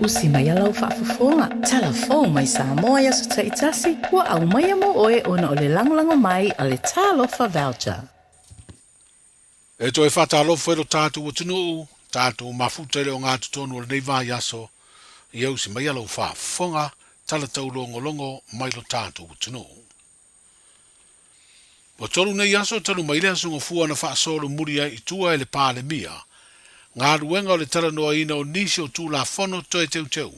Usi mai a lau faafofoga, tala fou mai Samoa i aso taitasi, ua aumaia mo oe ona o le lagolago mai a le Talofa Voucher. E toe faatalofa i lo tatou atunuu, tatou mafuta i le ogatotonu o lenei vaiaso, ia usi mai a lau faafofoga, tala taulogologo mai lo tatou atunuu. Ua tolu nei aso talu mai le aso Gafua na faasolomuli ai i tua e le Palemia galuega o le talanoaina o nisi o Tulafono toe teuteu.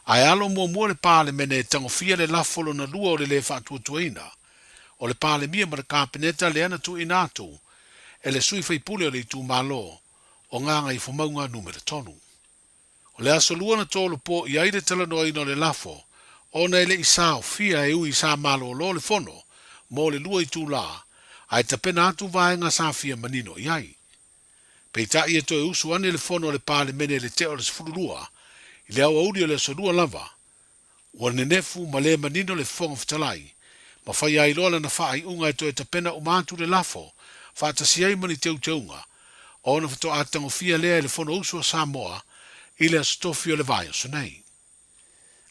Ae alo muamua le Palemene e tagofia le lafo lona lua o le le faatuatuaina o le Palemia ma le Kapeneta lea na tuuina atu e le sui faipule o le itumalo o Gagaifomauga Numera 3. O le aso Lua na tolopo i ai le talanoaina o le lafo, ona e le i saofia e ui sa malolo le fono mo le lua itulā, ae tapena atu vaega sa fia manino i ai. Peitai e toe usu ane le fono a le Palemene i le tea o le 12 i le aoauli o le aso Lua lava, ua nenefu ma le manino le Fofoga Fetalai, ma fai ai loa lana faaiuga e toe tapena uma atu le lafo, faatasi ai ma ni teuteuga, ona faatoa tagofia lea e le Fonousu a Samoa i le Aso Tofi o le vaiaso nei.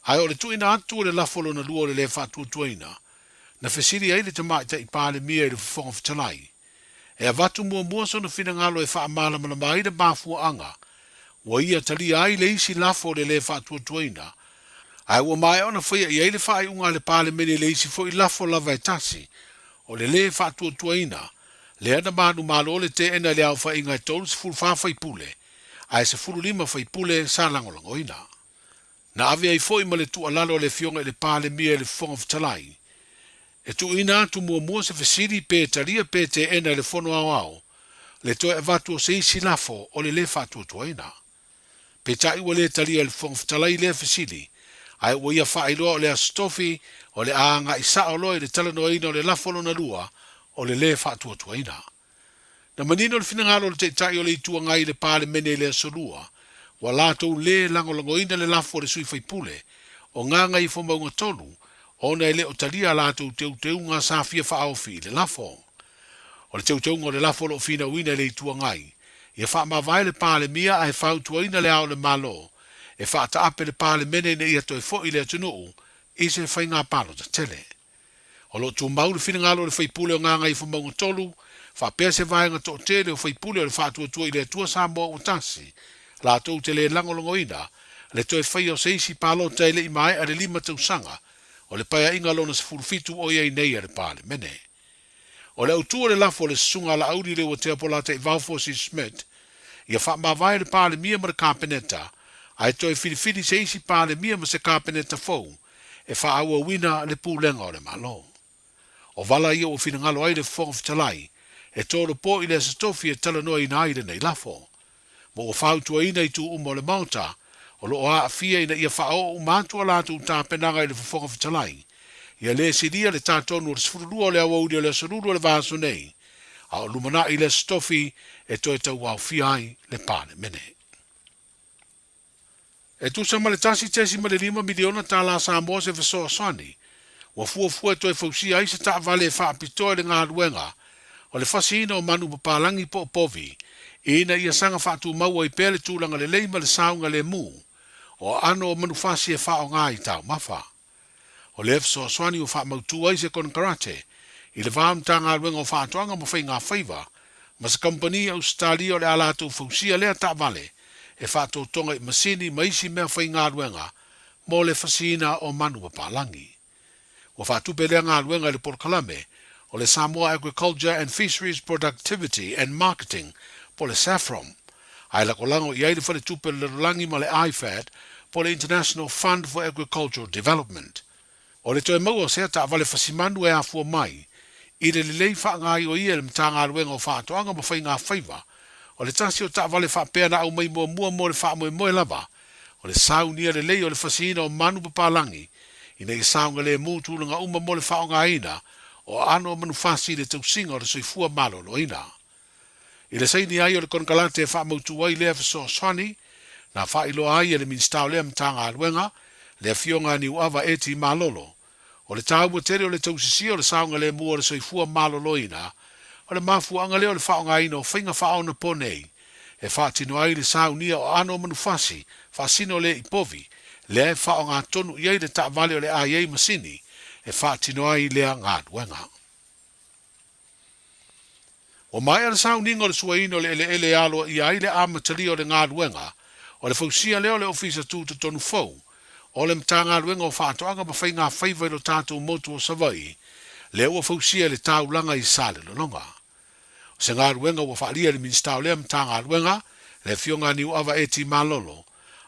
Ae o le tuuina atu o le lafo lona lua o le lē faatuatuaina, na fesili ai le Tamaitai Palemia i le Fofoga Fetalai, e avatu muamua sona finagalo e faamalamalama ai le mafuaaga ua ia talia ai le isi lafo o le lē faatuatuaina, ae ua maea ona faia i ai le faaiuga a le Palemene i le isi foi lafo lava e tasi o le lē faatuatuaina, lea na manumalo le teena i le aofaiga e 34 faipule, ae 15 faipule sa lagolagoina. Na ave ai foi ma le tuualalo a le Afioga i le Palemia i le Fofoga Fetalai, e tuuina atu muamua se fesili pe talia pe teena e le Fono Aoao le toe avatu o se isi lafo o le lē faatuatuaina. Peitai ua le talia e le Fofoga Fetalai lea fesili, ae ua ia faailoa o le Aso Tofi o le a agai sao loa i le talanoaina o le lafo lona lua o le lē faatuatuaina. Na manino le finagalo o le Taitai o le Itu Agai i le Palemene i le Aso Lua, ua latou lē lagolagoina le lafo a le sui faipule o Gagaifomauga 3 ona e le o talia a latou teuteuga sa fia faaofi i le lafo. O le teuteuga o le lafo o lo o finauina e le Itu Agai, ia faamavae le Palemia ae fautuaina Le Ao o le Malo e faataape le Palemene ina ia toe foi le atunuu i se faiga palota tele. O lo o tumau le finagalo o le faipule o Gagaifomauga 3, faapea se vaega toatele o faipule o le Faatuatua i le Atua Samoa ua tasi, latou te le lagolagoina le toe faia o se isi palota e le i maea le lima tausaga o le Paeaiga lona 17 o i ai nei a le Palemene. O le autu o le lafo a le Susuga a Laauli Leuatea Polataivao Fosi Smith, ia faamavae le Palemia ma le Kapeneta, ae toe filifili se isi Palemia ma se Kapeneta fou e faaauauina le pulega o le Malo. O vala ia ua finagalo ai le Fofoga Fetalai e tolopo i le Aso Tofi e talanoaina ai lenei lafo. Ma ua fautuaina itu uma o le Maota o lo o aafia ina ia faaoo uma atu a latou tapenaga i le Fofoga Fetalai, ia le silia le ta tonu o le 12 o le aoauli o le Aso Lulu o le vaiaso nei, a o lumanai le Aso Tofi e toe tauaofia ai le Palemene. E tusa ma le $1.5 miliona tala Samoa se fesoasoani ua fuafua e toe fausia ai se taavale e faapitoa i le galuega o le fasiina o manu papalagi po o povi ina ia saga faatumau ai pea le tulaga lelei ma le saogalemu o aano o manufasi e faaaoga i taumafa. O lea fesoasoani ua faamautu ai se konekarate I le va o le Matagaluega o Faatoaga ma Faiga Faiva ma se kamupani Ausetalia o le a latou fausia lea taavale e faatotoga i masini ma isi mea faigaluega mo le fasiina o manu papalagi. Ua faatupe lea galuega i le polokalame o le Samoa Agriculture and Fisheries Productivity and Marketing po o le SAFPROM, ae lagolago i ai le Faletupe o le Lalolagi ma le IFAD po o le International Fund for Agricultural Development. O le toe maua o sea taavale fasimanu e afua mai i le lelei faagaioia e le Matagaluega o Faatoaga ma Faiga Faiva, o le tasi o taavale faapea na aumai muamua mo le faamoemoe lava o le saunia lelei o le fasiina o manu papalagi ina ia saogalemu tulaga uma mo le faaaogaina o aano o manufasi i le tausiga o le soifua maloloina. I le saini ai o le konekarate e faamautu ai lea fesoasoani, na faailoa ai e le Minisita o lea Matagaluega, le Afioga a Niuava Eti Malolo, o le taua tele o le tausisia o le saogalemu o le soifua maloloina, o le mafuaaga lea o le faaaogaina o faiga faaonaponei e faatino ai le saunia o aano o manufasi faasino le i povi, lea e faaaoga tonu i ai le taavale o le a i ai masini e faatino ai lea galuega. Ua maea le sauniga o le suaina o le eleele e aloaia ai le amatalia o le galuega o le fausia lea o le Ofisa Tutotonu fou o le Matagaluega o Faatoaga ma Faiga Faiva i lo tatou motu o Savaii, lea ua fausia e le taulaga i Salelologa. O se galuega ua faaalia e le Minisita o lea Matagaluega, le Afioga a Niuava Eti Malolo,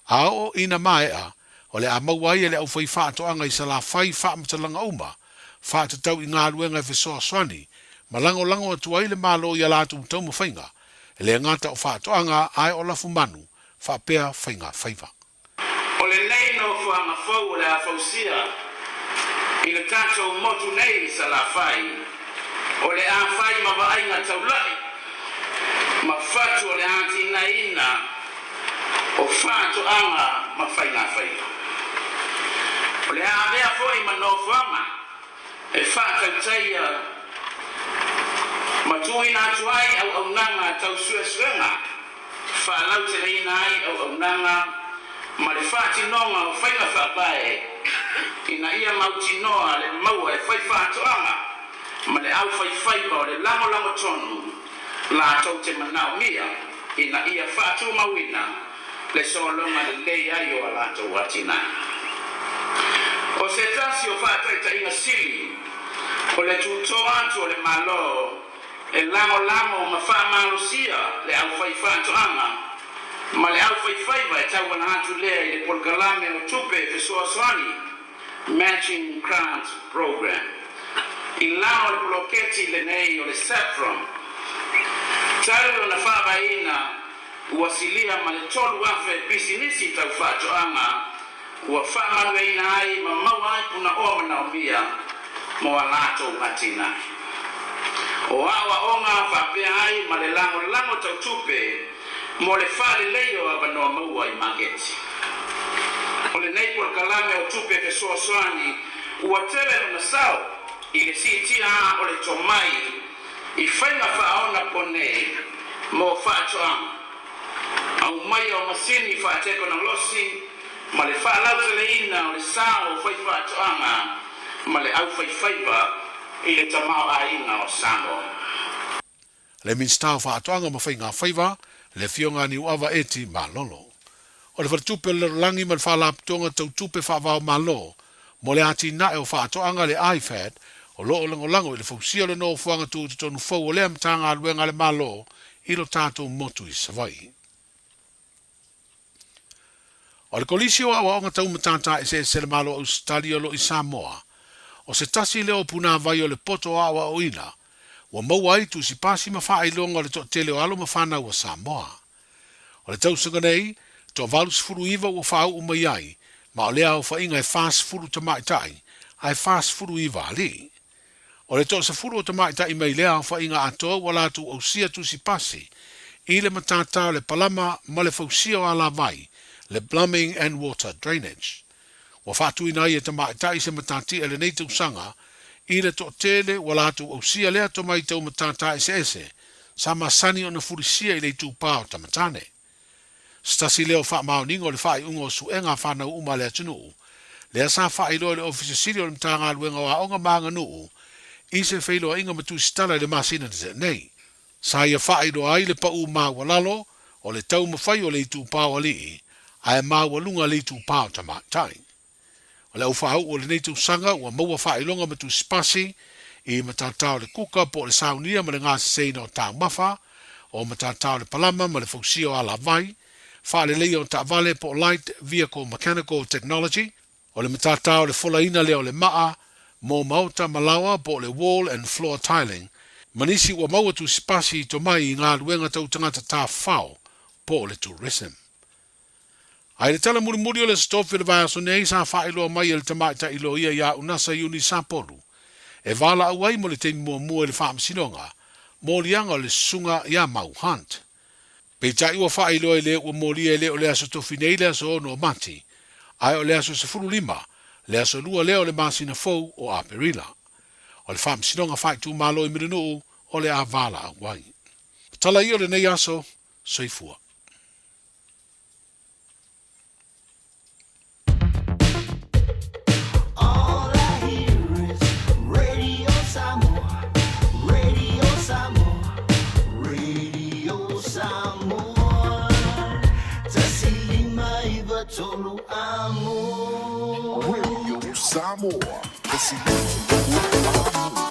a oo ina maea, o le a maua ai e le aufaifaatoaga i Salafai faamatalaga uma faatatau i galuega e fesoasoani ma lagolago atu ai le Malo i a latou taumafaiga, e le gata o faatoaga ae o lafumanu faapea faiga faiva. O lenei nofoaga fou o le a fausia i le tatou motu nei i Salafai, o le a fai ma vaaiga taulai ma fatu o le atinaeina o faatoaga ma faigafaiva. O le a avea foi ma nofoaga e faatautaia ma tuuina atu ai auaunaga tau suesuega, faalauteleina ai auaunaga ma le faatinoga o faiga faavae ina ia mautinoa le maua e faifaatoaga ma le aufaifaiva o le lagolago tonu latou te manaomia ina ia faatumauina le sologa lelei ai o a latou atinae. O se tasi o faataitaiga sili o le tutō atu o le Malo e lagolago ma faamalosia le aufaifaatoaga ma le aufaifaiva e tauala atu lea i le polokalame o tupe fesoasoani, Matching Grant Program, i lalo o le poloketi lenei o le SAFPROM. Talu ona faavaeina, ua silia ma le 3,000 pisinisi tau faatoaga ua faamanuiaina ai ma maua ai punaoa manaomia mo a latou atinae. O aoaoga faapea ai ma le lagolago tau tupe mo le faaleleia o avanoa maua i maketi. O lenei polokalame o tupe fesoasoani ua tele lona sao i le siitia o le tomai i faiga faaonaponei mo faatoaga, aumaia o masini faatekonolosi ma le faalauteleina o le sao o faifaatoaga ma le aufaifaiva i le tamaoaiga o Samoa. Le Minisita o Faatoaga ma Faiga Faiva, le Afioga a Niuava Eti Malolo. O le Faletupe o le Lalolagi ma le Faalapotopotoga Tau Tupe Faavaomalo mo le Atinae o Faatoaga, le IFAD, o lo o lagolago i le fausia o le nofoaga tutotonu fou o lea Matagaluega a le Malo i lo tatou motu i Savaii. O le Kolisi o Aoaoga Tau Matata Eseese a le Malo o Ausetalia o lo o i Samoa, o se tasi lea o punāwai o le poto aoaoina ua maua ai tusipasi ma faailoga o le toatele o alo ma fanau a Samoa. O le tausaga nei, toa 89 ua faauu mai ai, ma o lea aofaiga e 40 tamaitai ae 49 alii. O le toasefulu o tamaitai mai lea aofaiga atoa ua latou ausia tusipasi i le matata o le palama ma le fausia o alavai, le Plumbing and Water Drainage. Ua faatuina ai e tamaitai se matatia i lenei tausaga i le toatele ua latou ausia lea tomai tau matata eseese sa masani ona fulisia i le itupa o tamatane. Se tasi lea o faamaoniga o le faaiuga o suega a fanau uma a le atunuu, lea sa faailoa e le Ofisa Sili o le Matagaluega o Aoga ma Aganuu i se feiloaiga ma tusitala i le masina na tea nei. Sa ia faailoa ai le pau maualalo o le taumafai o le itupa o alii ae maualuga le itupa o tamaitai. O le au faauu o lenei tausaga ua maua faailoga ma tusipasi i matatao o le kuka po o le saunia ma le gaseseina o taumafa, o matatao o le palama ma le fausia o alavai, faaleleia o taavale po o light vehicle mechanical technology, o le matatao o le folaina lea o le maa mo maota ma laoa po o le wall and floor tiling, ma nisi ua maua tusipasi i tomai i galuega tau tagata tafafao po o le tourism. A i le tala mulimuli o le Aso Tofi o le vaiaso nei sa faailoa mai e le tamaitai loia ia Unasa Eunice Sapolu e valaau ai mo le taimi muamua i le Faamasinoga moliaga o le Susuga ia Mau Hunt. Peitai ua faailoa i le ua molia e le o le Aso Tofi nei le aso 6 o Mati, ae o le aso 15, le aso 2 lea o le masina fou o Aperila. O le Faamasinoga Faaitumalo i Mulinuu o le a valaau ai. O tala ia o lenei aso, soifua. All I hear is Radio Samoa, Radio Samoa, Radio Samoa. Tasi lima iva tolu amo. Radio Samoa, tasi lima iva tolu amo.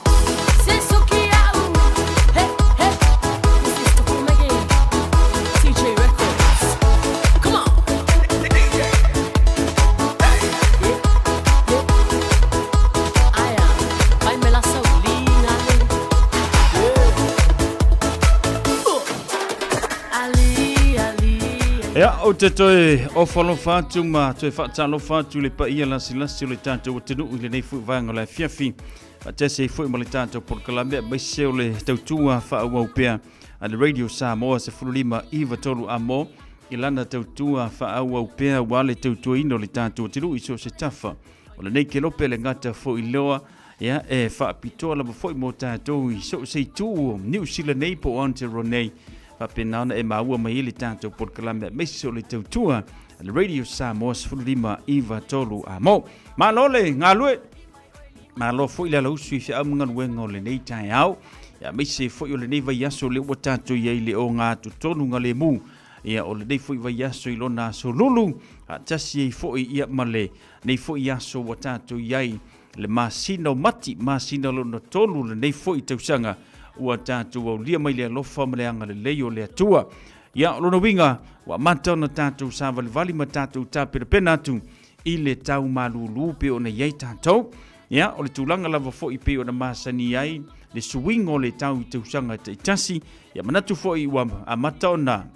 Ia, ou te toe ofo alofa atu ma toe faatalofa atu i le paia lasilasi o le tatou atunuu i lenei foi vaega o le afiafi. Faatasi ai foi ma le tatou polokalame aemaise o le tautua faaauau pea a le Radio Samoa 15 93 amo i lana tautua faaauau pea aua le tautuaina o le tatou atunuu i so o se tafa o lenei kelope le gata foi loa ia e faapitoa lava foi mo tatou i so o se itu o Niu Sila nei po o Aotearoa nei faapena ona e maua mai ai le tatou polokalame aemaise o le tautua a le Radio Samoa 15 93 amo. Malo le galue! Malo foi le alausu i feau ma galuega o lenei taeao. Ia aemaise foi o lenei vaiaso lea ua tatou i ai i le ogatotonu galemu. Ia o lenei foi vaiaso i lona aso lulu, faatasi ai foi ia ma lenei foi aso ua tatou i ai le masina o Mati, masina lona tolu lenei foi tausaga ua tatou aulia mai le alofa ma le agalelei o le Atua. Ia, o lona uiga, ua amata ona tatou savalivali ma tatou tapenapena atu i le tau malūlū pei ona i ai tatou. Ia, o le tulaga lava foi pei ona masani ai le suiga o le tau i tausaga taitasi. Ia, manatu foi ua amata ona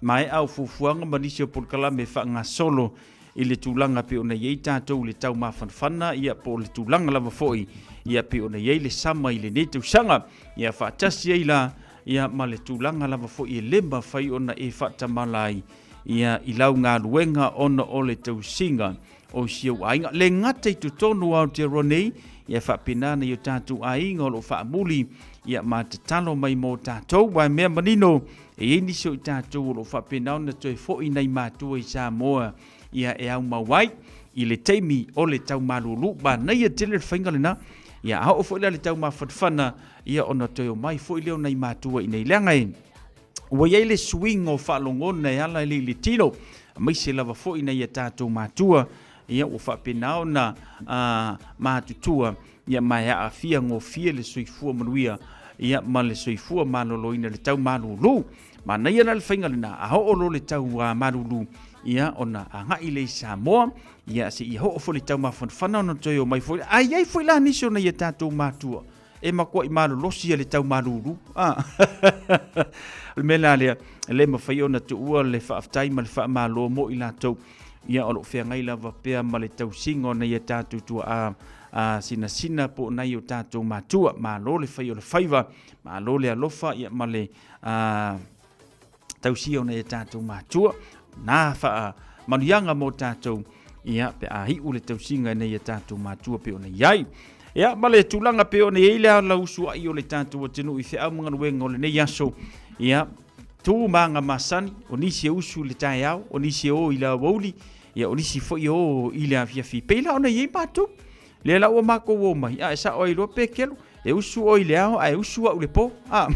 maea au fuafuaga ma nisi o polokalame faagasolo i le tulaga pei ona i ai tatou i le tau mafanafana, ia, po o le tulaga lava foi, ia, pei ona i ai le sama i lenei tausaga. Ia, faatasi ai la, ia, ma le tulaga lava foi e le mafai ona e faatamala ai ia i lau galuega ona o le tausiga o si ou aiga. Le gata i totonu o Aotearoa nei, ia faapena nai o tatou aiga o lo o faamuli ia ma tatalo mai mo tatou. Aua e mea manino, e i ai nisi o i tatou o lo o faapena ona toe foi nai matua i Samoa ia e aumau ai i le taimi o le tau malūlū. Manaia tele le faiga lena. Ia a oo foi la i le tau mafanafana, ia ona toe omai foi lea o nai matua i inei. Leaga e Ua i ai le suiga o faalogona e ala i le tino, aemaise lava foi nai a tatou matua, ia ua faapena ona matutua, ia ma e aafia gofie le soifua manuia, ia ma le soifua maloloina i le tau malūlū. Manaia la le faiga lena, a oo loa le tau malūlū, ia ona agai lea i Samoa, ia seia oo foi le tau mafanafana ona toe omai foi. Ae i ai foi la nisi o nai a tatou matua, E makuai malolosi le tau malulu. A. O le mea la lea, e le mafai ona tuua le faafetai ma le faamalo mo i latou. Ia, o lo o feagai lava pea ma le tausiga o nai a tatou tuaa a sinasina po o nai o tatou matua. Malo le fai o le faiva, malo le alofa ia, ma le a, tausia o nai a tatou matua. Na faamanuiaga mo tatou, ia, pe a iu le tausiga i nai a tatou matua pe ona i ai. Ia, ma le tulaga pe ona i ai le ala usuai o le tatou atunuu i feau ma galuega o lenei aso, ia, tu ma aga masani, o nisi e usu i le taeao, o nisi e o i le aoauli, ia, o nisi foi e o i le afiafi. Pei la ona i ai matou. Lea la ua makou o mai, a e sao ai loa pekelu, e usu oe i le ao ae usu au i le po. A.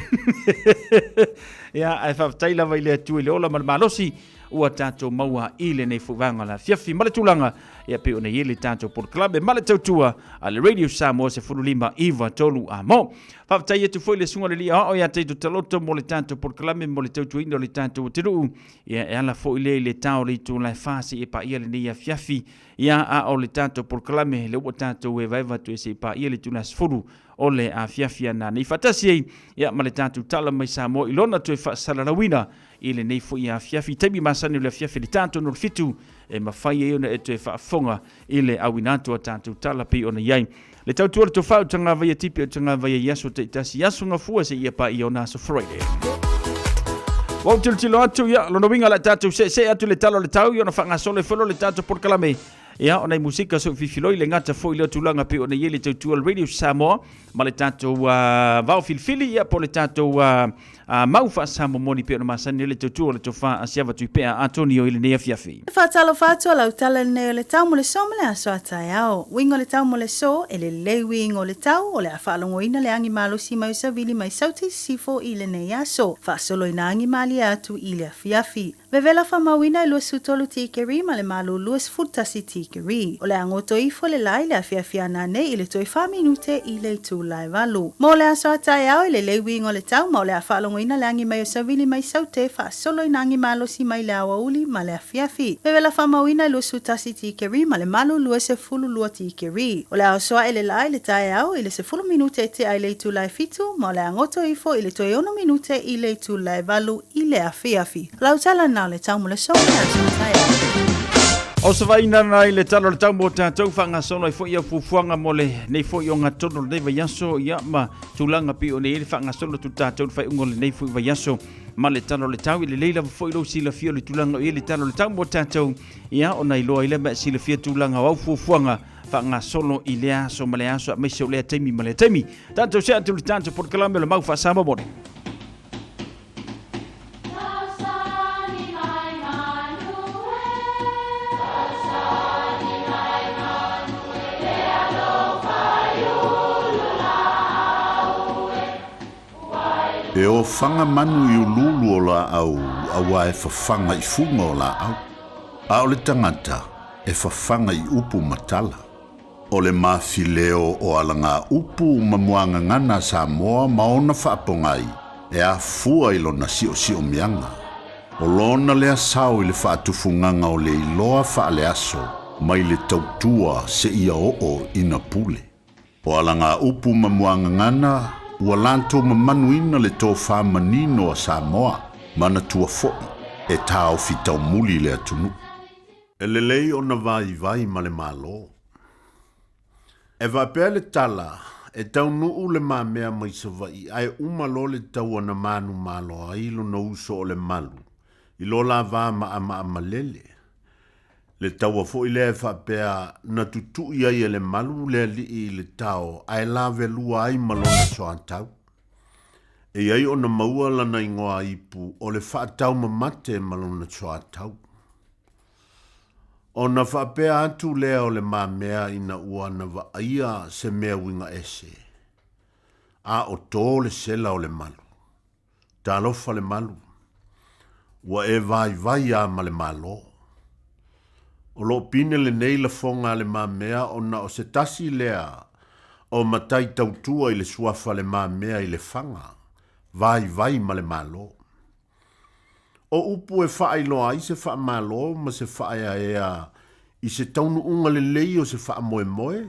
Ia, ae faafetai lava i le Atua i le ola ma le malosi ua tatou maua i lenei foi vaega o le afiafi ma le tulaga ia pei ona i ai le tatou polokalame ma le tautua a le Radio Samoa 15 9 3 a mo. Faafetai atu foi le susuga i le Alii Aoao ia Taito Taloto mo le tatou polokalame mo le tautuaina o le tatou atunuu. Ia e ala foi lea i le ta o le itula e 4 seia paia lenei afiafi. Ia a o le tatou polokalame lea ua tatou evaeva atu e seia paia le itula 10 o le afiafi ana nei faatasi ai ia ma le tatou tala mai Samoa i lona toe faasalalauina i lenei foi afiafi i taimi masani o le afiafi i le ta tonu o le 7 e mafai ai ona e toe faafofoga i le auina atu a tatou tala pei ona i ai le tautua le tofa o Tagavaia Tipi o Tagavaia i aso taitasi i aso gafua seia paia ona aso Friday. Ua ou tilotilo atu, ia, lona uiga o le a tatou seesee atu i le tala o le tau, ia ona faagasolo ai foi lea o le tatou polokalame. Ia, o nai musika so fifiloi le gata foi lea tulaga pei ona i ai le tautua o le Radio Samoa ma le tatou vao filifili, ia, po o le tatou mau faasamomoni pei ona masani ai le tautua o le tofa a Siava Tuipea Atonio i lenei afiafi. E faatalofa atu a lau tala lenei o le tau mo le so ma le aso a taeao. Uiga o le tau mo le so, e lelei uiga o le tau, o le a faalogoina le agi malosi mai o Savili mai Saute i Sisifo i lenei aso. Faasolo ina agi malie atu i le afiafi. Vevela faamauina e 23 tikeri ma le malu 21 tikeri. O le a goto ifo le la i le afiafi a nanei i le toe fa minute i le itula e valu. Mo le aso a taeao e lelei uiga o le tau ma o le a faalogoina le agi mai o Savili mai Saute faasolo ina agi malosi mai le aoauli ma le afiafi. Vevela faamauina e 21 tikeri ma le malu 22 tikeri. O le a oso ae le la i le taeao i le 10 minute e tea i le itula e fitu ma o le a goto ifo i le toe ono minute i le itula e valu i le afiafi. Lau tala na o le tau mo le so ma le aso taeao. O se vainana i le tala o le tau mo tatou faagasolo ai foi ia fuafuaga mo le nei foi ogatotonu o lenei vaiaso ia ma tulaga pei ona i ai le faagasolo atu tatou i le faaiuga o lenei foi vaiaso ma le tala o le tau. E lelei lava foi lou silafia o le tulaga o i ai le tala o le tau mo tatou ia ona iloa ai lea ma e silafia tulaga o au fuafuaga faagasolo i lea aso ma lea aso aemaise o lea taimi ma lea taimi. Tatou see atu i le tatou polokalame o le Mau Faa-Samoa. E ofaga manu i uluulu o laau auā e fafaga i fuga o laau, a o le tagata e fafaga i upu ma tala. O le mafileo o alagaupu ma muagagana a Samoa ma ona faapogai e afua i lona siosiomiaga. O lona lea sao i le faatufugaga o le iloa faaleaso mai le tautua seia oo ina pule. O alagaupu ma muagagana ua latou mamanuina le tofa manino a Samoa, manatua foi e taofi taumuli le atunuu. E lelei ona vaivai ma le Malo. E faapea le tala, e taunuu le mamea mai Savaii ae uma loa le taua na manumalo ai lona uso o Lemalu i lo la va maamaamalele. Le taua foi lea e faapea na tutui ai e Lemalu le alii i le tao ae lavelua ai ma lona soatau. E i ai ona maua lana igoa ipu o le faataumamate ma lona soatau. Ona faapea atu lea o Le Mamea ina ua na vaaia se mea uiga ese, a o tō le sela o Lemalu. Talofa Lemalu, ua e vaivai a ma le Malo. O loo pine lenei lafoga a Le Mamea ona o se tasi lea o matai tautua i le suafa Le Mamea i Lefaga, vaivai ma le Malo. O upu e faailoa ai se faamalo ma se faaeaea i se taunuuga lelei o se faamoemoe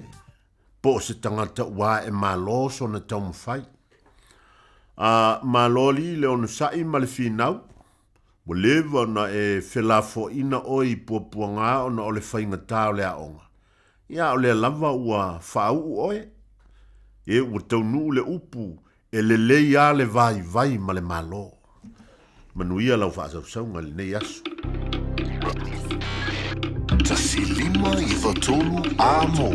po o se tagata ua ae malo sona taumafai. A malo alii le onosai ma le finau, ua leva ona e felafoaiina oe i puapuaga ona o le faigata o le aoga. Ia a o lea lava ua faauu oe, e ua taunuu le upu E lelei lava le vaivai ma le Malo. Manuia lau faasausauga i lenei aso. 1593 Amo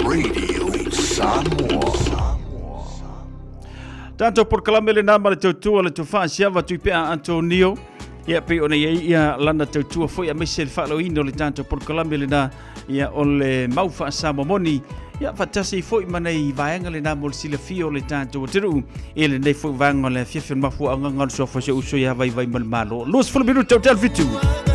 Radio Samoa. Tatou polokalame lena ma le tautua le tofa siava Tuipea Antonio. Ia pei ona i ai ia lana tautua foi aemaise le faalaoina o le tatou polokalame lena ia o le mau faasamoa moni ia faatasi foi ma nei vaega lena mo le silafia o le tatou atunuu i lenei foi vaega o le afiafi o le mafuaaga o le suafa o si ou uso ia Vaivaimalemalo. 20 minute tau 7.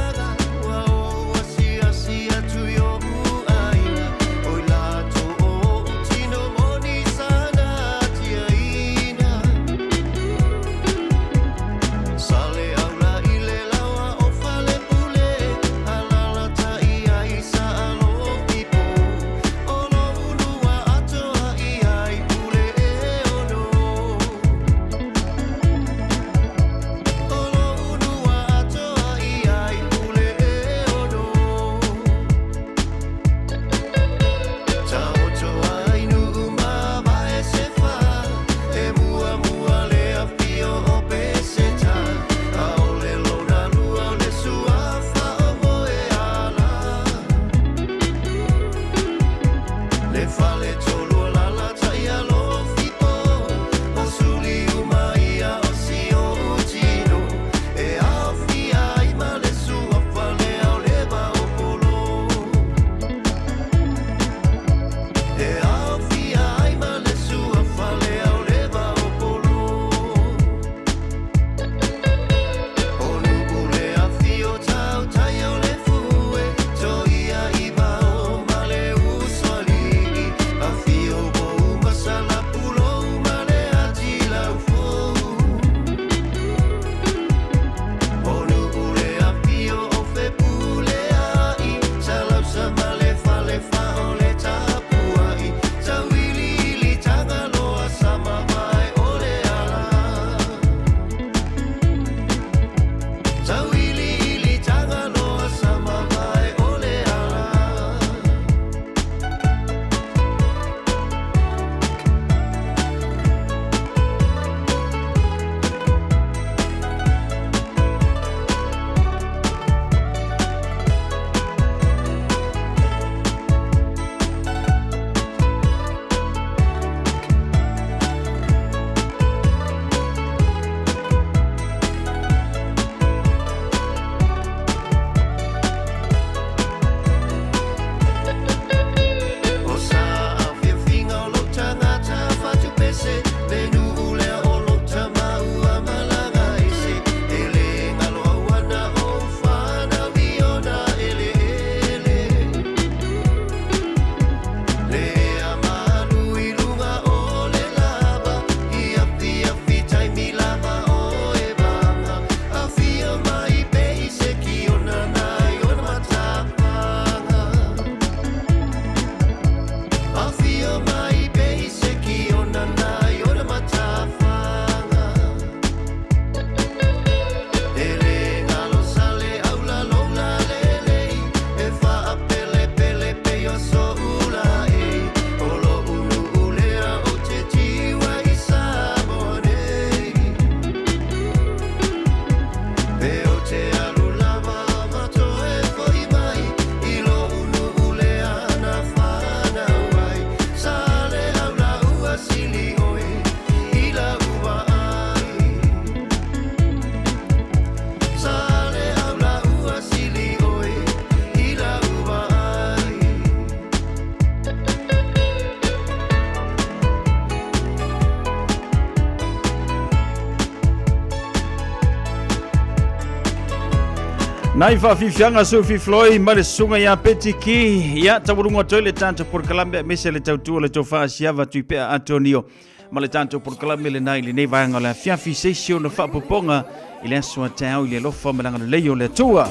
Nai faafiafiaga Sophie Floyd ma le susuga ia Betty Key. Ia, taualuga atu ai le tatou polokalame aemaise le tautua le tofa Asiava Tuipea Antonio ma le tatou polokalame lena i lenei vaega o le afiafi se isi ona faapopoga i le aso a taeao i le alofa ma le agalelei o le Atua.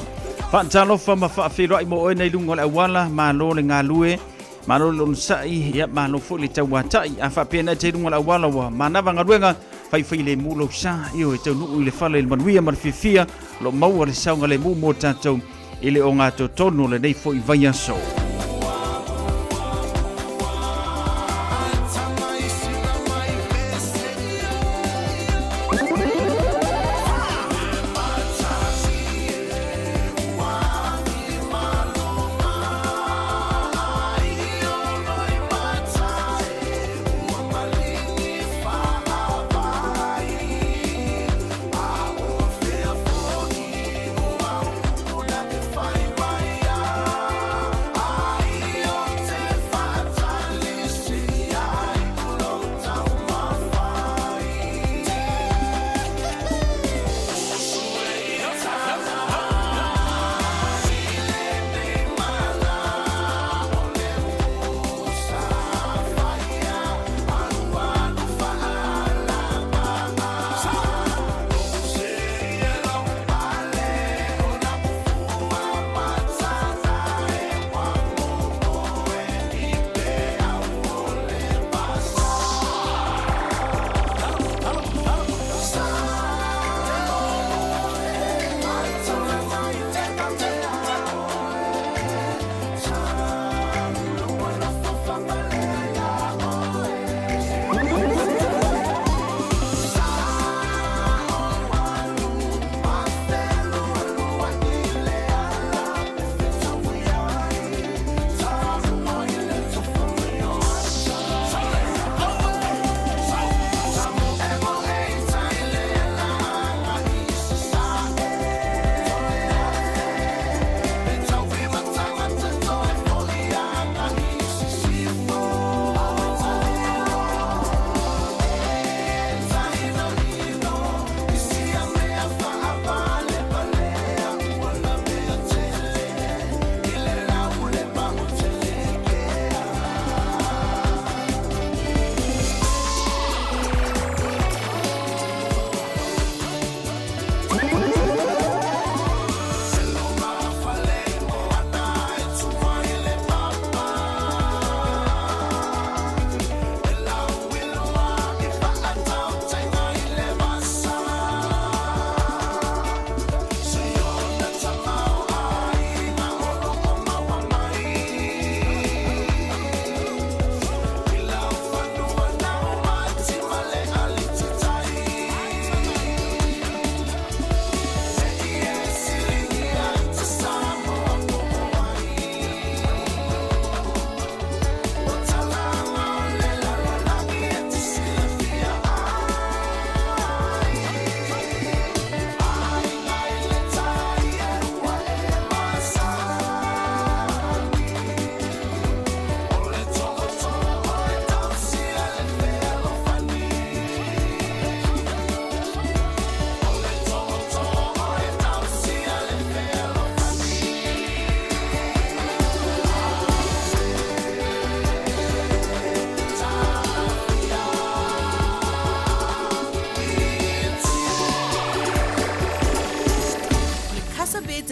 Faatalofa ma faafeiloai mo oe nei luga o le auala, malo le galue, malo le onosai, ia malo foi le tauatai. A faapea nei te luga o le auala ua manava galuega, faifai le mu lou sa, ioe taunuu i le fale i le manuia ma le fiafia, o lo o maua le saogalemu mo tatou i le ogatotonu o lenei foi vaiaso.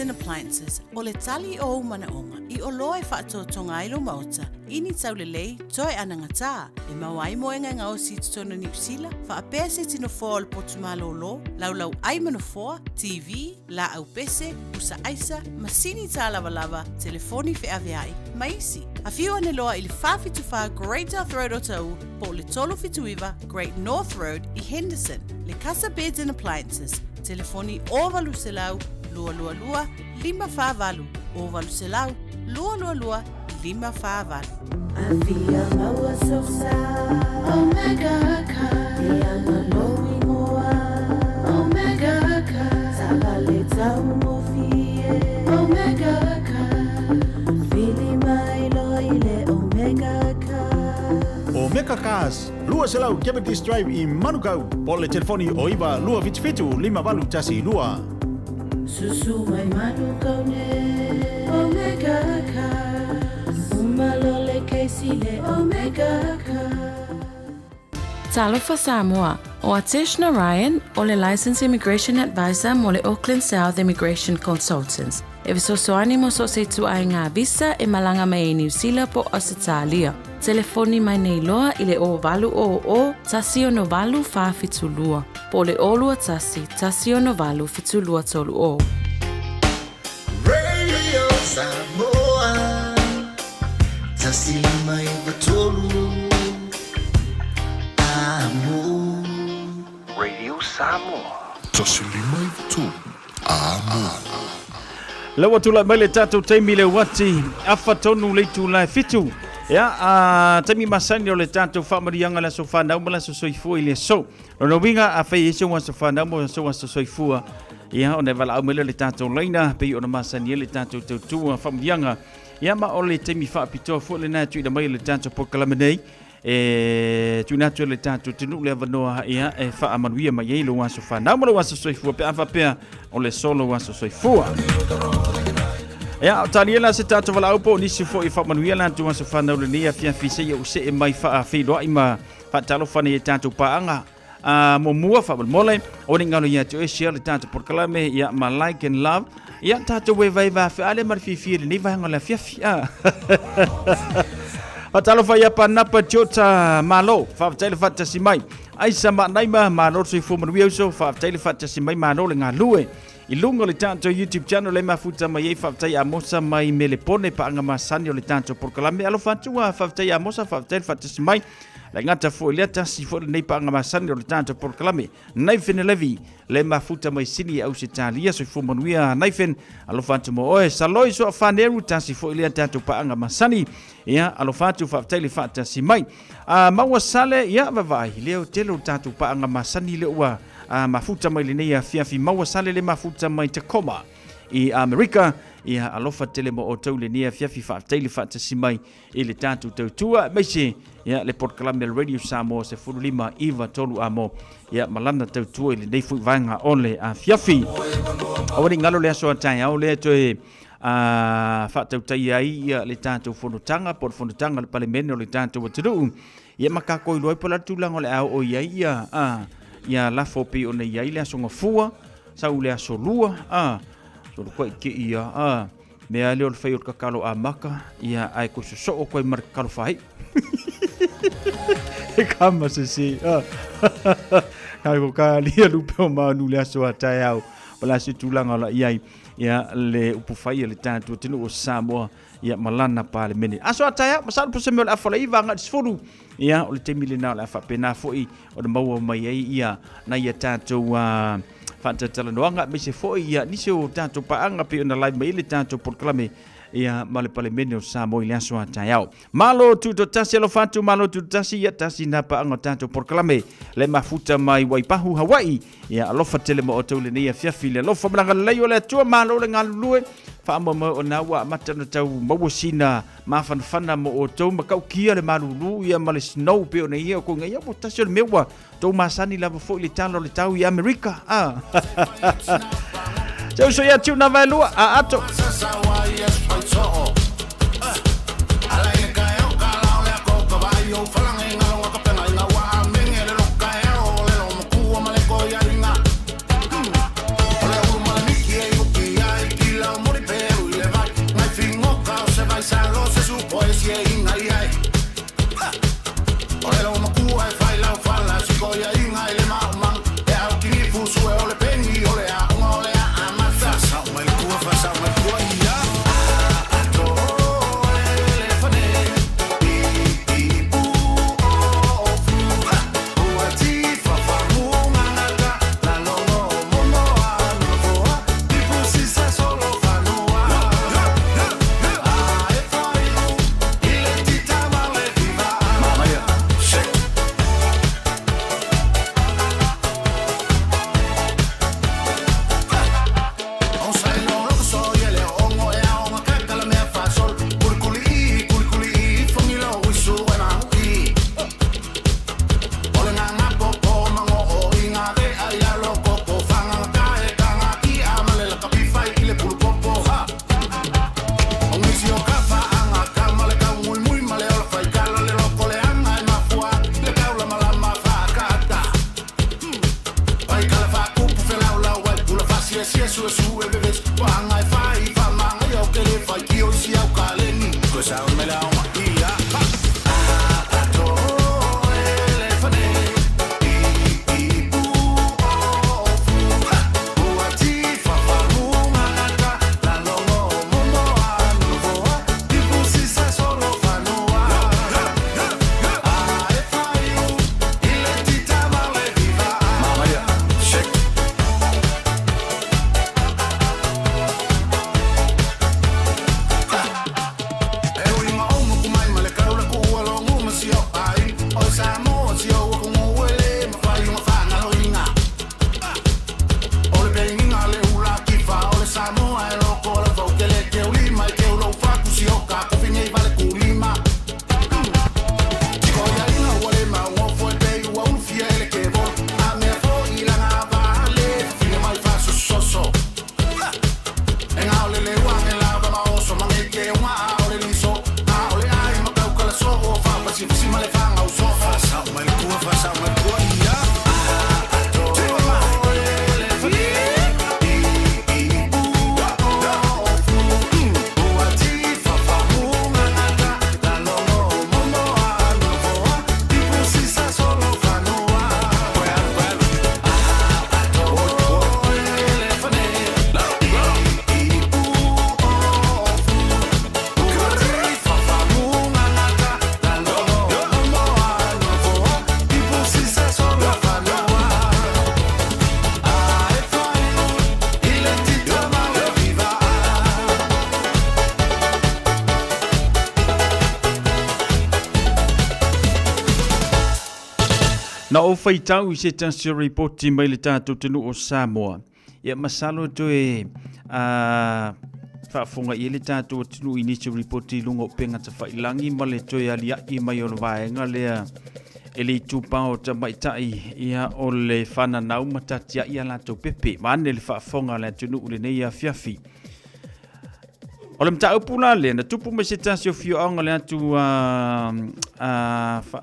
Beds and Appliances, o le tali o ou manaoga i oloa e faatoatoga ai lou maota i ni taulelei toe anagatā e maua ai moega e gaosi i totonu o Niu Sila, faapea se tino foa o le potu malōlō, laulau ai ma nofoa, TV, laau pese, pusa aisa, masini tālavalava, telefoni feaveai, ma isi. Afio ane loa i le 474 Great South Road Otahuhu po o le 379 Great North Road i Henderson. Le Casa Beds and Appliances, telefoni 0800 222 548, 0800 222 548. Afia maua sosa Omega Car E anga lou ingoa Omega Car Taavale taugofie Omega Car Vili mai loa i le Omega Car. Omega Cars, 200 Cavendish Drive i Manukau, po o le telefoni o 9 277 5812. Susu mai Manukau nei Omega Cars Uma loa le kesi le Omega Cars. Talofa Samoa, o Atesh Narayan, o le Licensed Immigration Advisor mo le Auckland South Immigration Consultants, e fesoasoani mo so o se ituaiga visa e malaga mai ai Niu Sila po o Ausetalia. Telefoni mai nei loa i le 0800 168 472 po o le 021 168 7230. Radio Samoa 153 Amo. Radio Samoa. 153 Amo. Lea ua tulai mai le tatou taimi le uati afa tonu le itula e fitu. Ia, a taimi masani o le tatou faamaliaga le aso fanau ma le aso soifua i le aso. Lona uiga, afai e i ai sou aso fanau ma sou aso soifua, ia, ona e valaau mai lea i le tatou laina, pei ona masani ai le tatou tautua faamaliaga. Ia, ma o le taimi faapitoa foi lena e tuuina mai e le tatou polokalame nei, e tuuina atu e le tatou atunuu le avanoa ia e faamanuia mai ai lou aso fanau ma lou aso soifua pe a faapea o le aso lou aso soifua. Ia, o talia la se tatou valaau po o nisi foi e faamanuia latou aso fanau lenei afiafi seia ou see mai faafeiloai ma faatalofa nei e tatou paaga. A muamua faamolemole, o ni galo ia te oe share le tatou polokalame ia ma like and love. Ia tatou e vai va feale ma le fiafia i lenei vaega o le afiafi. Ah. Faatalofa ia Panapa Jota Malo, faafetai le faatasi mai. Aisa Maanaima, malo le soifua manuia uso, faafetai le faatasi mai, malo le galue. I luga o le tatou YouTube channel e mafuta mai ai faafetai Amosa mai Melepone paaga masani o le tatou polokalame. Alofa atu a faafetai Amosa, faafetai le faatasi mai. Le gata foi lea tasi foi lenei paaga masani o le tatou polokalame. Nathan Levy, le mafuta mai Sini i Ausetalia, soifua manuia Nathan, alofa atu mo oe. Saloi Soafaneru, tasi foi lea tatou paaga masani. Ia, alofa atu faafetai le faatasi mai. A maua sale, ia vaavaai, lea o tele o tatou paaga masani lea ua a, mafuta mai lenei afiafi. Maua sale le mafuta mai Tacoma i Amerika. Ia, alofa tele mo outou lenei afiafi, faafetai le faatasi mai i le tatou tautua, aemaise ia le polokalame a le Radio Samoa 15 9 3 amo ia ma lana tautua i lenei foi vaega o le afiafi. Aua ne i galo le aso a taeao lea toe a faatautaia ai ia le tatou fonotaga po o le fonotaga a le Palemene o le tatou atunuu ia ma tatou iloa ai po o le a le tulaga o le a oo i ai ia a ia lafo pei ona i ai le aso Gafua sau le aso Lua a solo koe ke ia a mea lea o le fai o le kakalo amaka ia ae koe sosoo koe ma le kakalo fai e kama se se a kai ko ka lia lupe o manu le aso a taeao po o le a se tulaga o la i ai ia le upu fai a le tatou atunuu o Samoa ia ma lana Palemene. Aso a taeao, masalo po o se mea o le afa o le iva agai i le 10, ia o le taimi lena o le a faapena foi ona maua mai ai ia nai a tatou faatalatalanoaga aemaise foi ia nisi o tatou paaga pei ona live mai ai le tatou polokalame ia ma le Palemene o Samoa i le aso a taeao. Malo tutoatasi alofa atu, malo tutoatasi, ia tasi na paaga o tatou polokalame le mafuta mai Waipahu, Hawaii. Ia alofa tele mo outou lenei afiafi le alofa ma le agalelei o le Atua, malo le galulue, faamoemoe o na ua amata ona tau maua sina mafanafana mo outou ma kaukia le malulu ia ma le snow pei ona ia o koiga ia ua tasi o le mea ua tou masani lava foi le tala o le tau i Amerika. Ah. Se uso ia tiu na vaelua, a ato. Na ou faitau i se tasi o ripoti mai le tatou atunuu o Samoa, ia masalo toe faafofoga i ai le tatou atunuu i nisi o ripoti i luga o upega tafailagi ma le toe alia'i mai o le vaega lea e le itupa o tamaitai ia o le fananau ma tatia'i a latou pepe. Vaeane le faafofoga a le atunuu i lenei afiafi. O le mataupu la lea, na tupu mai se tasi o fioaga le atu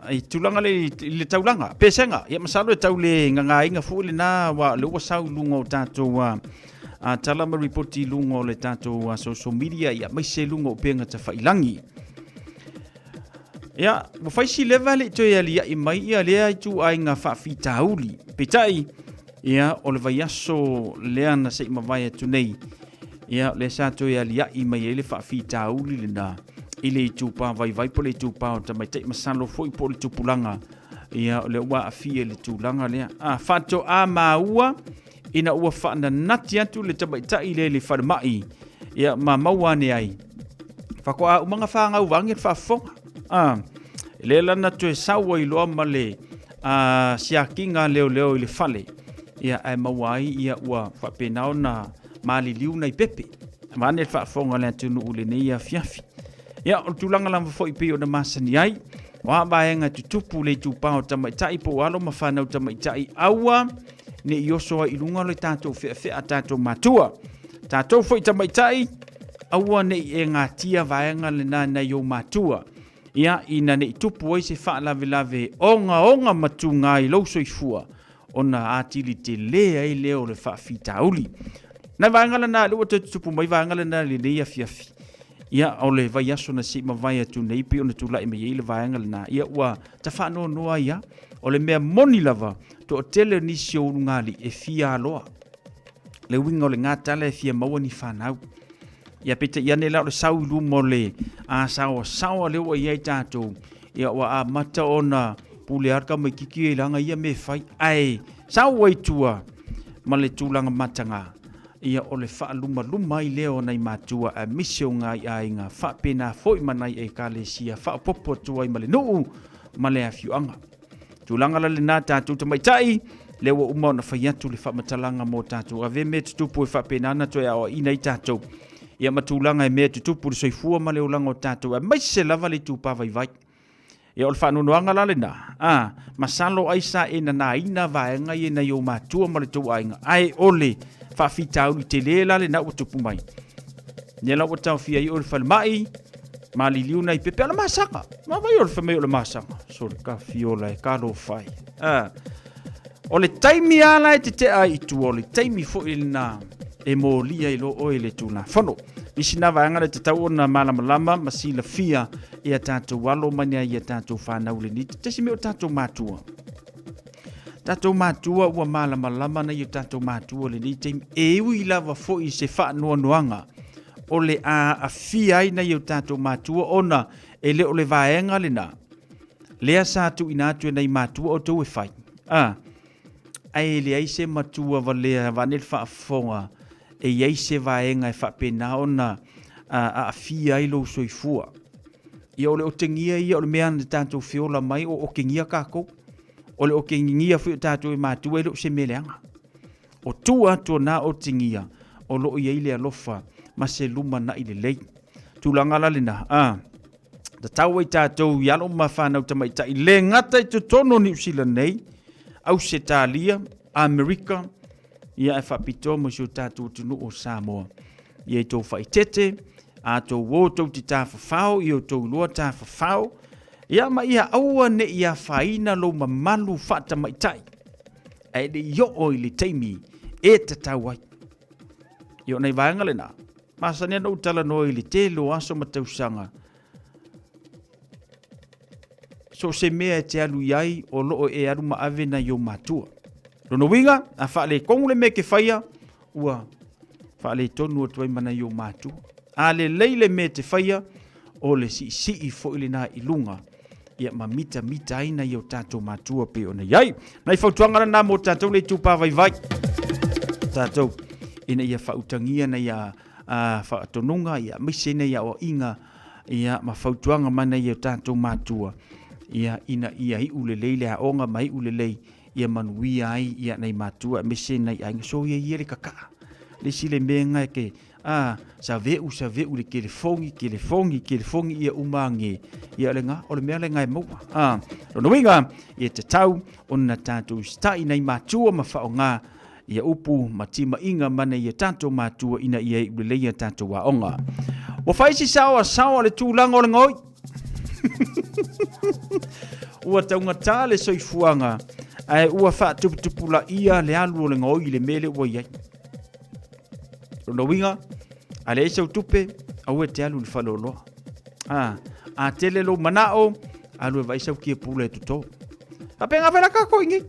i tulaga le i le taulaga, pesega. Ia masalo e tau le gagāina foi lena aua o lea ua sau i luga o tatou tala ma ripoti i luga o le tatou social media, ia aemaise luga o upega tafailagi. Ia, ua fai si leva e le i toe alia'i mai ia lea ituaiga faafitauli. Peitai, ia, o le vaiaso lea na se i mavae atu nei, ia, lea sa toe alia'i mai ai le faafitauli lena i le itupa vaivai po o le itupa o tamaitai, masalo foi po o le tupulaga, ia, o lea ua aafia i le tulaga lea. A faatoa maua ina ua faananati atu le tamaitai lea i le falemai, ia, ma maua ane ai, faatoa uma ona fanau vaeane le faafofoga. A, lea la na toe sau ai loa ma le siakiga a leoleo i le fale, ia, ae maua ai ia ua faapena ona maliliu nai pepe. Vaeane le faafofoga a le atunuu i lenei afiafi. Ia, o le tulaga lava foi pei ona masani ai, o a vaega e tutupu i le itupa o tamaitai po o alo ma fanau tamaitai, aua ne i oso ai i luga le tatou feafea a tatou matua. Tatou foi tamaitai, aua ne i e gatia vaega lena nai ou matua. Ia, ina ne i tupu ai se faalavelave ogaoga ma tuga i lou soifua, ona atili tele ai lea o le faafitauli. Nai vaega lena, lea ua toe tutupu mai vaega lena i lenei afiafi. Ia, o le vaiaso na se i mavae atu nei pei ona tulai mai ai le vaega lena, ia ua tafaanoanoa ai lava. O le mea moni lava, toatele o nisi o ulugalii e fia aloa. Le uiga o le gatala e fia maua ni fanau. Ia peitai ane la o le sau i luma o le saoasaoa lea ua i ai tatou, ia ua amata ona pule lava le tamaititi i lana ia mea e fai, ae sau ai tua ma le tulaga mataga, ia o le faalumaluma ai lea o nai matua aemaise o nai aiga faapena foi ma nai ekalesia faaopoopo atu ai ma le nuu ma le afioaga. Tulaga la lena tatou tamaitai, lea ua uma ona fai atu le faamatalaga mo tatou. Ave mea tutupu e faapena ona toe aoaina ai tatou. Ia ma tulaga e mea tutupu le soifua ma le olaga o tatou, aemaise lava le itupa vaivai. Ia o le faanoanoaga la lena, a, masalo ai sa e nanaina vaega ia nai ou matua ma le tou aiga, ae o le faafitauli tele la lena ua tupu mai. Lea la ua taofia ai oe i le falemai, maliliu nai pepe, a o le masaga. Ma vai o le fai mai o le masaga. Sole ka fiola e ka lofai. A, o le taimi lava la e tetea ai i tua, o le taimi foi lena e molia ai loa oe i le Tulafono. Isi nā vaega le tatau ona malamalama ma silafia e a tātou alo ma nea i a tātou whānau le ni. Tesi me o tātou mātua. Tātou mātua ua malamalama nei o tātou mātua le ni taimi. E ui lava foi se whaanoanoanga o le a awhia ai nei o tātou mātua ona e le o le vaega le nā. Lea sa tuuina atu e nai matua o tou e fai. A, ae e leai se matua valea vaeane le faafofoga e i ai se vaega e faapena ona aafia ai lou soifua. Ia o le otegia ia o le mea na tatou feola mai o otegia kakou. O le otegia foi o tatou e matua e le o se mea leaga. O tua atu o na otegia o lo o i ai le alofa ma se lumanai lelei. Tulaga la lena, a, tatau ai tatou i alo ma whanau tamaitai le gata i totonu o Niu Sila nei, Ausetalia, Amerika, ia e faapitoa mo si o tatou atunuu o Samoa. Ia i tou faaeteete, a tou o tou te tafafao i o tou iloa tafafao, ia ma ia aua ne i afaina lou mamalu faatamaitai, ae le i oo i le taimi e tatau ai. Ia o nai vaega lena, masani ana ou talanoa i le tele o aso ma tausaga, so o se mea e te alu i ai, o lo o e alu ma ave nai ou matua. Lona uiga, a faaletonu le mea e te faia, ua faaletonu atu ai ma nai ou matua. A lelei le mea e te faia, o le siisii foi lena i luga, ia ma mitamita ai nai o tatou matua pei ona i ai. Nai fautuaga lena mo tatou le itupa vaivai. Tatou, ina ia faautagia nai a faatonuga, ia aemaise nai aoaiga, ia ma fautuaga mai nai o tatou matua, ia ina ia iu lelei le aoga ma iu lelei ia manuia ai ia nai matua aemaise nai aiga. Soia ia le kakaa. Le isi le mea nga e ke a save'u save'u le kelefogi kelefogi kelefogi ia uma age ia le nga o le mea le nga e maua. A lona uiga ia tatau ona tatou usitai nai matua ma faaaoga ia upu ma timaiga ma nei tatou matua ina ia iu lelei ia tatou aoga. Ua fai si sao a sao a le tulaga o le gaoi. Ua taugata le soifuaga ae ua faatuputupulaia le alu o le gaoi i le mea lea ua i ai. Lona uiga, a leai sau tupe, aua e te alu i le faleoloa. A, a tele lou manao, alu e vaai sau kiapula e toto. Faapena foi la tatou i nei.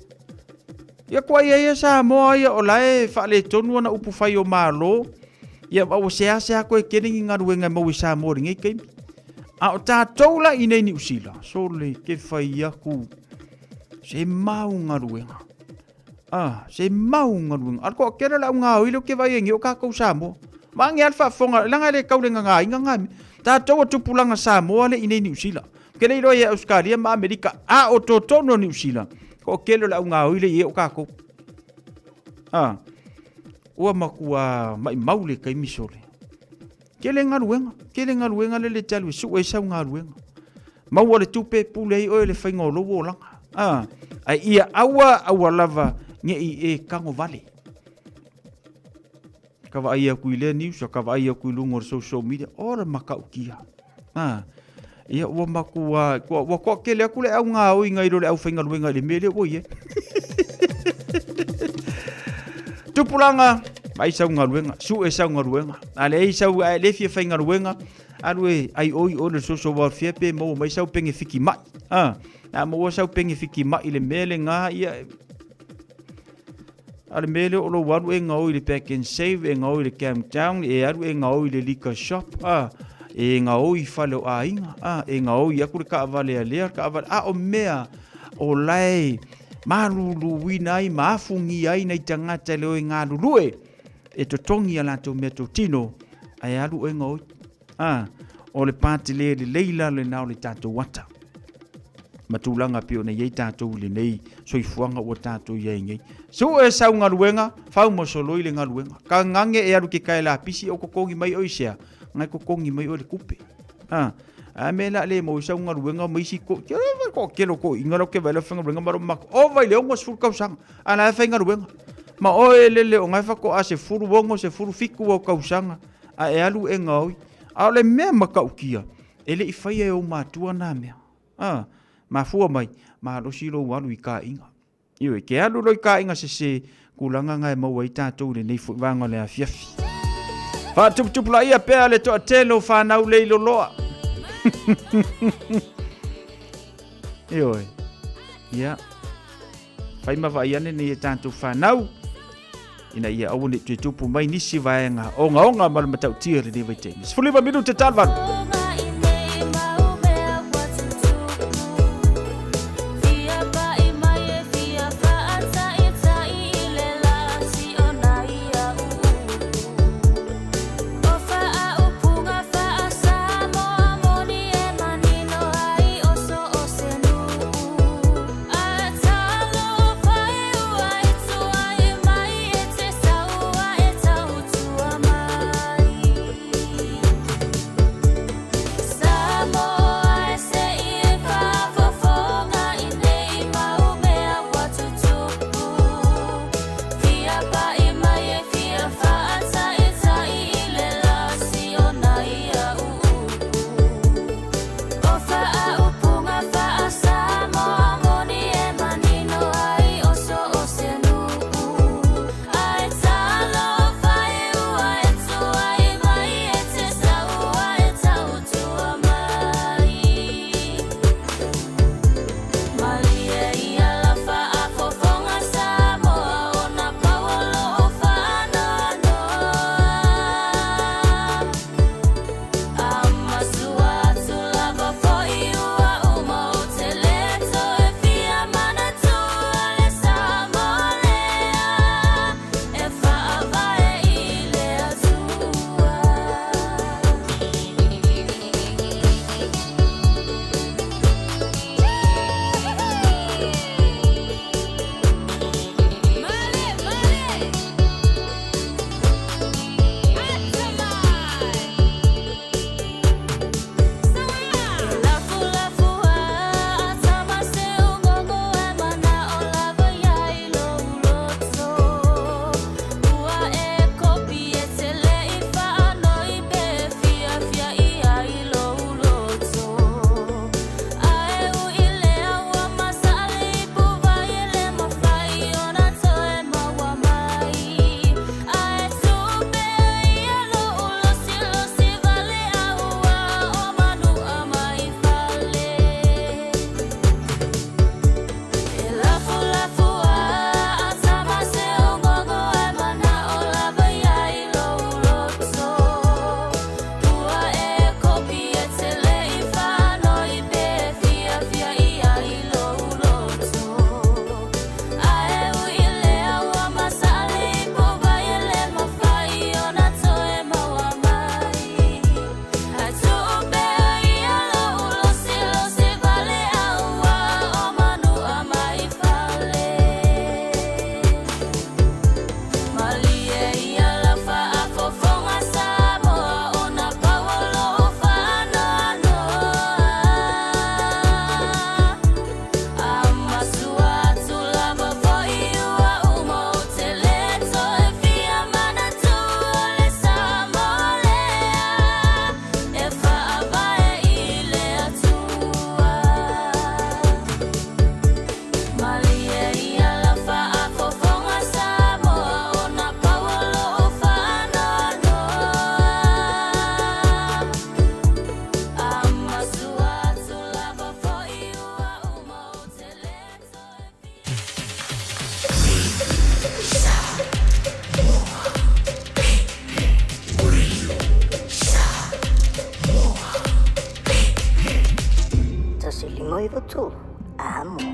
Ia kua ia ia Samoa ia o la e faaletonu ana upu fai o Malo, ia ma ua seasea koe kele ni galuega e maua i Samoa i lenei taimi. A o tatou la i nei Niu Sila, sole ke fai aku se mau galuega. Ah, se mau galuega. A ko kele la unga o ile ke vai ngi o kakou Samoa. Ma ngi al faafofoga, langa le kau le ngangāinga ngā mea. Tatou a tupulaga Samoa le i nei Niu Sila. Ke le iloa ia Australia ma Amerika, a o totonu o Niu Sila, ko kele o le aunga oile i e o kākou. A, ua makua mai mau le kaimi sole. Kele galuega, kele galuega le le te alu e sue sau galuega. Maua le tupe, pule ai oe le faiga o lou olaga. A, ai ia aua, aua lava, nge i e kago vale. Ka vaai aku i lea news, ka vaai aku i luga o le social media, o le makautia. A, ia ua makua, kua, ua toatele atu le au gaoiga i lo le aufaigaluega i le mea lea ua i ai. Tupulaga, mai sau galuega, sue sau galuega. A leai sau, a le fia faigaluega, alu e ai oi o le social welfare pe maua mai sau penge fiki mai. A, a maua sau penge fiki mai i le mea le ngā, ia, A le mea lea o lou alu e gaoi i le Pack and Save, e gaoi i le Countdown, e alu e gaoi i le Liquor Shop, a, e gaoi i fale o aiga, a, e gaoi aku le kaavale a lea, kaavale, a o mea o lae maluluina ai ma afugia ai nai tagata e le o e galulue, e totogi a latou mea totino, ae alu e gaoi. A, o le patele lelei la lena o le tatou ata. Ma tulaga pei ona i ai tatou i lenei soifuaga ua tatou i ai nei. Sue sau galuega, fau ma soloi le galuega. Ka gage e alu ke kae lapisi o totogi mai oe i sea, ngai totogi mai oe le tupe. A, a me la le mo sau galuega ma isi ko, ke vai ko kelo ko inga lo ke vai lo faigaluega ma lo mako. O vai le 60 tausaga, a la e faigaluega. Ma oe lele o ngai fako a 16, 17 o tausaga. A e alu e gaoi. A o le mea matautia, e le i faia e ou matua nā mea. A, mafua mai, malosi lou alu i kāiga. Ioe, ke alu loa i kāiga sesē, kulaga nga e maua ai tatou i lenei foi vaega o le afiafi. Faatuputupulaia pea le toatele o fanau leiloloa. Ioe. Ia. Fai ma vaai ane nei e tatou fanau ina ia aua ne i toe tupu mai nisi vaega ogaoga ma le matautia i lenei vaitaimi. 15 minute tala valu.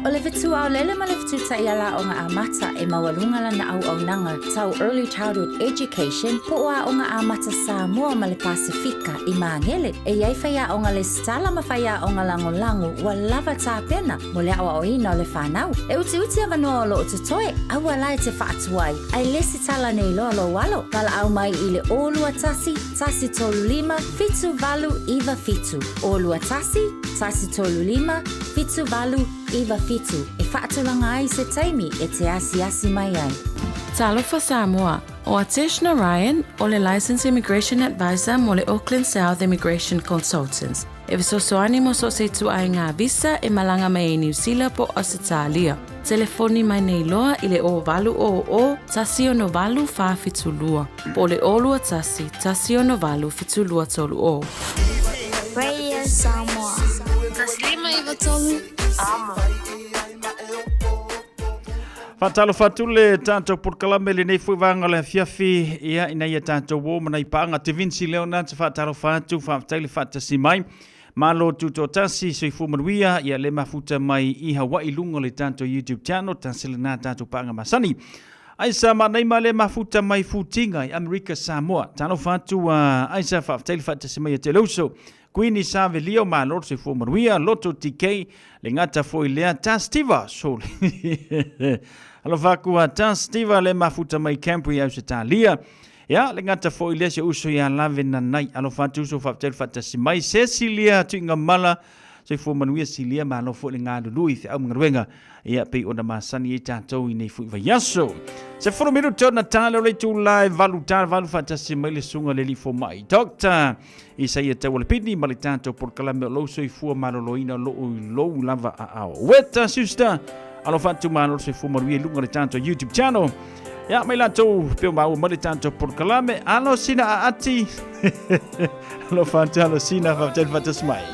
O le fetu aolele ma le fetu taiala aoga amata e maualuga lana auaunaga tau Early Childhood Education po o Aoga Amata Samoa ma le Pasefika i Magele. E i ai faiaoga lesitala ma faiaoga lagolago ua lava tapena mo le aoaoina o le fanau. E utiuti avanoa o lo o totoe, aua la e te faatuai, ae lesitala nei loa lou alo. Valaau mai i le 021 135 7897. 021 135 7897 e faatulaga ai se taimi e te asiasi mai ai. Talofa Samoa, ʻO Atesh Narayan, ʻo le Licensed Immigration Advisor mo le Auckland South Immigration Consultants, e fesoasoani mo so o se ituaiga visa e malaga mai ai Niu Sila po o Ausetalia. Telefoni mai nei loa i le 0800 168 472 po o le 021 168 7230. Radio Samoa. 153 Amo. Faatalofa atu le tatou polokalame lenei foi vaega o le afiafi ia ina ia tatou o ma nai paaga te Vinci Leonard faatalofa atu faafetai le faatasi mai Malo tutoatasi, soifua manuia, ia le mafuta mai i Hawaii luga o le tatou YouTube channel, tasi lena tatou paaga masani. Aisa manai ma le mafuta mai Futiga i Amerika Samoa. Talofa atu a Aisa faafetai le faatasi mai a te lauso. Queen Savelio malo le soifua manuia, Loto TK, le gata foi lea Tastiva soli. Alofa atu a Tastiva le mafuta mai Canberra i Ausetalia. Ia, le gata foi lea si ou uso ia Lave Nanai. Alofa atu uso faafetai le faatasi mai. Cecilia Tuigamala, soifua manuia Silia, malo foi le galulue i feau ma galuega. Ia, pei ona masani ai tatou i nei foi vaiaso. 10 minuto ona tala o le itula e valu tala valu faatasi mai le susuga le alii fomai. Doctor Isaia Taualepini ma le tatou polokalame o lou soifua maloloina o loo i lou lava aao. Weta sister, alofa atu malo le soifua manuia i luga o le tatou YouTube channel. Ia, mai latou peo maua mai le tatou polokalame. Alo sina aati. Alofa atu alo sina faafetai le faatasi mai.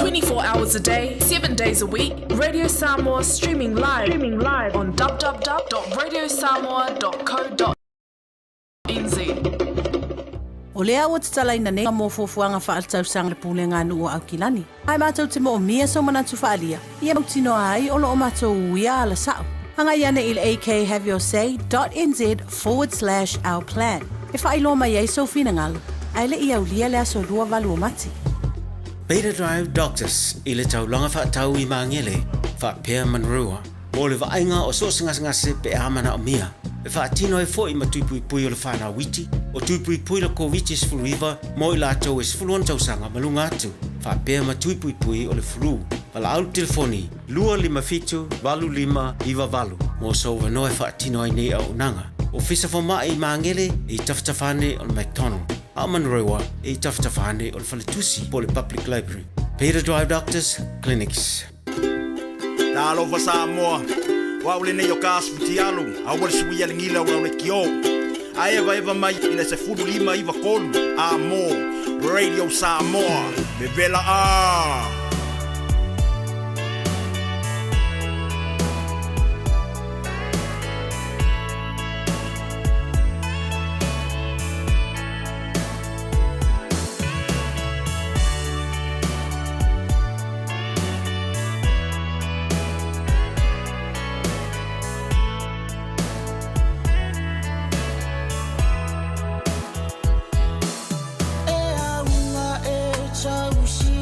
24 hours a day, 7 days a week, Radio Samoa streaming live, streaming live on www.radiosamoa.co.nz. O lea ua tatalaina nei mo fuafuaga faaletausaga le Pulega a Nuu o Aukilani. Ae matou te moomia sou manatu faaalia, ia mautinoa ai o lo o matou uia ala sao. Agai ane i le akhaveyoursay.nz/ourplan e faailoa mai ai sou finagalo, ae le i aulia le aso 28 o Mati. Beta Drive Doctors i le taulaga faatau i Magele, faapea Manurewa, mo le vaaiga o so o se gasegase pe a manaomia. E faatino ai foi ma tuipuipui o le fanau iti, o tuipuipui le Koviti-19 mo i latou e 16 tausaga ma luga atu, faapea ma tuipuipui o le flu. Valaau le telefoni 257 8598 mo sou avanoa e faatino ai nei auaunaga. Ofisa Fomai i Magele e i tafatafa ane o le McDonald, a o Manurewa e i tafatafa ane o le Faletusi po o le Public Library. Beta Drive Doctors Clinics. Talofa Samoa, o au lenei o ka Asfutialu, aua le suia le gila o lau lekiō. A evaeva mai i le 15 93 a mo Radio Samoa, vevela a! E auga e tausi.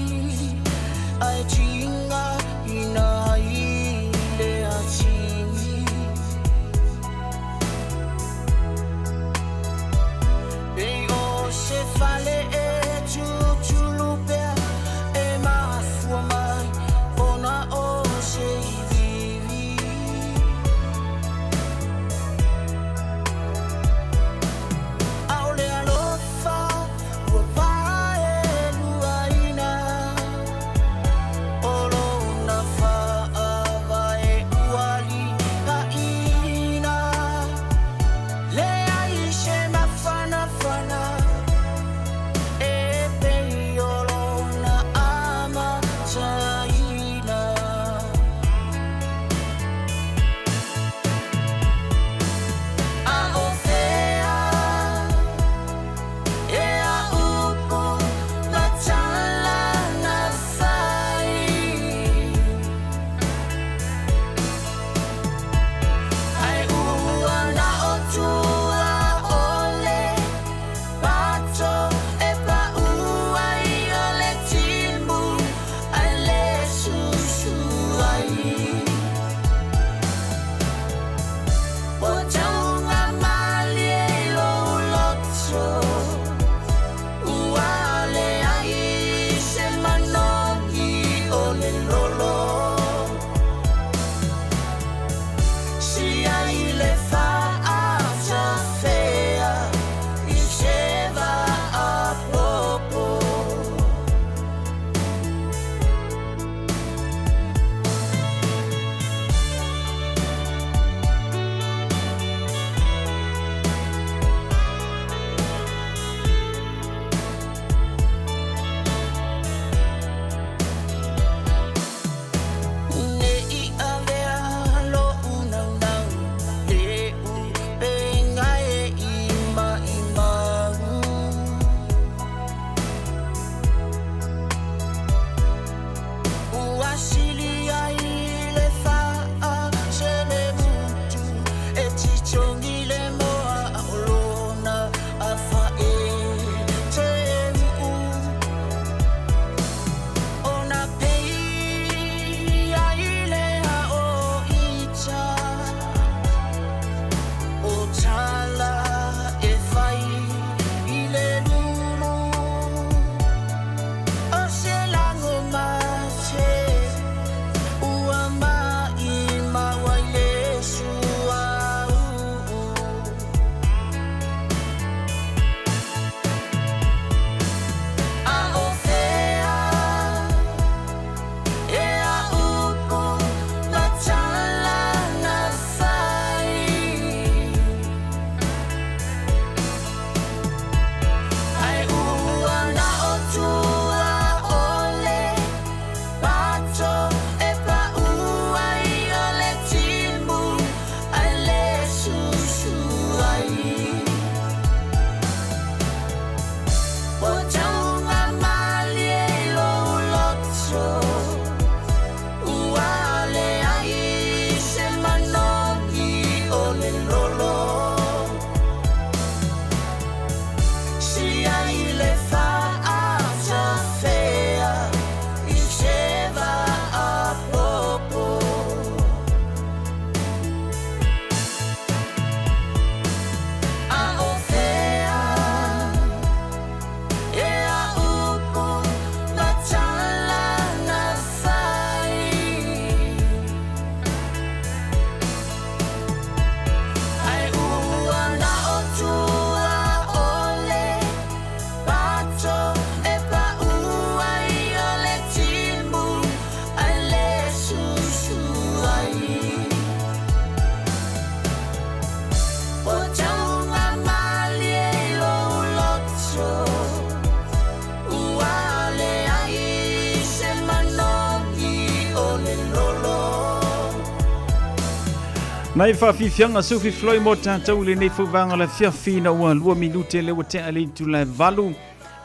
Nai faafiafiaga seu fiafiloi mo tatou i lenei foi vaega o le afiafi ina ua 2 minute lea ua tea le itula e 8.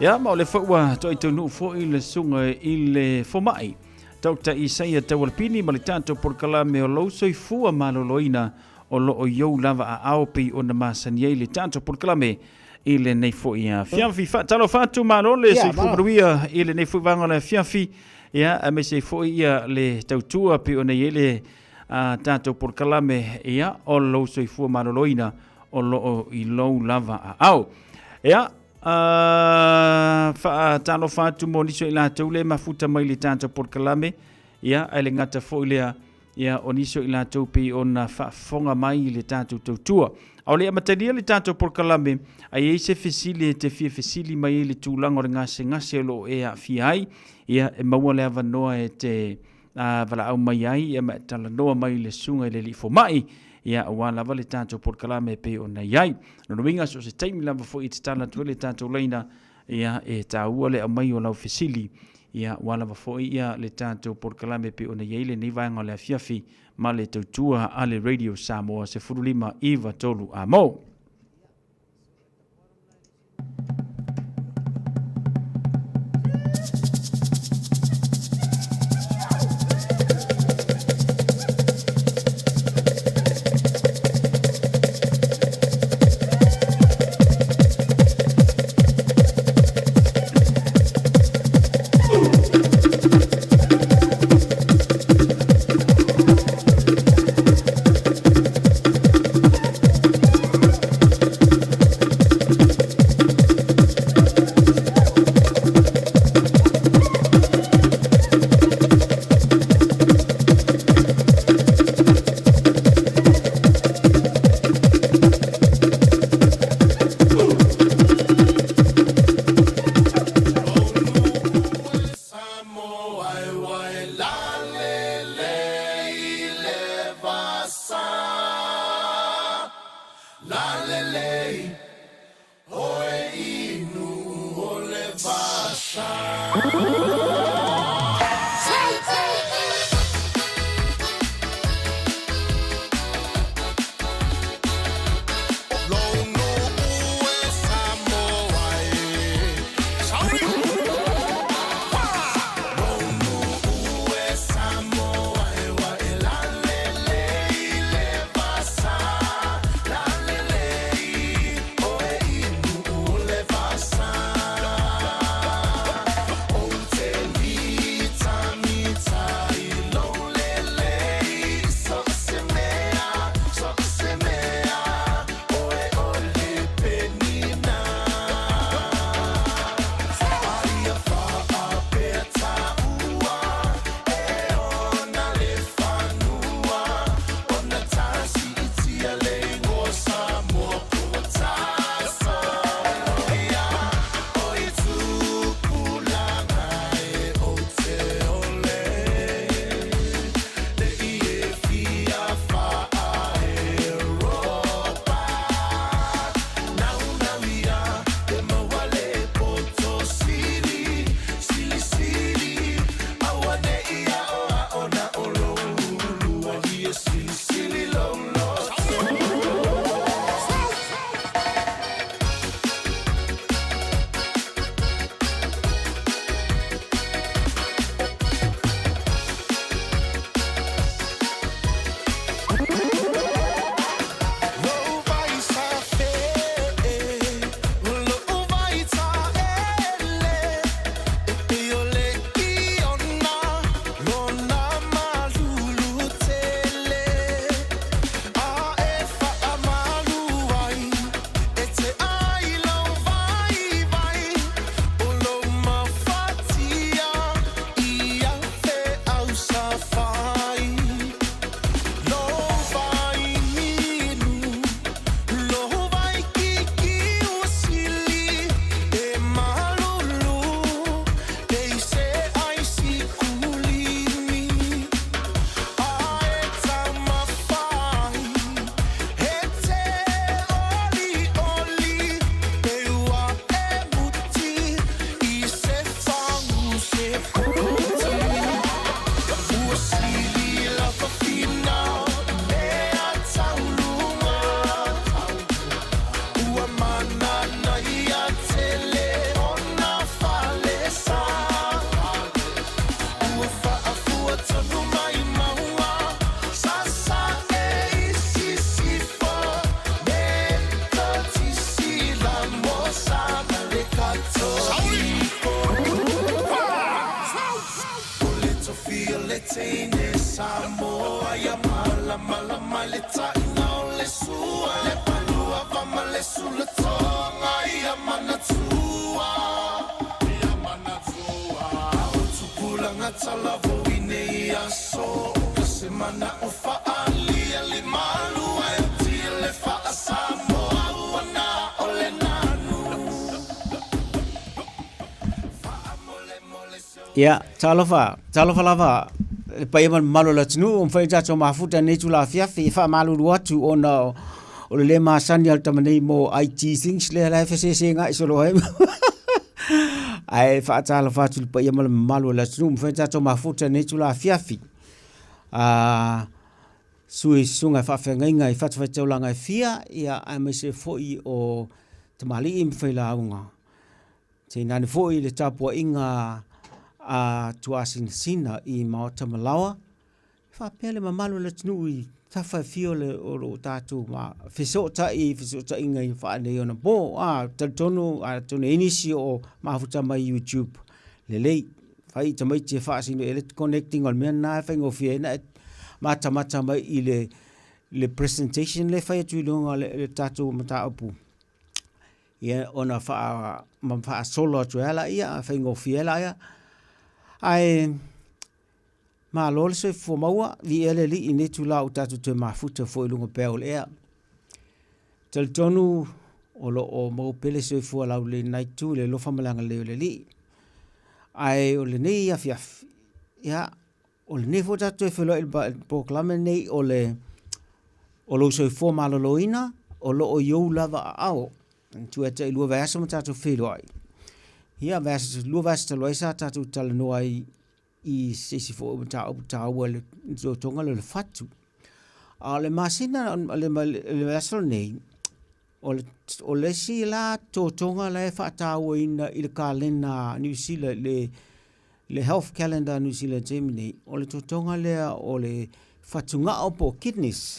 Ia ma o lea foi ua toai taunuu foi le susuga i le fomai Dr. Isaia Taualapini ma le tatou polokalame o lou soifua maloloina o lo o i ou lava aao pei ona masani ai le tatou polokalame i lenei foi afiafi. Faatalofa atu malo le soifua manuia i lenei foi vaega o le afiafi. Ia, aemaise ai foi ia le tautua pei ona i ai le tatou polokalame ia o lou soifua maloloina o lo o i lou lava aao. Ia, faatalofa atu mo nisi o i latou le mafuta mai le tatou polokalame, ia, ae le gata foi lea, ia, o nisi o i latou pei ona faafofoga mai i le tatou tautua. A o le i amatalia le tatou polokalame, a i ai se fesili e te fia fesili mai ai i le tulaga o le gasegase o lo o e aafia ai, ia, e maua le avanoa e te valaau mai ai ia ma e talanoa mai i le susuga i le alii fomai, ia, aua lava le tatou polokalame e pei ona i ai. Lona uiga, so o se taimi lava foi e tatala atu ai le tatou laina, ia, e taua le aumai o lau fesili, ia, aua lava foi ia le tatou polokalame e pei ona i ai lenei vaega o le afiafi ma le tautua a le Radio Samoa 15 93 A mo. teine Samoa ia malamalama le taina o le sua le palua va ma le sulatoga ia manatua ia manatua o tupulaga talavou i nei aso ka se mana o faaalia le malua e tia le faa-Samoa ua na o le nanu. Ia, talofa, talofa lava le paia ma le mamalu o le atunuu, ua mafai ona tatou mafuta i lenei itula afiafi e faamalulu atu ona o le le masani a le tama nei mo IT things lea la e fesesega'i solo ai. Ae faatalofa atu i le paia ma le mamalu o le atunuu, ua mafai ona tatou mafuta i lenei itula afiafi. Sui susuga i faafeagaiga i fatafaitaulaga e fia, ia aemaise foi o tamalii ma failauga. Tainane foi le tapuaiga a Tuasinasina i Maota Malaoa, e faapea le mamalu o le atunuu i tafa e fia o lo o tatou fesootai i fesootaiga i faaneionapo. A, talitonu atonu e i ai nisi o mafuta mai YouTube, lelei, fai i tamaiti e faasino i ai le connecting o le mea lena e faigofie ai ona e matamata mai i le presentation lea e fai atu i luga o le tatou mataupu. Ia ona faa, ma faasolo atu ai lea, faigofie ai lea. Ae malo le soifua maua, viia le Alii i lenei itula ua tatou toe mafuta foi i luga pea o le ea. Talitonu o lo o maua pea le soifua laulelei i lena itu i le alofa ma le agalelei o le Alii. Ae o lenei afiafi, ia, o lenei foi tatou toe feiloai i le polokalame lenei o le o lou soifua maloloina o lo o i ou lava aao. Manatua e tailua vaiaso ma tatou feiloai. Ia, vaiaso, lua vaiaso talu ai sa tatou talanoa ai i se isi foi o mataupu taua i le totoga lea o le fatu. A o le masina, o le vaiaso lenei, o le isi la totoga la e faatauaina i le kalena a Niu Sila, le health calendar a Niu Sila i le taimi nei, o le totoga lea o le fatugao po o kidneys.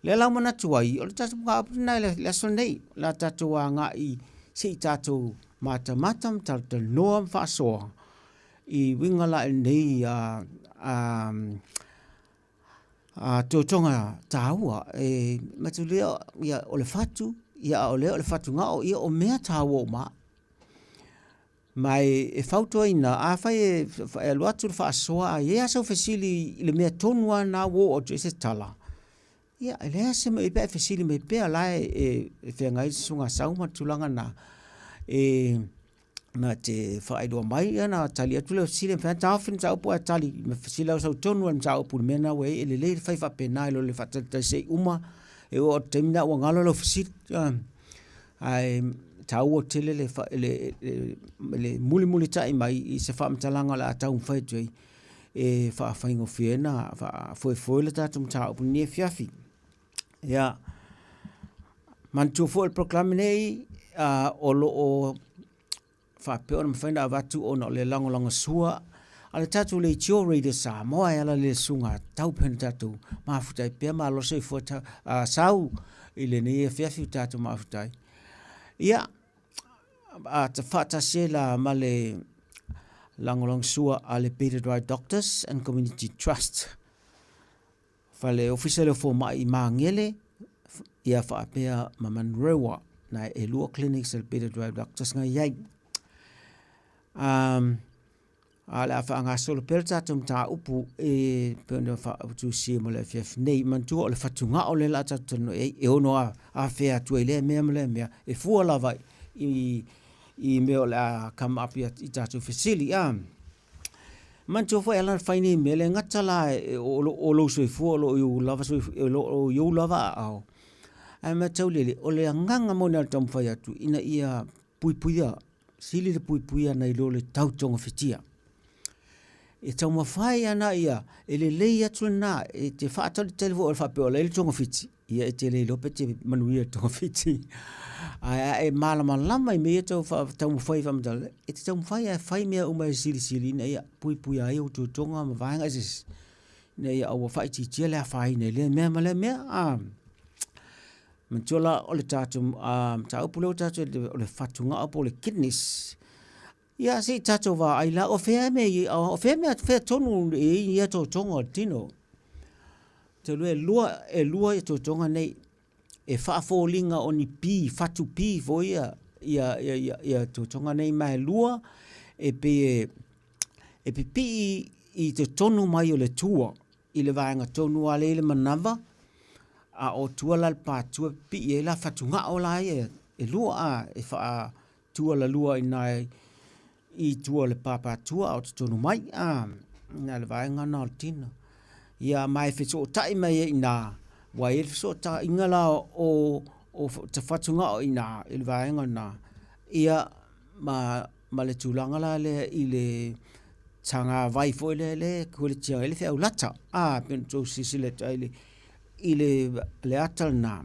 Lea la ua manatu ai, o le tatou mataupu lena i le aso lenei, o le a tatou agai se i tatou matamata ma talatalanoa ma faasoa i uiga la i lenei totoga taua. E manatua ia, o le fatu, a o lea o le fatugao, ia o mea taua uma lava. Ma e fautuaina, afai e alu atu le faasoa ae i ai lava sau fesili i le mea tonu lava lena ua oo atu i ai se tala, ia e leai se mea e pe a e fesili mai pea, o la e feagai le Susuga Sau ma le tulaga lena, e na te faailoa mai ona tali atu lea o fesili, e mafai ona taofi le mataupu ae tali ma fesili lava sau tonu lava i le mataupu i le mea lena ua i ai. E lelei le fai faapena i lo le faatalitali se i uma, e oo atu i le taimi lena ua galo lau fesili. Ae taua tele le, le, le, le mulimulitai mai i se faamatalaga o le a taumafai atu ai e faafaigofie ai ona faafoefoe le tatou mataupu i lenei afiafi. Ia, manatua foi le polokalame nei, o lo o faapea ona mafai ona avatu ona o le lagolagosua a le tatou Leitio Radio Samoa e ala i le susuga tau pea na tatou mafuta ai pea malo soifua ta, sau i lenei afiafi o tatou mafuta ai. Ia, a ta faatasi ai la ma le lagolagosua a le Beta Dry Doctors and Community Trust. Fale Ofisa lea o Fomai i Magele, ia faapea ma Manurewa, na e lua clinics a le Beta Drive Doctors na i ai. Um, a le a faagasolo pea le tatou mataupu e pei ona faautusia mo le afiafi nei. Manatua o le fatugao lea o le a tatou talanoa i ai, e ono afea atu ai lea mea ma lea mea, e fua lava i mea o le a come up i tatou fesili. Ah. Manatua foi e ala ona fai nei mea, le gata la o lou soifua o lo o i ou lava soifua, o lo o i ou lava aao, ae matau lele, o le agaga moni lava o le taumafai atu ina ia puipuia, sili le puipuia nai lo le tau togafitia. E taumafai ana ia, e lelei atu lena, e te faatalitali foi faapea o la e i le togafiti, ia e te le iloa pe te manuia i le togafiti. Ae a e malamalama i mea ia tau taumafai e faamatala, e te taumafai lava e fai mea uma e silisili ina ia puipuia ai ou totoga ma vaega eseese, ina ia aua faaitiitia le afaina i lea mea ma lea mea. A manatua la o le tatou mataupu lea ua tatou o le fatugao po o le kidneys. Ia, se i tatou vaai la, o fea mea i, o fea mea, fea tonu e i ai ia totoga o le tino. Talu e lua, e lua ia totoga nei, e faafoliga o ni pi, fatu pi foi ia, ia, ia, ia, ia totoga nei, ma e lua, e pei e, e pipii i totonu mai o le tua, i le vaega tonu lava lea i le manava, a o tua la le patua e pipii ai la fatugao la ia e lua a, e faatualalua i ina i tua o le papatua a o totonu mai a, na o le vaega lena o le tino. Ia ma e fesootai mai ai i ina, ua i ai le fesootaiga la o fatugao i ina i le vaega lena, ia ma ma le tulaga la lea i le tagavai foi lea e kuletia ai le feau lata. A, pei ona outou silasila atu ai i le ata lena,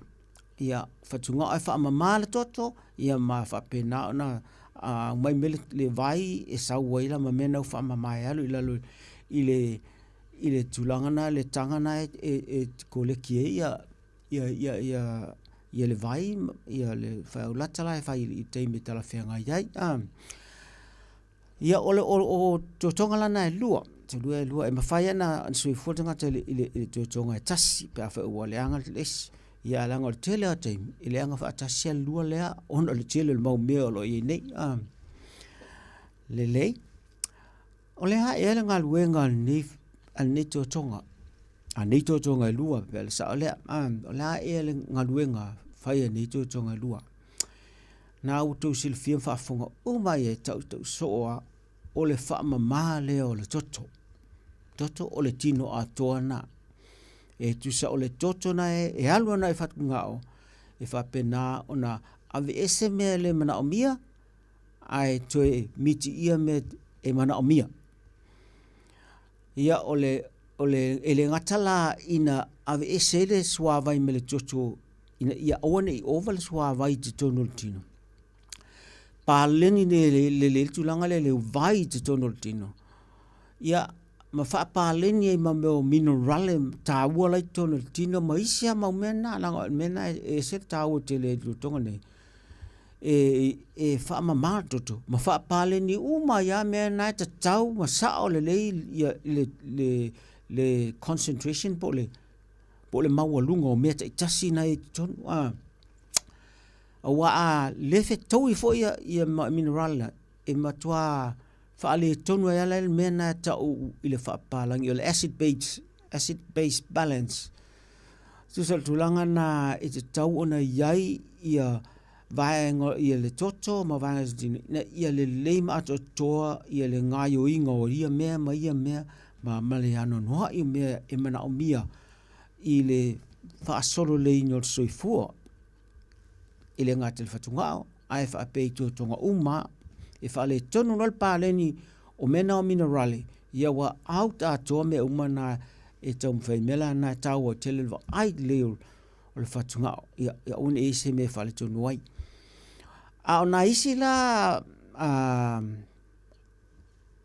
ia, fatugao e faamama le toto, ia ma faapena ona aumai mai le vai e sau ai la ma mea na ua faamama e alu i lalo i le tulaga lena, le taga lena e koleki ai ia le vai, ia le feau lata la e fai i le taimi e talafeagai ai. Ia o le o totoga la na e lua, e lua, e mafai lava ona soifua le tagata i le totoga e tasi pe afai ua leaga le isi. Ia ae leaga o le tele lava o taimi, e leaga faatasi lava le lua lea ona o le tele o le mau mea o lo o i ai nei. Lelei. O le a ea le galuega a lenei, a lenei totoga? A nei totoga e lua, pe a le sao lea. O le a ea le galuega fai a nei totoga e lua? Na ua outou silafia ma faafofoga uma ai e tautau soo lava, o le faamama lea o le toto. Toto o le tino atoa lena. E tusa o le toto na e alu ana i fatugao, e faapena ona aveese mea e le manaomia, ae toe mitiia mea e manaomia. Ia, o le, o le, e le gata la ina aveese ai le suavai mai le toto ina ia aua ne i ova le suavai i totonu o le tino. Paleni le, le, le, le tulaga lea le vai i totonu o le tino. Ia, ma faapaleni ai ma mea o minerale taua la i totonu o le tino ma isi lava mau mea na, leaga o le mea na e ese le taua tele i totonu nei. E, e faamama le toto ma faapaleni uma ai lava mea na e tatau ma sao lelei ia le, le, le concentration po o le, po o le maualuga o mea taitasi na e i totonu. A, aua a le fetaui foi ia, ia mineral na, e matua faaletonu ai lava le mea na e tau i le faapapalagi o le acid base, acid base balance. Tusa o le tulaga na e tatau ona i ai ia vaega ia le toto ma vaega o le tino ina ia lelei ma atoatoa ia le gaoioiga o ia mea ma ia mea ma, ma le anoanoai o mea e manaomia i le faasololeiina o le soifua. E le gata i le fatugao, ae faapea i tuatuaga uma e faaletonu loa le paleni o mea na o minerale, ia ua out atoa mea uma na e taumafai mea la na e taua tele le vaai lelei o le fatugao, ia, ia aua ne i i ai se mea e faaletonu ai. A o nai isi la a,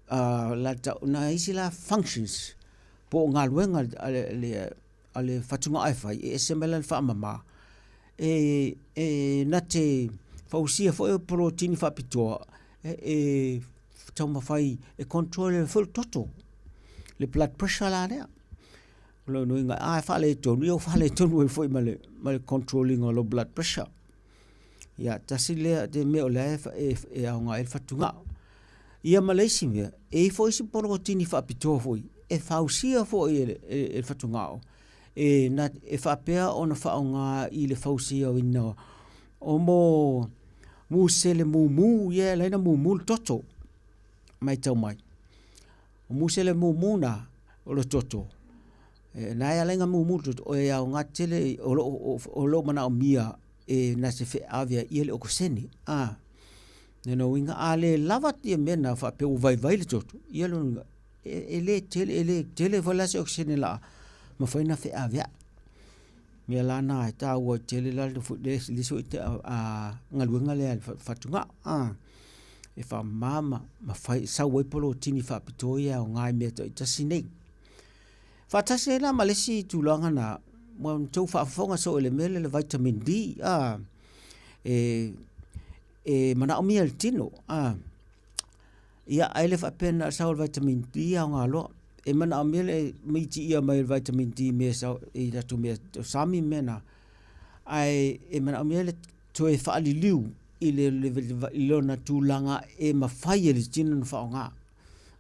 a, la tau, nai isi la functions po o galuega a le, le a le fatugao e fai, e ese mai la le faamama, e, e na te fausia foi o polotini faapitoa, e, e taumafai e control ai foi le toto, le blood pressure la lea. O lona uiga, a e faaletonu, ia ua faaletonu ai foi ma le, ma le control ina o lou blood pressure. Ia, tasi lea te mea o lea e, e, e aoga ai le fatugao. Ia ma le isi mea, e i ai foi isi polotini faapitoa foi, e fausia foi e le, e, e le fatugao, e, na, e faapea ona faaaoga i le fausiaina o mo musele mumu, ia e ala ai ona mumu le toto. Matau mai. O musele mumu na o le toto, e, na e ala ai ona mumu le toto, e aoga tele, o lo o, o lo o manaomia e na se feave ai ia le okosene. A, lona uiga a le lava ia mea na faapea ua vaivai le toto, ia lona uiga, e, e le tele, e le tele foi la se okesene la mafai ona feaveai. Mea la na e taua tele la le le isi foi galuega lea a le fatugao. A, e faamama ma fai, sau ai polotini faapitoa ia e aoga i mea taitasi nei. Faatasi ai la ma le isi tulaga na, ua outou faafofoga soo i le mea lea le vitamin D, a, e, e manaomia e le tino, a. Ia, ae le faapea na o le sau o le vitamin D e aoga loa. E manaomia le mitiia mai o le vitamin D i mea sau i latou mea sami ma mea na, ae e manaomia le toe faaliliu i le i lona tulaga e mafai e le tino ona faaaoga.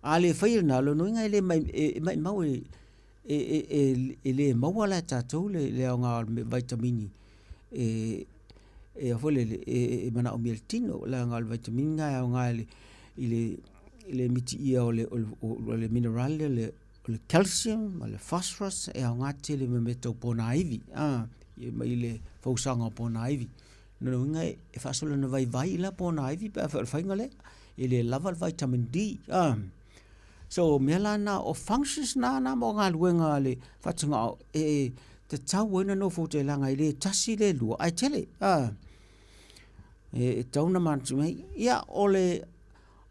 A le faia lena, o lona uiga e le e maumau e e le maua la e tatou le aoga o le vaitamini e e foi lele e manaomia e le tino, leaga o le vaitamini lena e aoga i le mitiia o le mineral lea o le calcium ma le phosphorus e aoga tele mo mea tau ponaivi mai le fausaga o ponaivi. O lona uiga e faasolo ina vaivai la ponaivi pe afai o le faiga lea, e le lava le vitamin D. So o mea la na, o functions na na mo galuega a le fatugao e tatau ai ona nofo uta leaga e le tasi le lua ae tele. E tatau ona manatu mai, ia o le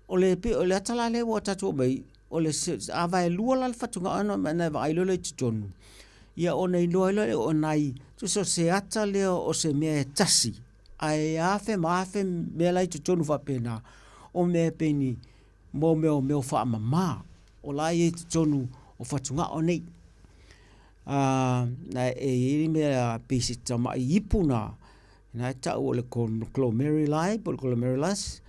o le pei o le ata la lea ua tatou oo mai, o le a vaelua la le fatugao ona e vaai loa lea i totonu, ia ona iloa ai loa lea o nai, tusa o se ata lea o se mea e tasi, ae afe ma afe mea la i totonu faapena, o mea e pei ni mo mea o mea faamama o la e i ai i totonu o fatugao nei. E i ai mea pei se tamai ipu na, na e tau o le glomeruli po o le glomerulus,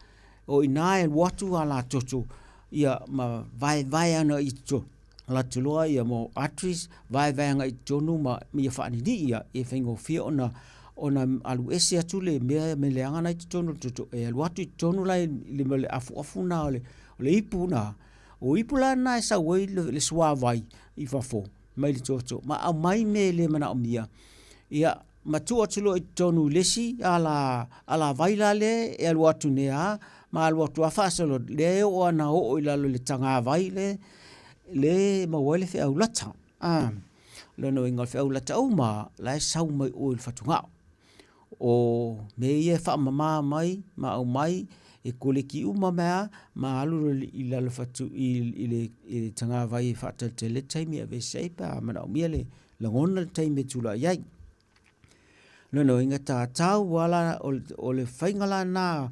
o i ina e alu atu ala toto ia ma vaevae ana i totonu, alu atu loa ia mo arteries, vaevae agai i totonu ma ia faaninii ia, ia faigofie ona ona alu ese atu le mea me leaga na i totonu o le toto, e alu atu i totonu la i le afuafu na o le ipu na. O ipu la na e sau ai le suavai i fafo mai le toto ma aumai mea e le manaomia, ia ma tuu atu loa i totonu i le isi ala alavai la lea e alu atu nei lava ma alu atu lava faasolo lea e oo ana oo i lalo i le tagavai lea e maua ai le feau lata. O lona uiga o le feau lata uma lava la e sau mai o i le fatugao. O mea ia e faamama mai ma aumai e koleki uma mai lava ma alu i lalo i le tagavai e faatalitali ai le taimi e aveese ai pe a manaomia le lagona le taimi e tulai ai. O lona uiga e tatau lava la, o le faiga la lena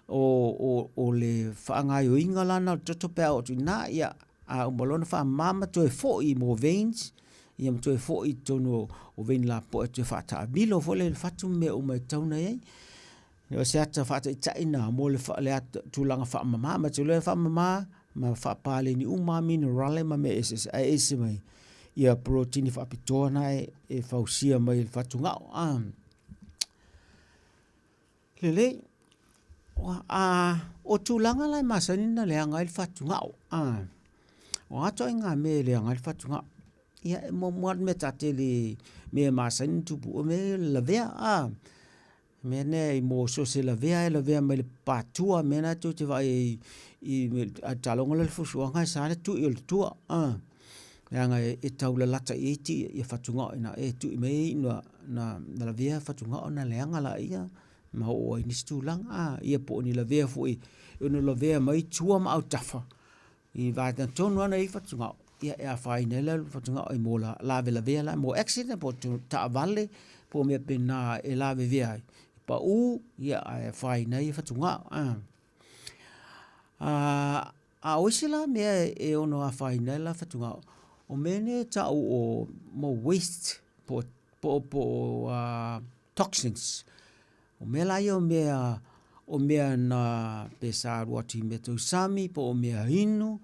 o le faagaoioiga la lena o le toto pe a oo atu i ina, ia a uma loa ona faamama ma toe foi mo veins, ia ma toe foi i totonu o vein lapoa e toe faataamilo foi lea i le fatu ma mea uma e tatau ona i ai. O se ata faataitai lena mo le tulaga faamama. Ma te iloa e faamama ma faapaleni uma lava minerale ma mea eseese, ae ese mai ia purotini faapitoa na e fausia mai e le fatugao. Lelei, o tulaga la e masani ona leaga ai le fatugao, o a ituaiga mea e leaga ai le fatugao? Ia e muamua lava le mea ta te le, mea e masani ona tupu, o mea ia o le lavea. Mea nei mo so o se lavea e lavea mai le patua mea na tou te vaai ai i a taaloga loa le fuafuaga e sa le tui o le tua leaga e taulalata i ai ia fatugao i ina e tui mai ai na na lavea fatugao ona leaga laia ma oo ai i nisi tulaga ia po o ni lavea foi e ono lavea mai tua ma autafa I vaega tonu lava na i ai fatugao, ia e afaina ai la fatugao i mo lavelavea la, mo accident po o taavale po o mea faapena e lavevea ai, pau ia ae afaina ai fatugao. A o isi la mea e ono afaina ai la fatugao, o mea nei e tau o mo waste po o toxins. O mea la ia o mea, o mea na pe sa alu atu i mea tau sami po o mea inu,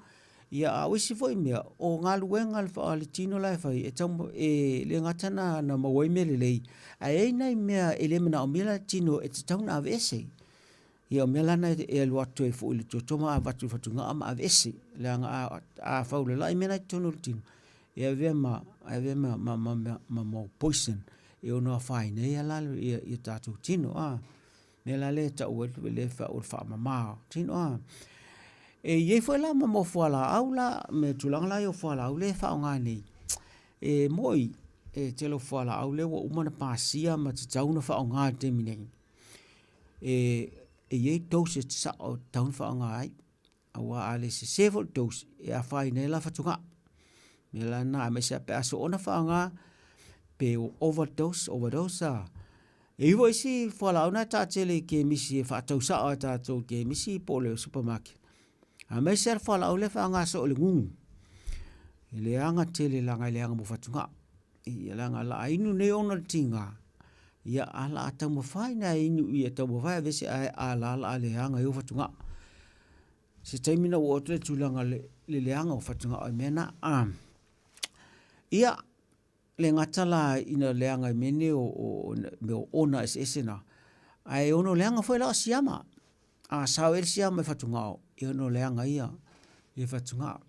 ia a o isi foi mea, o galuega a le tino la e fai, e tau, e le gata na maua ai mea lelei, ae i ai nai mea e le manaomia la e le tino e tatau ona aveese. Ia o mea la na e alu atu ai foi i le toto ma avatu i fatugao ma aveese, leaga a faulalai mea la i totonu o le tino, e avea ma, e avea ma, ma, ma, ma, ma mau poison e ono afaina ai la ia, ia tatou tino. A, mea la lea e tau ai le faamama tino. A, e i ai foi la ma mau fualaau la, me tulaga la ia o fualaau lea e faaaoga nei, e moi e tele o fualaau lea ua uma ona pasia ma tatau ona faaaoga i le taimi nei. E, e i ai dosage sao e tatau ona faaaoga ai. Aua a le sese foi le dose, e afaina ai la fatugao. O le mea la lena, aemaise lava pe a soona faaaoga, pe overdose, overdose a. E i ai foi isi fualaau na e taatele i kemisi e faatau sao lava e tatou i kemisi po o le supermarket. Aemaise lava le fualaau lea e faaaoga soo i le gugu, e leaga tele leaga e leaga mo fatugao. Ia leaga o le a inu nei ona o le tiga, ia ae o le a taumafai ona e inu ia taumafai e aveese ae a la o le a leaga ai ou fatugao. Se taimi ona ou oo atu lea i le tulaga o le leaga o fatugao i mea na. Ia, le gata la ina leaga i mea nei o mea o ona eseese na, ae ono leaga foi la o siama. A sao ai le siama i fatugao, e ono leaga ia i fatugao.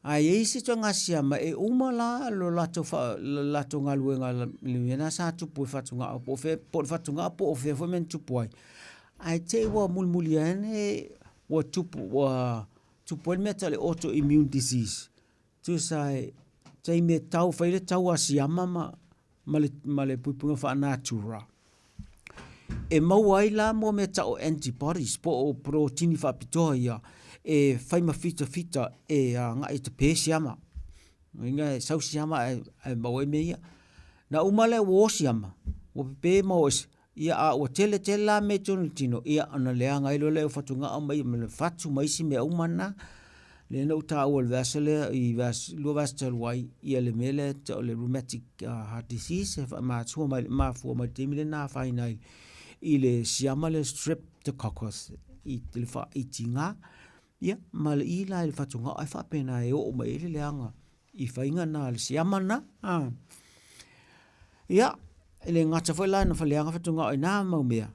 Ae i ai isi ituaiga siama e uma la lo latou fa, le latou galuega i le mea lena sa tupu i fatugao po o fea, po o le fatugao po o fea foi mea na tupu ai. Ae te i ua mulimuli ane ua tupu, ua tupu ai le mea e tau o le autoimmune disease. Tusa e taimi e tau fai le tau a siama ma, ma le, ma le puipuiga faa-natura, e maua ai la mo mea tau o antibodies po o porotini faapitoa ia e fai ma fitafita e agai e tape siama. Lona uiga e sau siama ae, ae maua ai mea ia. Na uma lea ua o siama, ua pepe ma o ese, Ia, a ua tele tele la mea i totonu o le tino, ia ona leaga ai loa lea o fatugao ma ia ma le fatu ma isi mea uma na. Lea na ou taua i le vaiaso lea, i lua vaiaso talu ai, ia le mea lea e tau o le rheumatic heart disease e mafua mai, mafua mai i le taimi lea na afaina ai i le siama lea streptococcus i le faaitiga, ia ma le i la i le fatugao ae faapena e oo mai ai le leaga i faiga na a le siama na. Ia, e le gata foi la ina faleaga fatugao i na mau mea,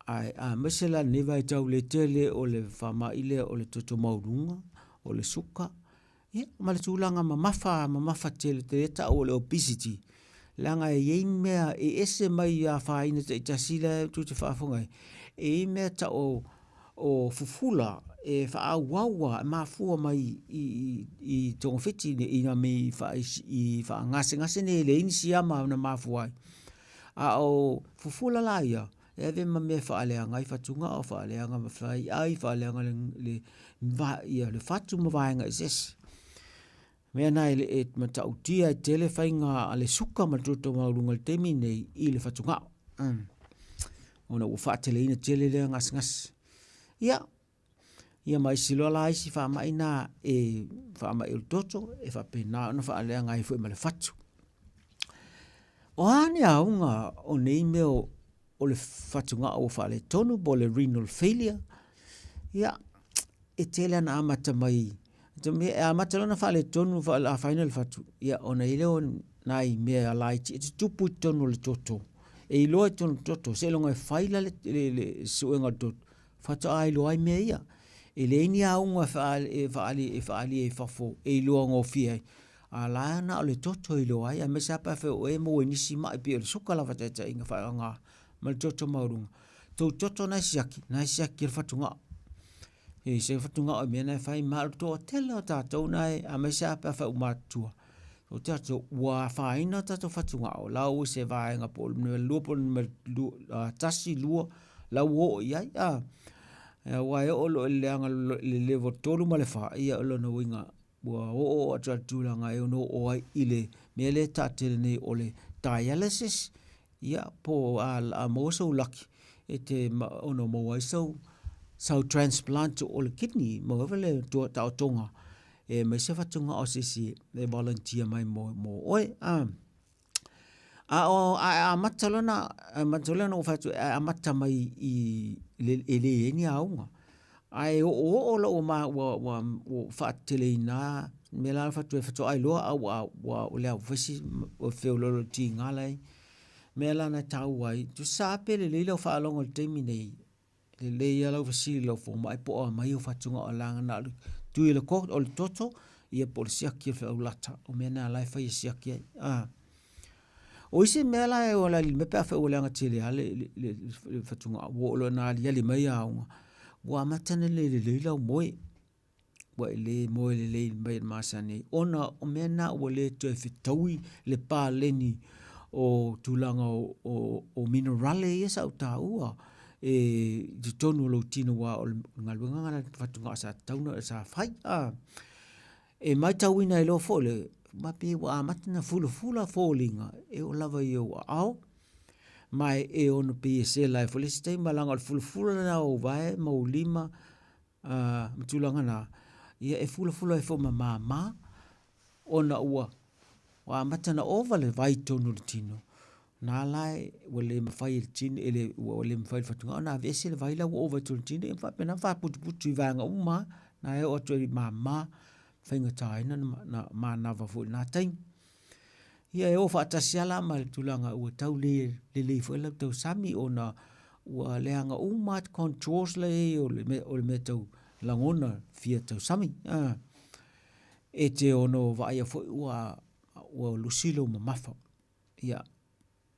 ae aemaise la lenei vaitau i le tele o le faamai lea o le toto maualuga, o le suka, ia ma le tulaga mamafa mamafa tele lea e tau o le obesity. Leaga e i ai mea e ese mai afaina taitasi la tou te faafofoga ai, e i ai mea e tau o fufula e faaauau lava e mafua mai i togafiti i faagasegase nei e leai ni siama na mafua ai. A o fufula la ia, e ave ma mea e faaleaga ai fatugao, faaleaga ma faiai, faaleaga le fatu ma vaega eseese. O mea na e matautia e tele faiga a le suka ma le toto maualuga i le taimi lenei i le fatugao. Ona ua faateleina tele lea gasegase. Ia, ia ma isi loa la isi faamai na e faamai o le toto e faapena ona faaleaga ai foi ma le fatu. O a ni auga o nei mea o le fatugao ua faaletonu po o le renal failure, ia, e tele lava ina amata mai, e amata loa ona faaletonu afaina le fatu, ia ona i ai lea o nai mea laiti e tutupu i totonu o le toto. E iloa i totonu o le toto, seiloga e fai la le suega o le toto, faatoa iloa ai mea ia. E leai ni auga e faaalia i fafo e iloa gofie ai, a la e na o le toto e iloa ai, aemaise lava pe afai o oe e maua i nisi mai pei o le suka lava taitaiga faaaoga ma le toto maualuga. Tou toto na e siaki, na e siaki e le fatugao. E se fatugao i mea na e fai ma o le toatele o tatou na e, aemaise lava pe afai ua matutua. O tatou, ua afaina o tatou fatugao, la ua i se vaega po o le numera 2 po o le numera 1, 2, la ua oo i ai. Aua e oo loa i le leaga i le level 3 ma le 4, ia o lona uiga ua oo atu i le tulaga e ono oo ai i le mea lea e taatele nei o le dialysis, ia po o a maua sou laki e te ono maua ai sau sau transplant o le kidney, maua ai le taotoga e aumai se fatugao o se isi e volunteer mai mo oe. A o a amata loa na amata loa na ou fai atu e amata mai i le e leai ni auga. Ae oooo loa ua ua ua ua faateteleina mea la e faatoa iloa a ua ua o le a fai si feoloolo i le tiga la e i ai. Mea la na e taua ai, tusa lava pe lelei lau faalogo i le taimi nei, lelei lava lau fesili i lau fomai po o aumai ou fatugao leaga na o le tui o le toto ia po o le siaki o le feaulata. O mea na la e fai e siaki ai. O isi mea la e ola i le mea pe afai ua leaga tele lava le fatugao, ua oo loa ina aliali mai auga, ua amata ona le lelei lau moe. Ua e le moe lelei mai i le masani ai, ona o mea na ua le toe fetaui le paleni o tulaga o minerale ia sa ou taua e i totonu o lou tino aua o le galuega lena a le fatugao sa tatau ona sa fai. E matauina ai loa foi le ma pei ua amata ona fulafula foliga e oo lava i ou aao ma e ono pei e sela ai foi le isi taimi leaga o le fulafula lena o ou vae ma ou lima. ma tulaga na, ia e fulafula ai foi ma māmā, ona ua ua amata ona ova le vai i totonu o le tino, na la e ua le mafai e le tino, e le, ua le mafai e le fatugao ona aveese le vai la ua ova i totonu o le tino, ia ma faapena ona faaputuputu i vaega uma lava, na e oo atu ai i māmā, faigata ai ona manava foi i lena taimi. Ia e oo faatasi lava la ma le tulaga ua tau le lelei foi lau tausami ona ua leaga uma lava controls la e i ai o le mea tau lagona fia tausami. E te ono vaaia foi ua ua lusi lou mamafa. Ia,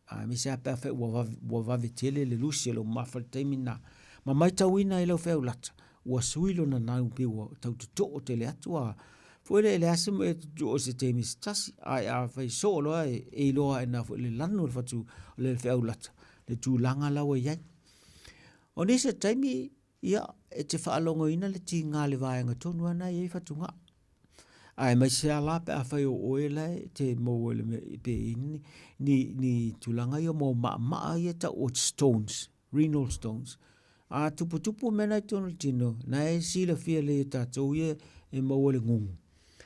aemaise lava pe afai ua vave, ua vave tele le lusi o lou mamafa i le taimi lena. Ma matauina ai lau feaulata, ua sui lona nanu pei ua tau totoo tele atu a. Foi lea e leai se mea e totoo i se taimi se tasi, ae afai soo loa e iloa ai i ina foi le lanu o le fatu, o le feaulata, le tulaga la ua i ai. O nisi o taimi, Ia, e te faalogoina le tiga i le vaega tonu lava lena e i ai fatugao. Aemaise lava la pe afai o oe la e te maua i le mea pe i ai ni, ni, ni tulaga ia mo maamaa ia e tau o stones, renal stones. A tuputupu mea na i totonu o le tino, na e silafia lelei e tatou ia e maua le gugu.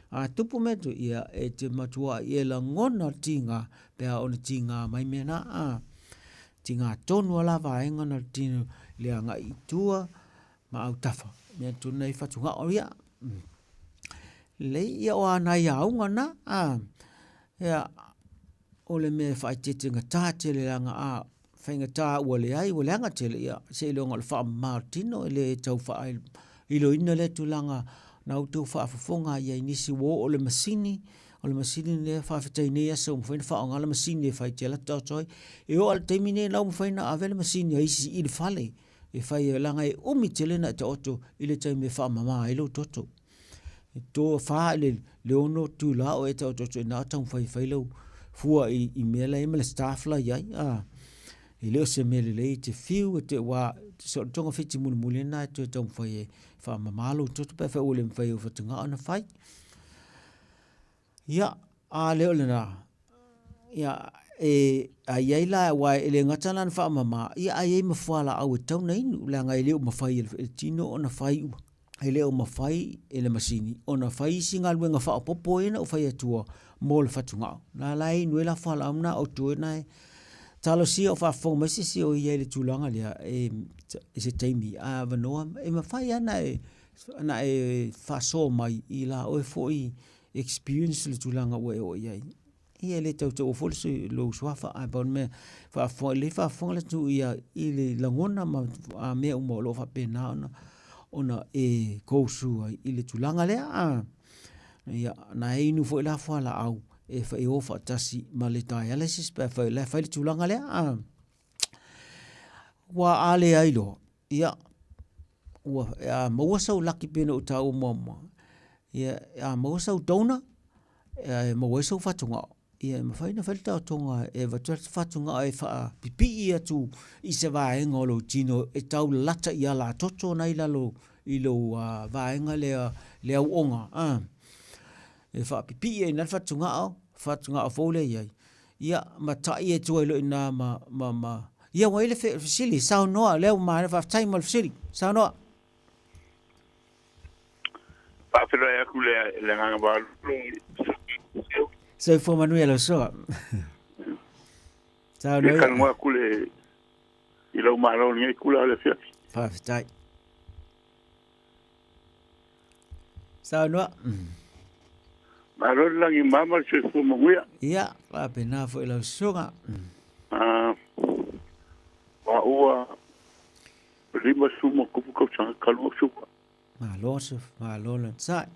A tupu mea tu, ia e te matua e lagona le tiga pe a ona tiga mai mea na. A tiga tonu a la vaega na le tino le agai i tua ma autafa. Mea tonu nei fatugao ia. Lelei ia o a nai auga na. A ia o le mea e faaeteete gata tele leaga a faigata ua leai ua leaga tele, ia seiloga o le faamama o le tino e le tau faailoina lea tulaga na outou faafofoga i ai nisi ua oo le masini, o le masini lea faafetai nei aso ua mafai ona faaaoga le masini e fai te alu atu taoto ai. E oo lava i le taimi nei la ua mafai ona ave le masini a isi i le fale e fai ai leaga e umi tele ona e taoto i le taimi e faamama ai lou toto. E toafa i le 6 itula o e taototo i ina o taumafai e fai lau fua i mea la e i ai ma le staff la e i ai. E le o se mea lelei e te fiu e te aua so o le togafiti mulimuli lena e toe taumafai e faamama lou toto pe afai ua le mafai e ou fatugao ona fai. Ia, a le o lena, ia, e, a i ai la, aua e le gata la ona faamama, ia a i ai ma fualaau e tatau ona inu, leaga e le o mafai e le tino ona fai uma. E le o mafai e le masini ona fai isi galuega faaopoopo ia na ou fai atua mo le fatugao. Na la e inu ai la fualaau na o toe na e talosia o faafofoga mai se isi o i ai i le tulaga lea e, i se taimi a avanoa e mafai lava ona e, ona e faasoa mai i la oe foi experience le tulaga ua e oo i ai. Ia e le tautaua foi le lou suafa, ae pau le mea, faafofoga, lelei faafofoga le atunuu ia i le lagona ma a mea uma o lo o faapena ona ona e go through ai i le tulaga lea. A, ia, na e inu foi la fualaau e e o faatasi ma le dialysis pe afai o la e fai le tulaga lea. A, ua a leai loa, ia, ua, a maua sau laki pei ona ou taua muamua, ia, a maua sau donor, e maua ai sou fatugao, ia e mafai ona fai le taotoga e avatu ai le fatugao e faapipii atu i se vaega o lou tino e tau lalata i alatoto na i lalo i lou vaega lea le auoga a e faapipii ai i ina le fatugao, fatugao fou lea e i ai, ia ma tai atu ai loa i ina ma, ma, ma, ia ua i ai le fesili, saunoa, lea ua maea, faafetai mo le fesili, saunoa. Faafeiloai atu le le agaga maualalo. Soifua manuia lau susuga. Saunoa. Ia talanoa atu le i lou malo i lenei itula o le afiafi. Faafetai. Saunoa. Malo le lagi mama le soifua manuia. Ia, faapena foi lau susuga. Ah, ua 50 ma tupu tausaga talu ona suka. Malo se malo le onosai.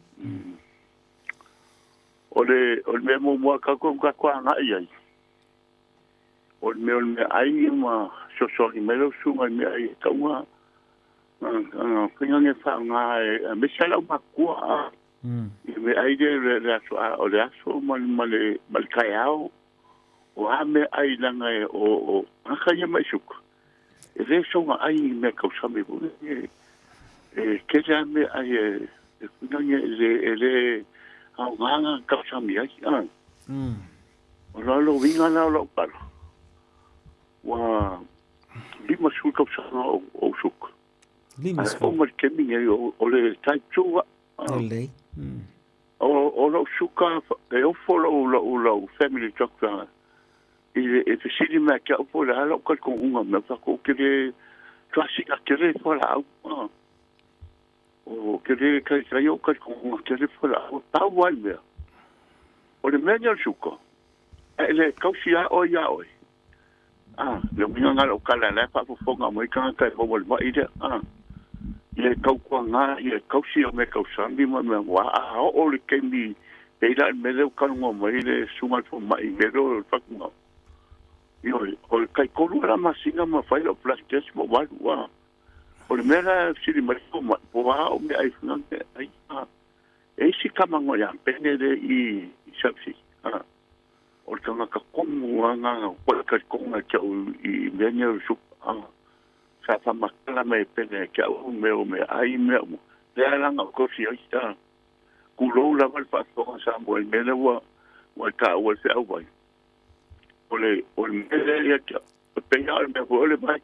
O le o le mea muamua tatou na tatou agai i ai, o le mea o le meaai ma fesoasoani mai lau susuga i meaai e tatau ona fai e faaaoga aemaise lava le aumatutua i meaai lea le aso o le aso ma le ma le taeao. O a meaai leaga o tagata ia mai suka, E le soona ai i mea tausami foi nei, e tele lava meaai e foi nei e le aoga ona tausami ai. O le uiga la o lau tala, ua 50 tausaga o ou suka. 50. Ai o ma le taimi nei o le type 2 a. Lelei. O lou suka e ofo lou lou lou family doctor i le e fesili mai ia te au po o le a lou talitonuga mea faatoa ou te le tuasina tele i fualaau. Ou te le taitai ou talitonuga tele i fualaau. Pau lava le mea, o le mea lea o le suka, a e le tausi lava oe ia oe. A, le uiga lena o lau tala, la e faafofoga mai tagata e maua i le ma'i lea, a, ia e tautuana, ia e tausi au meatausami ma mea, aua a oo i le taimi, pei la o le mea lea ua talanoa mai le susuga i le fomai i le mea lea o le fatugao, ioe, o le taitolu lava la masina ma fai lau blood test ma ou alu, a, o le mea la e fesili mai le fomai, po o a au meaai foi na meaai, a, e isi tama noa ia Pene lea i i South Sea, a. O le tagata komu a nga koe talitonu ia te au i mea nei o le suka a sa faamatala mai e pele ia te au mea o meaai mea uma lea la na ou tosi ai a tulou lava le faafofoga a Samoa i le mea lea ua ua e taua i le feau vai o le o le mea lea ia te au e pei lava o le mea foi o le vai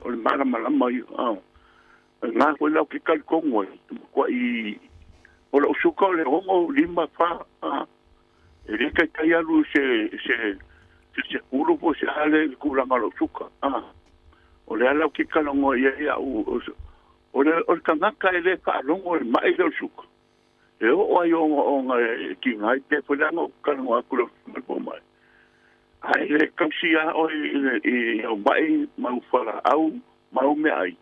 o le malamalama ia a na foi la ou te talitonu ai e matuai o lou suka o le 6 5 a E le taitai alu i se, se, se sekulu po o se a le tulaga o lou suka. A, o le ala ou te talanoa i ai au, o le, o le tagata e le faalogo i le ma'i lea o le suka, e oo ai ogaoga e tiga ai pea foi leaga ou te talanoa atu i lau afioga i le fomai. A e le tausi lava oe i, le, i au ma'i ma au fualaau ma au meaai,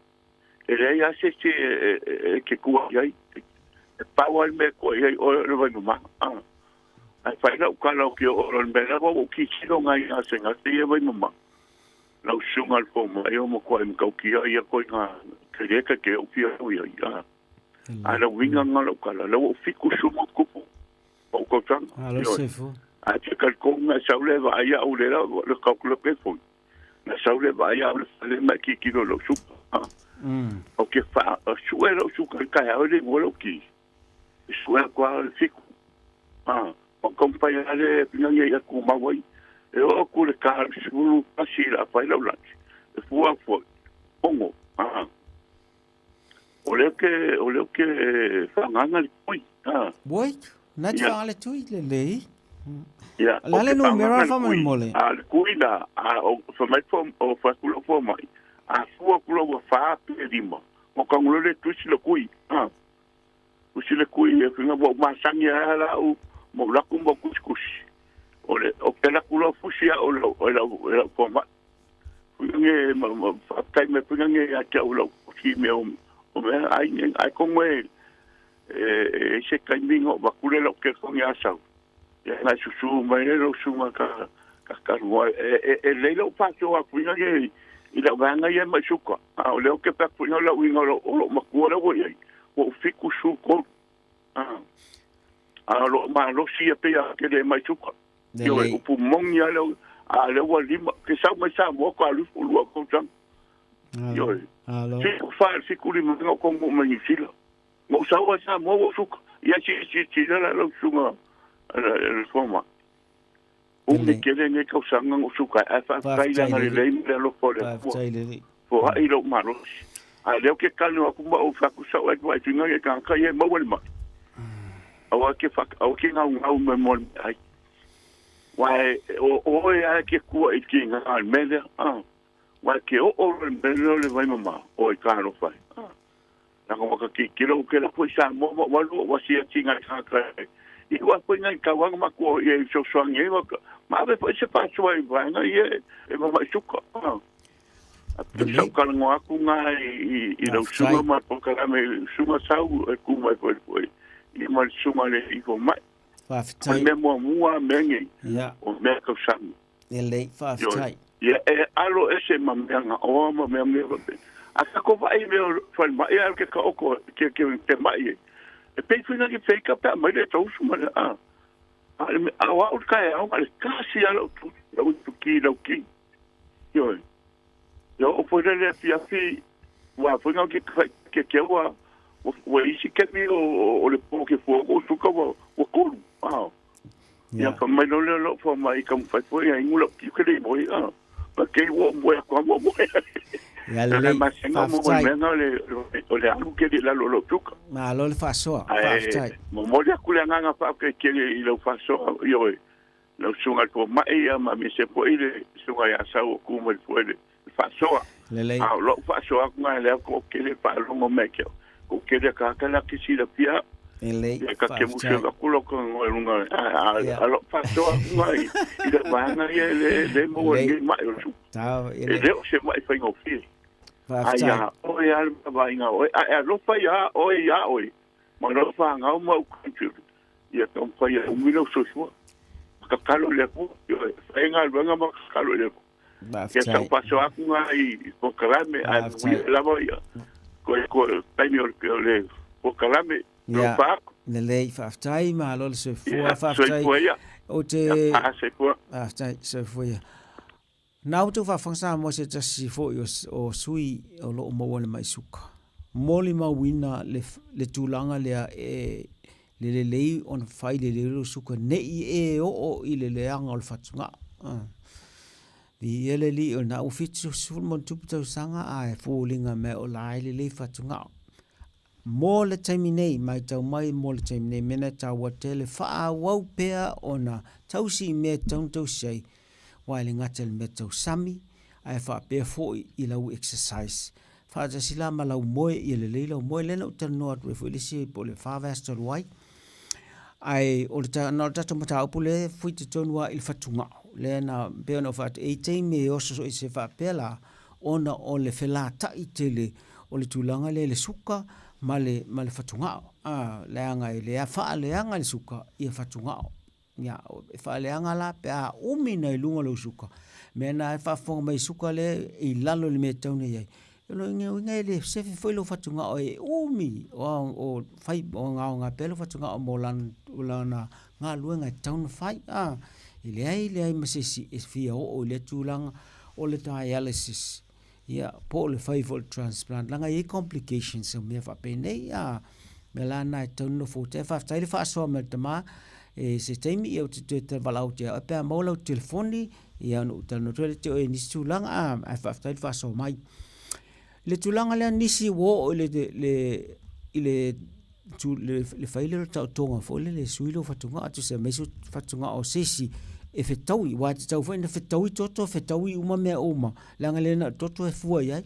E leai lava se isi e te tua i ai. E pau lava le mea e tua i ai oe o le vaimama. Ae fai lau tala ou te oo loa i le mea lea, ua ou tilotilo nai gasegase ia vaimama. Lau susuga i le fomai o matuai matautia ia ituaiga tele ta te ou fia o i ai. A o le uiga lena o lau tala, lea ua ou 70 ma ono tupu ou tausaga. Ae te talitonu na e sau lea e vaai au i le le foi. Na sau le vaai au i le fale ma e tilotilo i lou suka. Ou te sue lou suka i le taeao e le igoa lou ki. E sue atu lava o le 7. O taumafai lava le pinagi ia tumau ai. E oo atu i le ta 11 o le a fai lau lunch. E fua atu foi, 6. O lea ou te, o lea ou te faagaga le tui. Oi, na te faagaga le tui, lelei. Ia, O le a le numera faamolemole? A le kui la, a o fai mai o fai atu lau fomai, a fua atu loa ua fa pe lima, ona tago loa lea e tusi le kui. Tusi le kui e faiga ua ou masani lava la au ma ou alu atu ma ou tusitusi. O le, o ke alu atu loa fusi au e lau, e lau fomai. Nge faafetai mai foi nge ia te au i lau si mea o mea ai ai komo e e se taimi na ou avatu lea lau telefoni a sau ia na susu mai ai lau susuga ka ka talanoa e e lelei lou faasoa atu nge i lau vaega ia mai suka a o lea ou te fai atu foi lau uiga o lou matua lea ua i ai ua ou 73 a o lou malosi ia pei a tele mai suka. Ioe, upu moni lava lea, a o lea ua lima, ke sau mai Samoa ko alu ifo lua tausaga. Ioe, 74 75 na ou komo mai Niu Sila. Na ou sau lava i Samoa ua ou suka. Ia si si si la lau susuga le fomai. Umi tele nei tausaga na ou suka ai, ae faafetai i le agalelei ma le alofa o le Atua. Foai lou malosi. A o lea ou te talanoa atu ma ou fai atu sau ai vaai tuiga i tagata ia e maua le mai. Aua ke aua ke gaugau mai mo le meaai. Aua e o oe lava e te tua i tiga o le mea lea. Aua e te oo loa i le mea lea o le vaimama, oi talofa e. Leaga ua ta tilotilo ou te alu atu i Samoa ma ou alu ou asiasi i nai tagata i ua foi nai tauaga matua ia i fesoasoani ai ma ave foi se faasoa i vaega ia e mamai suka. Sa ou talanoa atu na i lau susuga ma le polokalame susuga sau e tu mai foi foi ia ma le susuga le i fomai. Faafetai. O le mea muamua mea nei, o mea tausami. Lelei, faafetai. Ia, e alo ese ma mea gaoa ma mea mea faapena. A tatou vaai i mea o falemai ae o ke taoto ke ke ke ma'i e, e pei foi na ke feika pe a mai le tausu ma le a. A le a o au le taeao na o le tasi lava lau tausu, lau ki lau ki. Ioe. Ia oo foi lea i le afiafi, ua foi na ke ke ke ua ua isi kemi o o le po ke fua ko suka ua ua kolu. A. Ia fa mai loa lea o lou fomai i taumafai foi ia inu lau ki ke le i moe. A. Ma kei ua moe atu lava ua moe. Ia lelei. Faafetai. O le alu tele i lalo o lou suka. Malo le faasoa. Faafetai. Momoli atu le agaga faafetai tele i lau faasoa, ioe, lau susuga i le fomai, ia ma aemaise foi le susuga ia Sau o tu mai foi le faasoa. Lelei. A o lou faasoa atu na lea ko tele faalogo mai ke ko tele ka ka la ki silafia. Lelei. Ia ka ke musu ka kulo ko ngo lunga a a lo faasoa atu na i i le vaega ia le le mo Lelei. ni mai o su. Tau, E le o se mai faigofie. Faafetai. Ai a oe a le vaaiga oe, a e alofa ia oe ia oe, ma lau fanau ma ou grandchildren. Ia taumafai e umi lou soifua. Ma tatalo i le Atua. Ioe, fai galuega ma tatalo i le Atua. Ia Faafetai. sa ou faasoa atu na i polokalame, ae Faafetai. manuia lava ia koe koe taimi o le o le polokalame. Ia, Alofa atu. lelei, faafetai, malo le soifua, Ia, faafetai. soifua ia. Ou te... Ia, a, soifua. Faafetai, soifua ia. Na outou faafofoga Samoa se tasi foi o, o sui o lo o maua le mai suka. Molimauina le, le tulaga lea e le lelei ona fai lelei lou suka nei e oo i le leaga o le fatugao. Ah. Viia le Alii o lena ua 70 ma tausaga ae foliga mai o la e lelei fatugao. Mo le taimi nei, matau mai mo le taimi nei, mea na taua tele, faaauau pea ona tausi i mea e tatau ona tausi ai, aua e le gata i le mea tau sami, ae faapea foi i lau exercise. Faatasi la ma lau moe, ia lelei lau moe. Lea na ou talanoa atu ai foi i le isi po o le fa vaiaso talu ai. Ae o le, na o le tatou mataupu lea e fuiti tonu lava i le fatugao. Lea na, pei ona ou fai atu, e i ai taimi e oso ese faapea la, ona o le felata'i tele o le tulaga lea i le suka ma le, ma le fatugao. A, leaga e le faaleaga le suka ia fatugao. Ia, e faaleaga la pe a umi na i luga o lou suka. Mea na e faafofoga mai suka lea i lalo i le mea e tatau ona i ai. O lona uiga e le sefe foi lou fatugao e umi o, o fai, o gaoga pea lou fatugao mo lana, lana galuega e tatau ona fai. A, e leai leai ma se isi e fia oo i lea tulaga o le dialysis. Ia, po o le fai foi o le transplant, leaga e i ai complications o mea faapenei, a, mea la na e tatau ona nofo uta ai. Faafetai le faasoa mai le tama, e se taimi ia ou te toe valaau atu ia oe pe a maua lau telefoni, ia ona ou talanoa atu ai lea te oe i nisi tulaga, a, ae faafetai le faasoa mai. I le tulaga lea nisi ua oo i le, le, i le le fai lea o le taotoga foi lele e sui lou fatugao, tusa aemaise o fatugao o se isi e fetaui, aua e tatau foi ona fetaui toto, fetaui uma mea uma, leaga le na o le toto e fua i ai.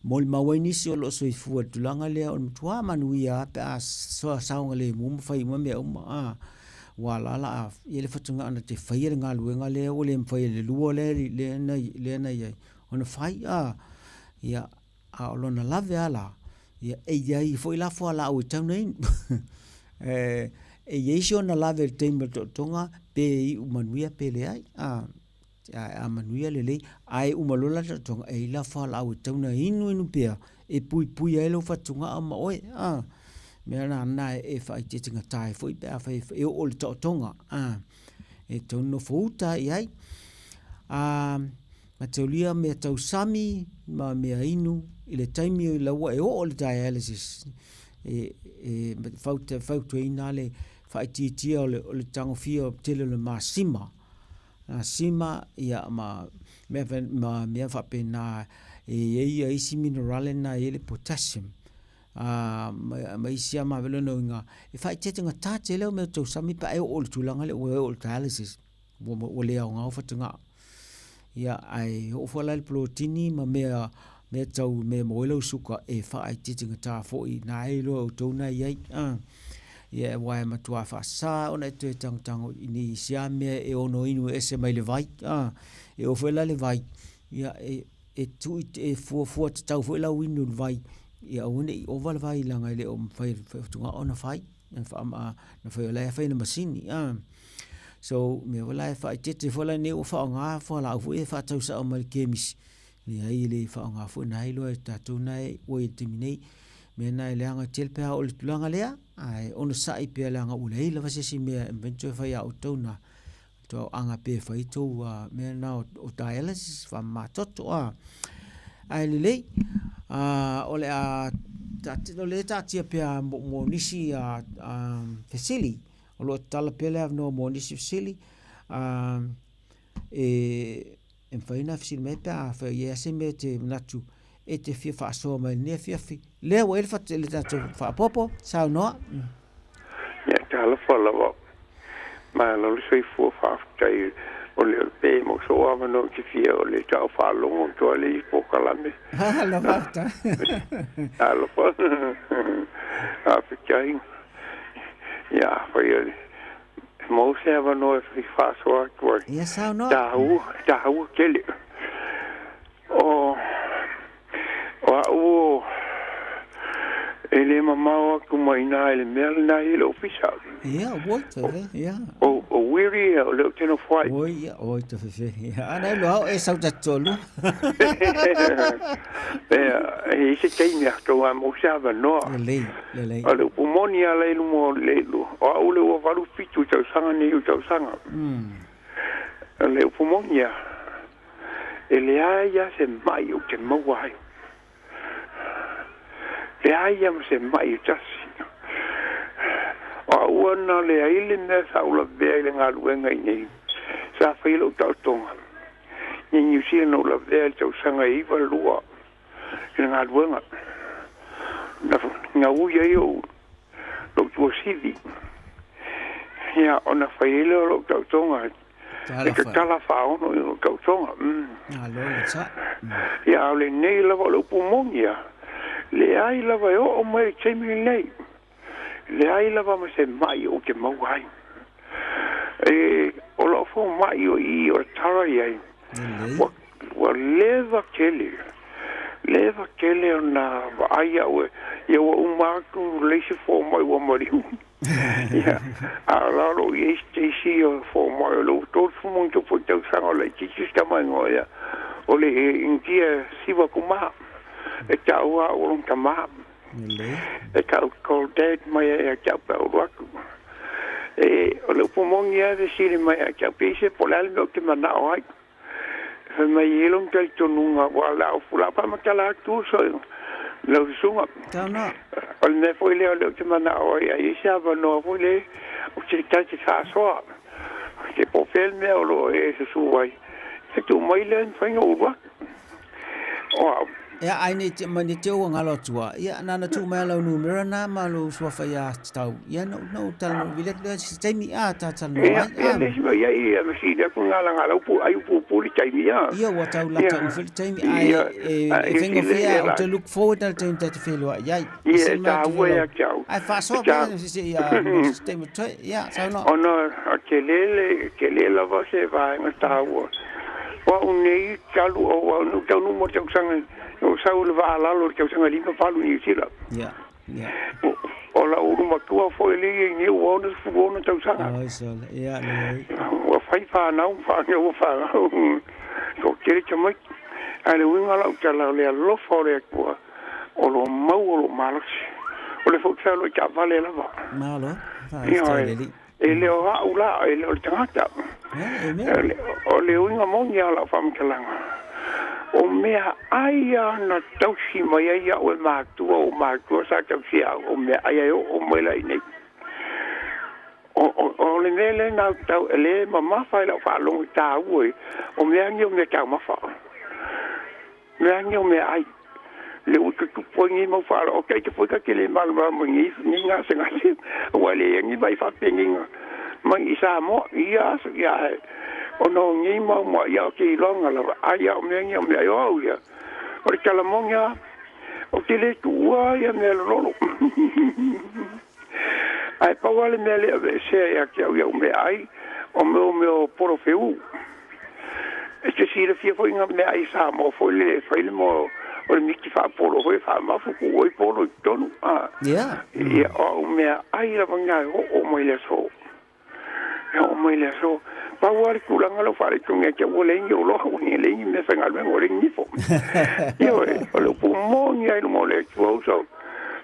Molimau ai nisi o lo o soifua i le tulaga lea o le matua manuia lava pe a saogalemu ma fai uma mea uma, a ua la la a i ai le fatugao na te faia le galuega lea ua le mafai e le lua lea na i ai ona fai, a ia A o lona lave lava la, ia, e i ai foi la fualaau e tatau ona inu. E, e i ai si ona lave i le taimi o le tootoga, pe iu manuia pe leai. A, a, a manuia lelei, ae uma loa la le tootoga, e i ai la fualaau e tatau ona inu inu pea, e puipui ai lou fatugao ma oe. A, mea la na e faaeteetegata ai foi pe afai e oo i le taotoga. A, e tatau ona nofo uta i ai. A, Mataulia mea tau sami ma mea inu i le taimi la ua e oo i le dialysis e, e fautuaina le faaitiitia o le, o le tagofia tele o le masima. Masima ia ma mea, ma mea faapena e i ai ia isi minerale na e i ai le potassium. A, ma, ma isi lava mavele ona uiga e faaitiitia tele o mea tau sami pe a e oo i le tulaga lea ua e oo i le dialysis. Ua le aoga ou fatugao. Ia, ae oo foi la i le polotini ma mea, mea tau mea e maua ai lau suka e faaitiitigata foi na e iloa e outou na e i ai. A, ia, aua e matua faasa ona e toe tagotago i nisi lava mea e ono inu ese mai le vai. A, e oo foi la i le vai, ia, e, e tuu, e fuafua tatau foi lau inu i le vai, ia aua ne i ova le vai leaga e le o mafai e le fatugao ona fai. Na faa, na fai o la e fai i le masini. A. So, mea foi la e faaeteete foi la nei ua faaaoga fualaau foi e faatau sao mai le kemisi. Leai e le faaaoga foi na iloa e tatou na e ua i le taimi nei. Mea na e leaga tele pe a oo i le tulaga lea, ae onosai pea leaga ua leai lava se isi mea e mafai ona toe fai ia outou na. Toe aga pea e fai tou mea na o dialysis faamama toto a. Ae lelei, o le a o lea e taatia pea mo nisi fesili. O lo o tatala pea le avanoa mo nisi fesili. E... E mafai ona fesili mai pe afai o i ai lava se mea e te manatu e te fia faasoa mai i lenei afiafi. Lea ua i ai le, le tatou faaopoopo, saunoa. Ia, talofa lava. Malo le soifua, faafetai o le pe mo so avanoa ou te fia o le tau faalogo atu ai le isi polokalame. Malo faafetai. Talofa. Faafetai. Ia, afai o le maua se avanoa e faasoa atu ai. Ia, saunoa. Taua, taua tele. O, o au o, e le mamao atu mai ina i le mea lena i le ofisa. Ia, oi te fe, ia. O, o Wiri ia, o lea ou te nofo ai. Oi, ia, oi te fefe. Ia, ana e loa o e sau tatolu. Ia, e i se taimi atu a mo se avanoa. Lelei, lelei. O le upu moni ala i luma o le, o au le ua 87 tausaga nei o tausaga. O le upu moni a, E leai lava se mai ou te maua ai. Leai lava ma se mai e tasi. O au ana leai le mea sa ou lavea i le galuega i nei, sa fai lou taotoga i Niu Sila na ou lavea i le tausaga e 92 i le galuega. Na gaui ai ou lou tuasivi. Ia, ona fai ai lea o lou taotoga E tatala faaono i lou tautoga. Malo le sa. Ia, a o lenei lava o le upu moni ia, leai lava e oo mai i le taimi lenei, leai lava ma se mai ou te maua ai. E, o lau fomai o i o le tala i ai, ua, ua leva tele, leva tele ona vaai au e, ia ua uma atu le isi fomai ua maliu. Ia, a o la o lo o i ai se isi o fomai o le ua 30 ma ona tupu tausaga o laitiiti si tama igoa ia, o le Initia Siva Kumar, e taua au o lona tama. E tau call dad mai ai ia te au pe a ulu atu. E, o le upu moni lava e fesili mai ia te au, pe i se po o le a le mea ou te manao ai. Fai mai e i ai lona talitonuga, aua o le a ou o le a faamatala atu uso i lau susuga. O le mea foi lea o lea ou te manao ai, a i ai se avanoa foi lea ou te ta te faasoa. Te po o fea le mea o lo o e susu ai, ia tuu mai lea e mafai ona ou alu atu. O au. Ia, ai nei te, mai nei te ua ngalo atua. Ia, na na tuu mai lau numera na ma lou suafa ia tau. Ia, no, no, talanoa, vili atu lea se taimi, a, ta talanoa ai, a. Ia, le isi mea, ia, ia, ma sili atu ngala ngala upu, ai upu upu le taimi, a. Ia, ua tau lata uma foi le taimi, ai, e, e faigofie a, ou te look forward na le taimi ta te feiloai ai. Ia, e taua ia te au. Ai, faasoa pea, se, se, ia, se taimi toe, ia, saunoa. Ona, tele le, tele lava se vaega taua. O au nei talu o au na ou taunuu mo le tausaga na ou sau i le vaa lalo i le tausaga 58 i Niu Sila. Ia, ia. O lau ulu matua foi lea i nei ua 66 tausaga. Oi sole, ia lelei. Ua fai fanau ma fanau fanau. Toatele tamaiti. Ae le uiga o lau tala o le alofa o le Atua o lo o mau o lou malosi. O le foi ou te fealuai taavale lava. Malo, faafetai le Alii. E le o au la, e le o le tagata. O le uiga moni lava o lau faamatalaga, o mea ai lava na tausi mai ai au e matua, o matua sa tausia au, o mea ai e oo mai la i nei. O le mea lea na tau, e le mamafa i lau faalogo i taua, o mea nei o mea taumafa. Mea nei o mea ai. Le ua tutupu ai nei mau faalogo, ok, te foi ka te le malamalama i nei, nei gasegase, aua e leai ni mai faapeneiga mai i Samoa i ia aso, ia ae, ona o nei mau maʻi ia ou te iloaga lava, ai a o mea nei o mea ai o au ia. O le tala moni lava, ou te le tuua ia mea lololo. Ae pau lava le mea le aveesea ia te au i au meaai, o mea o mea o polofeu. E te silafia foi nga meaai Samoa foi le e fai le moa o le miti faapolo foi e faamafu tuu ai polo i totonu. A, ia, o au meaai lava na e oo mai le aso. E oo mai le aso. Pau lava le tulaga lea ua faaletonu ia te au, ua leai ni oloa, ua leai ni mea faigaluega, ua leai ni nifo. Ioe, o le upu moni lava i luma o le Atua uso,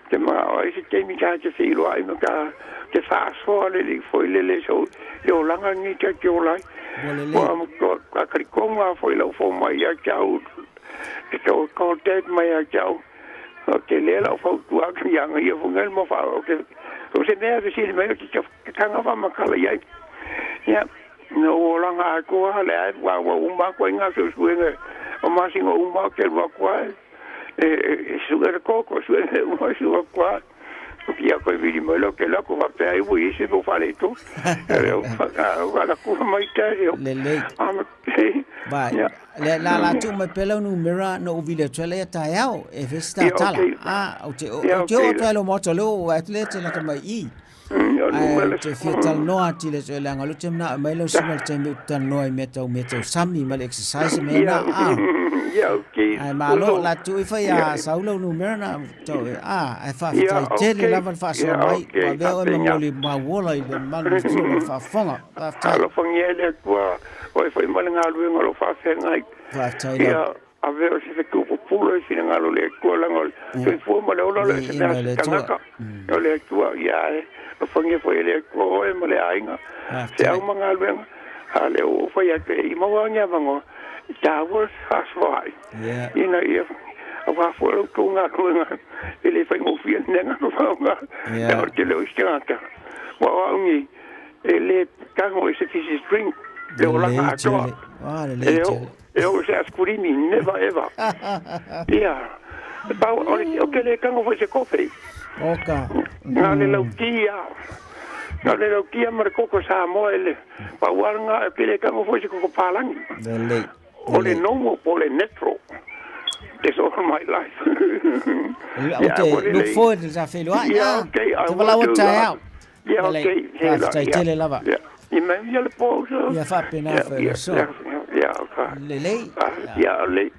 te manao ai se taimi ta te feiloai ma ta te faasoa lelei foi lele so le olaga lenei ta te ola ai. Ua lelei. Ua matua talitonu lava foi lau fomai ia te au, e tau contact mai ia te au, ou te le lau fautua atu ia ia foi ngai le moa faaaloalo. So se mea e fesili mai ai, ou te taga faamatala i ai. Ia. No o langa atoa le ai wa wa uma ko inga su su o masingo uma ke wa kwa e su le koko su le uma su kwa ia ko vili mo lo ke la ko va pe ai wi se bo fale to e la ku mai te lelei vai le la la tu mai pela nu mera no vile tele ya taeao e festa tala a o te o te o te lo moto lo atlete la mai i ai te fia talanoa ati le tsoe leaga o lea ou te manaʻo mai lau susuga le taimi ou te talanoa i mea tau mea tau sami ma le exercise mea na a ae malo la tuu ifo ia sau lau numera na tau e a ae faafetai tele lava le faasoa mai ua avea oe ma moli mauola i le malu o lau faafofoga faafetai. Alofagia e le Atua oe foi ma le galuega o lo o faafeagai. Faafetai lava. Ave o se fetu pupula i finagalo o le Atua, leaga o le soifua ma le ola o le se mea se tagata o le Atua. Ia e alofagia foi e le Atua oe ma le aiga, se au ma galuega, a lea ua ou fai atu e i maua ni avanoa e taua le fefaasoaai ina ia aua foi la outou galuega e le faigofie lenei galuega, leaga o le tele o isi tagata ua o au nei e le tago i se fizzy drink le olaga atoa. E oo E oo i se askulimi, never ever. Ia, e pau, o le, ou te le tago foi i se kofe. Oka. Na o le lauti lava. Na o le lauti lava ma le koko Samoa e le, pau lava lena, ou te le tago foi i se koko palagi. Lelei. O le normal po o le natural. That's all my life. Ou te look forward i le ta feiloai. Yeah, okay, I Te will valaau do atu taeao. that. Yeah, Lelei. okay. Faafetai tele lava. Yeah. Ia manuia le po uso. Ia faapena Yeah, foi le yeah, aso. yeah, yeah, okay. Lelei. Ia, lelei.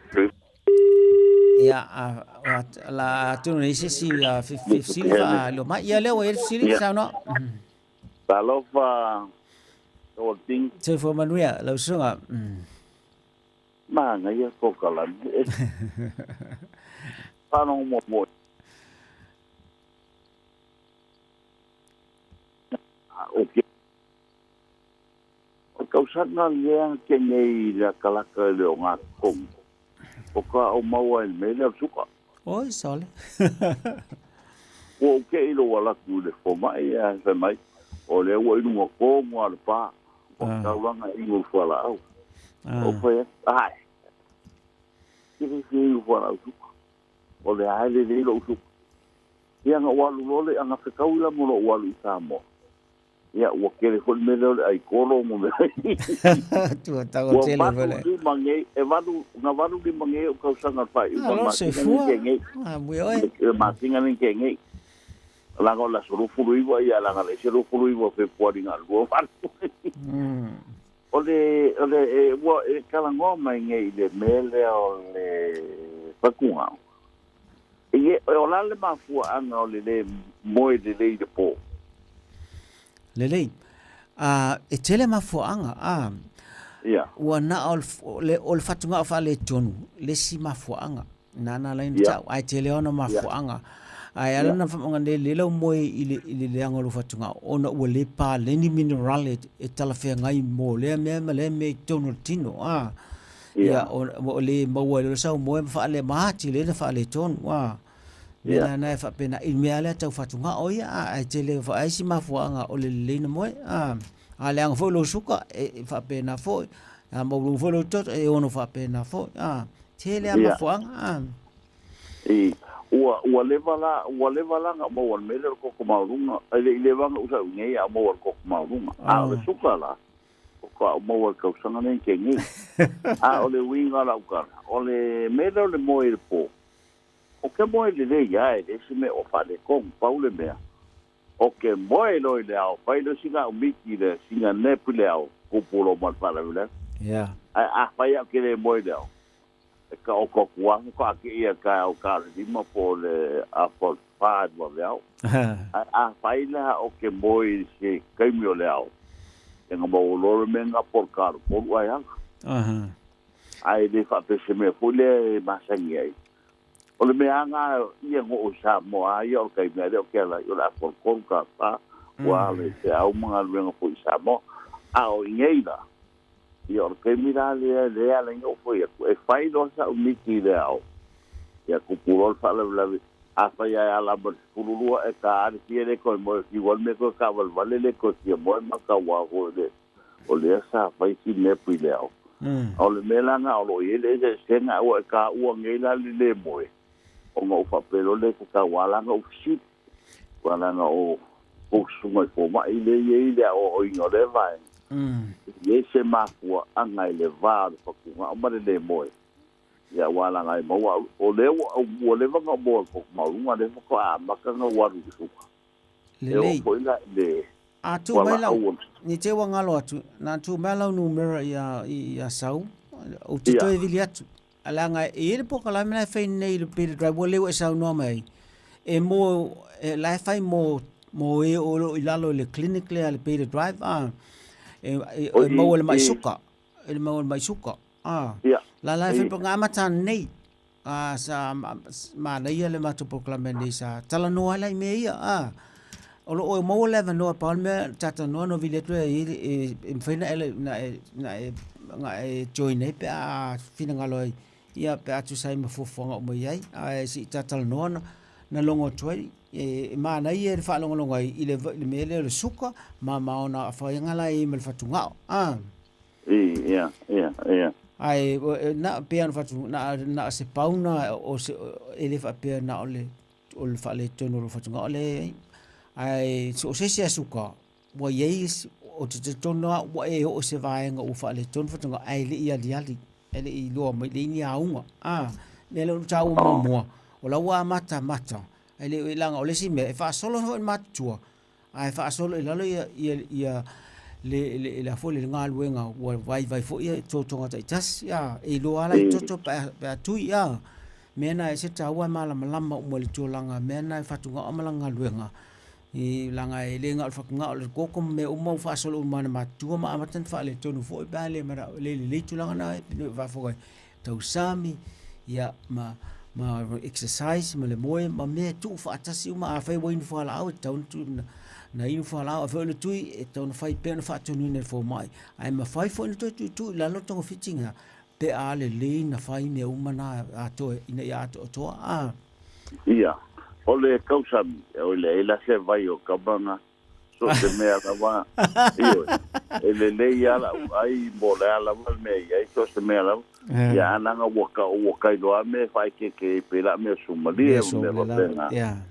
Ia, a, a, la atonu nei se isi fesili faailoa mai. Ia, lea ua i ai le fesili, saunoa. Talofa Tolting. Soifua manuia lau susuga. Manaia kokalame e faalogo muamua o ke o tausaga lea ke nei i le akalaka i le o ngā kongo. O ka o maua e le mele o suka. Oi, sole. Ua o ke ilo walaku le fomai a fai mai. O lea ua ilunga kongo a le pā. O taulanga i inu fualaau. O fai atu, ai. Ke le fia inu fualaau suka. O le ae le lei lou suka. Ia nga ua alu loa le anga fekau ila mo lou alu i Samoa. Ia ua kele foi le mea lea o le aikolo mo mea. Tua tau Ua tele valu foi le. lima nei, e valu, na valu lima nei o tausaga o le faaiuga Alo, o le masina soifua. nei ke nei. Ah, mui oe. Le masina nei ke nei. Leaga o le aso 29 ia leaga le isi 29 o Fepuari na 28. O le, o le, e, ua e talanoa mai nei i le mea lea o le fatugao. E, o la le mafuaanga o le le moe lelei i le po? Lelei. A, e tele mafuaanga, a. Ia. Ua na o le, o le fatugao faaletonu, le isi mafuaanga. Nana lai na tau, ae tele ona mafuaanga. Ae ala na whamonga nei le lau moe i le, i le leanga o lou fatugao, ona ua le paleni minerale e talafeagai mo lea mea ma lea mea i totonu o le tino, a. Ia, o, o le maua i le sau moe ma whaale maati le na faaletonu, a. Mea la na e faapena, i mea lea tau fatugao ia, a, ae tele whaai si mafuaanga o le lelei na moe, a. A leaga foi lou suka, e faapena foi, a maualuga foi lou toto, e ono faapena foi, a. Tele a mafuaaga, a. I, ua, ua leva la, ua leva la na maua le mea lea o le koko maualuga, e le i leva na usa i nei a maua le koko maualuga. A o le suka la, o ka o maua i le tausaga nei ke nei. A o le uiga la ukala, o le mea lea o le moe i le po, o ke moe lelei a e le isi mea o faaletonu, pau le mea, o ke moe loa i le ao, fai loa sina au miti le, sina nap i le ao, kupu loa ma le faalavelave. Ae afai au ke le moe i le ao, e ka o koku afu ka ke ia ka o ka le lima po le a po fa ma le ao. Ae afai la o ke moe i se kaimi o le ao, e nga mau lore me nga por ka ro polu ai anga. Ae le faapese mea foi lea e masangi ai. O le mea anga ia ngo o sa mo a ia o le kaimi a lea o ke ala i o le a por ka fa ua le te au mga luenga foi i Samoa. A o i ngei la, ia o le kaimi la lea lea ala inga o foi atu. E fai loa sa o miti i le ao. Ia kupu loa le faalavelave. A fai ai ala ma le 12 e ka ale fia le koe moe ki wal me koe ka walwale le koe fia moe ma ka wā koe le. O lea sa fai si mea pui le ao. A o le mea la lena o lo o i ai le eseesega, ua e taua nei la le le moe, ona ou faapea loa lea e tatau lava la ona ou fesili. Aua leaga o kou susuga i fomai lea e i ai le aoaoina o lea vaega, e i ai se mafuaaga i le va o le fatugao ma le le moe. Ia aua leaga e maua au, o lea ua, ua leva ona ou maua i le toto maualuga, lea faatoa amata ona ou alu i le suka. E oo Lelei. foi la i le A tuu mai lau, fualaau ne i te i ua galo atu, na tuu mai lau numera ia, ia Sau, ou te toe vili atu. Leaga e i ai le polokalame la e fai nei i le Beta Drive, ua le ua e saunoa mai ai, e mo, e, la e fai mo, mo e o lo o i lalo i le clinic lea a le Beta Drive, a, e, e, e maua le mai suka, e maua le mai suka, a, la la e fai polokalame amata nei, A sa manaia le matou polokalame nei sa talanoa ai la i mea ia, a. O lo o maua le avanoa pau le mea talatalanoa na vili atu e, e, e mafai na e, na e, na e, na e join ai pe a finagalo ai, ia pe a tusa ai ma fuafuaga uma i ai, ae se i talatalanoa na, na logo atu ai, e, e manaia le faalogologo ai i le, i le mea lea o le suka ma, ma ona afaina la e i ai ma le fatugao, a. Ia, ia, ia. Ae na pei ona fatu na na se pauna o se e le faapea na o le o le faaletonu o le fatugao le ae so o se isi asuka ua i ai o te talitonu lava ua e oo i se vaega ua faaletonu fatugao ae le i aliali e le i iloa mai le i ni auga a mea lea ua taua muamua o la ua amatamata ae le i leaga o le isi mea e faasolo foi le matutua ae faasolo i lalo ia ia ia le le le foi le galuega ua vaivai foi ia totoga taitasi a e iloa lava la i toto pe a pe a tui a mea na e se taua e malamalama uma i le tulaga mea na e fatugao ma lana galuega i leaga e le na o le fatugao o le koko ma mea uma ua faasolo uma i matutua ma amata ona faaletonu foi pe a le manao le lelei tulaga na e faafofoga ai tausami ia ma ma exercise ma le moe ma mea e tuu faatasi uma. Afai ua inu fualaau e tatau ona tuu na inu fualaau, afai o le tui e tatau ona fai pea ona faatonuina e le fomai, ae mafai foi ona toe tuutuu i lalo togafitiga pe a lelei na fai mea uma na atoa ina ia atoatoa. A. Ia, o le tausami, oi leai la se vai o kama So se mea lava, ioe, e lelei lava la'u ai mo le a lava le mea i ai, so se mea lava, ia ana aga ua ka, ua kailoa mea e faaekeeke ai pei la mea sumalie ma mea faapena.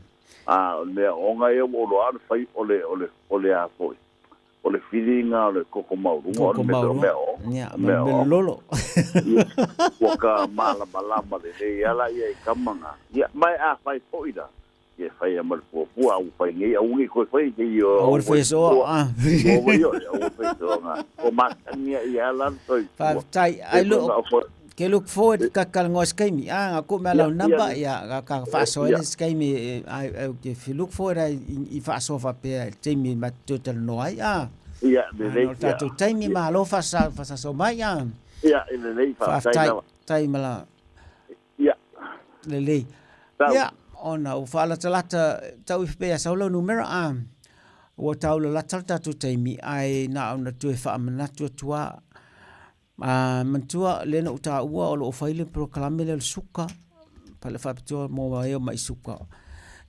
A o le mea ona ia ua ou iloa o le fai, o le, o le, o le a foi, o le filiga o le koko maualuga, o le mea, o mea o, o mea o. Lolo. Ia, ua ka malamalama lelei lava la ia i kama na. Ia, ma e afai foi la, Ia fai a ma le puapua, au fai nei, au nei koe fai, te i o Aua le fai soa, ah. O vai o, aua fai soa ngā. O mātangia i a lan toi pua. Faafetai. I look, ke look forward ka talanoa se taimi. Ah, nga ko mea lau number, ia, ka, ka faasoa ai se taimi, I, I, ke look forward ai i faasoa faapea i le taimi ma te toe talanoa ai, ah. Ia, lelei. O le tatou taimi, malo faasa, faasaso mai, ah. Ia, lelei, faafetai lava. Faafetai ma la. Ia. Lelei. Tau. Ia, ona ua faalatalata tau i pei a sau lau numera, a, ua tau lalata le tatou taimi, ae na ona toe faamanatu atu lava. A, manatua lea na ou taua o lo o fai le polokalame lea o le suka, pale faapitoa mo e o mai suka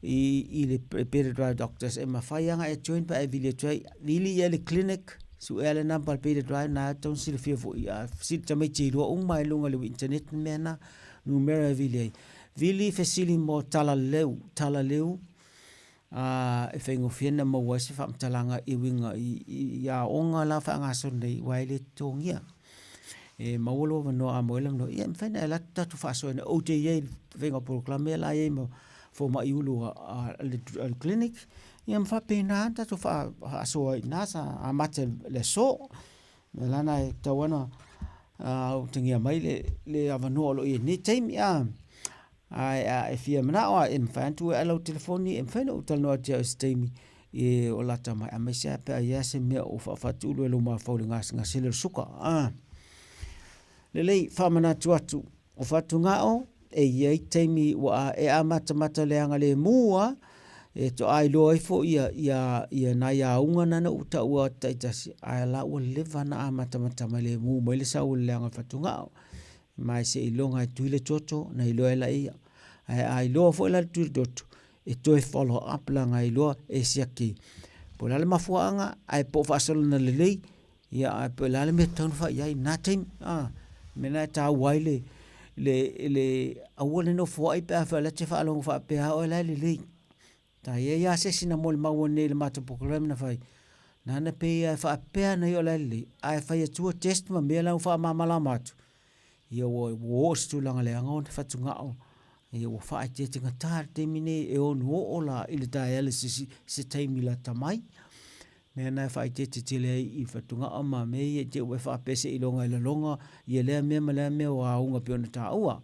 i, i le Better Drive Doctors. E mafai lava ona e join pe a e vili atu ai. Vili ia i le clinic, suea le number a le Beta Drive, na e tatau ona silafia foi, a fesili tamaiti e iloa uma i luga o le internet le mea lena, numera e vili ai. Vili fesili mo Talaleu, Talaleu, a e faigofie ona maua ai se faamatalaga i uiga i, i, i aoga la faagasolo nei, aua e le totogia. E maua lou avanoa, a maua ai le avanoa, ia e mafai ona e alu atu tatou faasoa ou te i ai i le faiga o polokalame la e i ai ma fomai ulu a, a, a le, a le clinic, ia ma faapena ona tatou faasoa i ina sa amata i le aso. Mea la na e tatau lava ona utagia mai le, le avanoa o lo o i ai i lenei taimi, a. Ae a e fia manao lava, e mafai ona tuu e lau telefoni, e mafai ona ou talanoa atu ia oe i se taimi e o lata mai, aemaise lava pe a i ai se mea o faafatulu e lou mafaufau i le gasegase lea o le suka. A. Lelei, faamanatu atu, o fatugao, e i ai taimi ua e amatamata le agalemu lava, e toa iloa ai foi ia, ia, ia nai auga na na ou taua taitasi, ae la ua leva na amatamata mai lemu mai le sau o le leaga o le fatugao. Ma e seiloga e tui le toto, na iloa e la ia. Ae a iloa foi la le tui le toto, e toe follow up la nga iloa e siaki. Po o le a le mafuaaga, ae po o faasolana lelei, Ia, ae pe o le a le mea e tatau ona fai i ai i lena taimi, a. O le mea lena e taua ai le, le, le aua le nofoai pe afai o la e te faalogo faapea lava oe la e lelei. Ta i ai lava se isi na molimau nei i le matou polokalame na fai, nana pei lava e faapea ana ia o la e lelei, ae fai atua test ma mea la ua faamalamalama atu, ia ua oo i se tulaga leaga ona fatugao, ia ua faaeteetegata le taimi nei e ono oo la i le dialysis i se taimi lata mai. Mea na e faaeteete tele ai i fatugao ma mea ia i te i ua e faapea seiloga e laloga ia lea mea ma lea mea ua auga pei ona taua.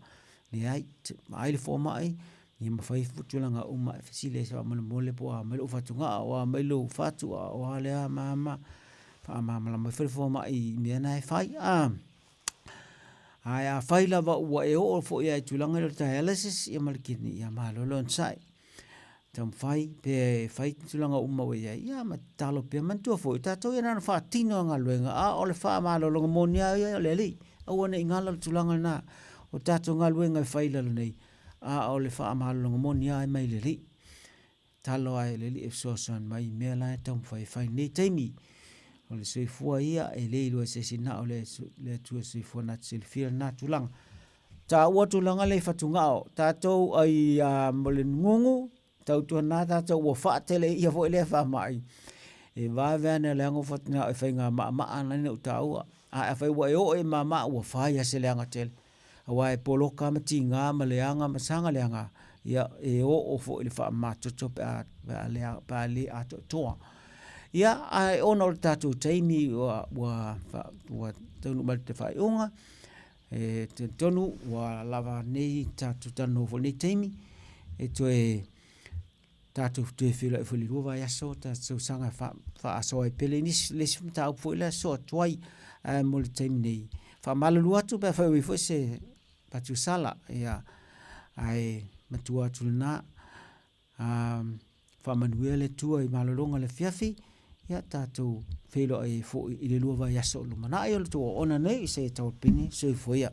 Leai, vaai le fomai, ia ma fai tulaga uma e fesili ai faamolemole po o a mai lou fatugao, o a mai lou fatu, a o a lea ma ma faamalamalama ai foi le fomai i mea na e fai. Ae afai lava ua e oo foi lava i tulaga lea o le dialysis ia ma le kidney, ia malo le onosai. Taumafai pe fai tulaga uma ua i ai, ia ma tatalo pea. Manatua foi, o tatou ia na ona faatino lava galuega, a o le faamalologa moni lava ia o le Alii. Aua ne i galo le tulaga lena. O tatou galuega e fai i lalo nei, a o le faamalologa moni lava e mai le Alii. Tatalo lava i le Alii e fesoasoani mai i mea la e taumafai e fai i lenei taimi. O le soifua ia e le iloa e se isi na o le Atua soifua na te silafia lena tulaga. Taua tulaga lea i fatugao, tatou ai a mo le gugu, tautuana tatou ua faatele ia foi lea faamai. E vave ane leaga o fatugao e faiga maamaa ana ina u taua. Ae afai ua e oo i maamaa ua fai lava se leaga tele. Aua e poloka ma tiga ma leaga ma saga leaga, ia e oo foi i le faamamatoto pe a, pe a le, pe a le atoatoa. Ia, ae ona o le tatou taimi ua, ua, ua taunuu mai i le faaiuga, e talitonu ua lava nei tatou talanoa foi i lenei taimi, e toe tatou toe feiloai foi i le lua vaiaso tatou tausaga e faasoa ai pea le isi le isi mataupu foi lea soa atu ai. Ae mo le taimi nei, faamalulu atu pe afai ua i ai foi se fatuusala, ia, ae matua atu lena. Faamanuia le Atua i malologa i le afiafi, ia tatou feiloai ai foi i le lua vaiaso o lumanai o le tou oona nei i se Taulapini. Soifua ia.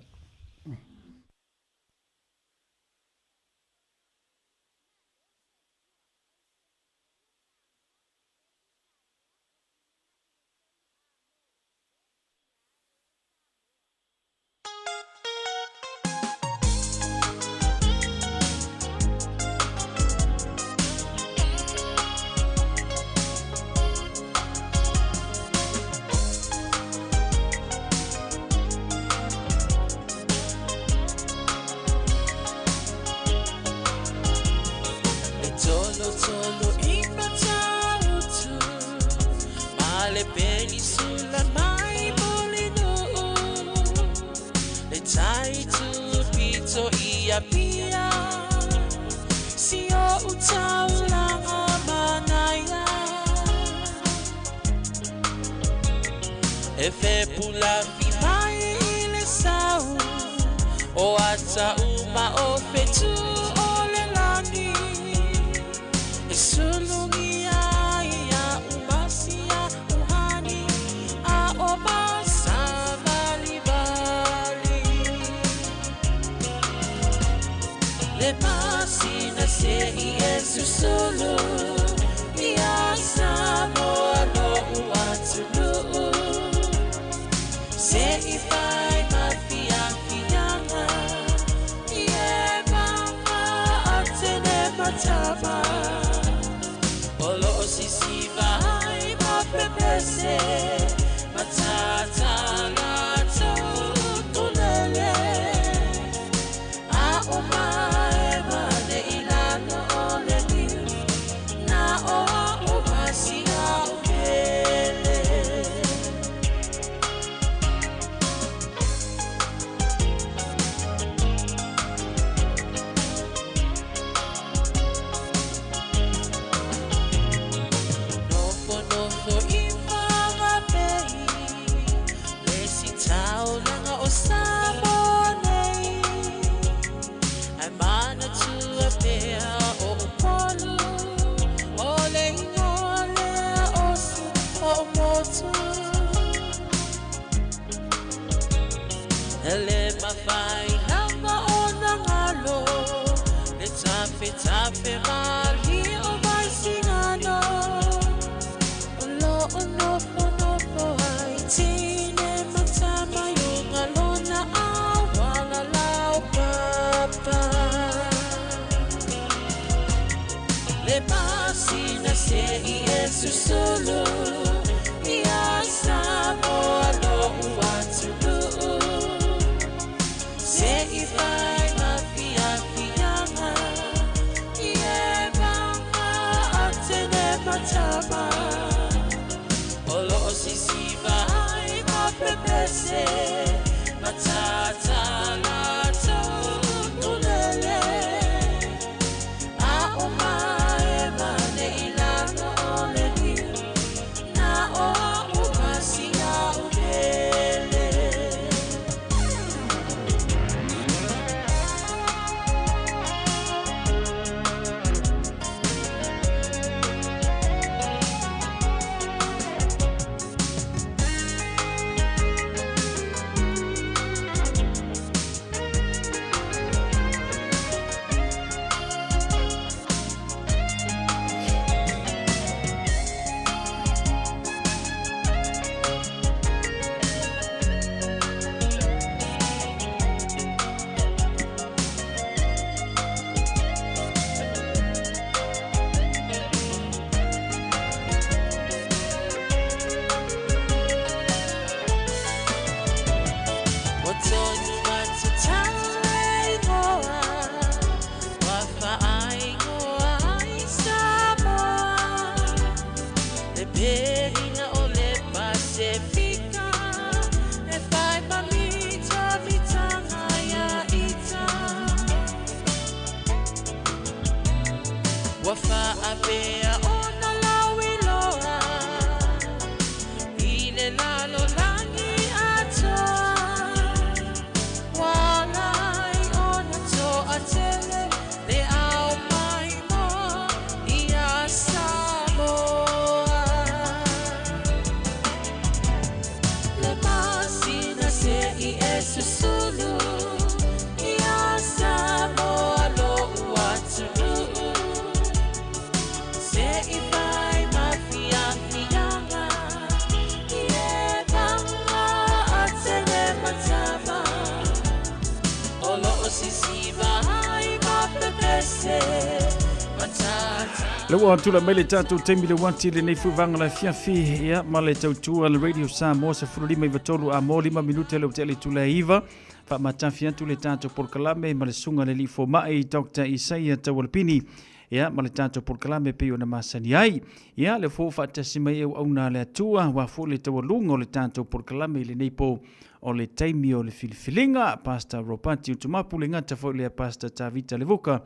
Le ua tula mai le tatou taimi le uati lenei foi vaega le afiafi ia ma le tautua le Radio Samoa 15 i a mo 5 minute le ua tea le itula e 9 faamatafi atu le tatou polokalame ma le susuga i le alii fomai Dr. Isaia Taualapini ia ma le tatou polokalame pei ona masani ai. Ia le fua faatasi mai e auauna a le Atua aua foi le taualuga o le tatou polokalame i lenei po o le taimi o le filifiliga. Pastor Ropati Utumapu le gata foi lea Pastor Tavita Levuka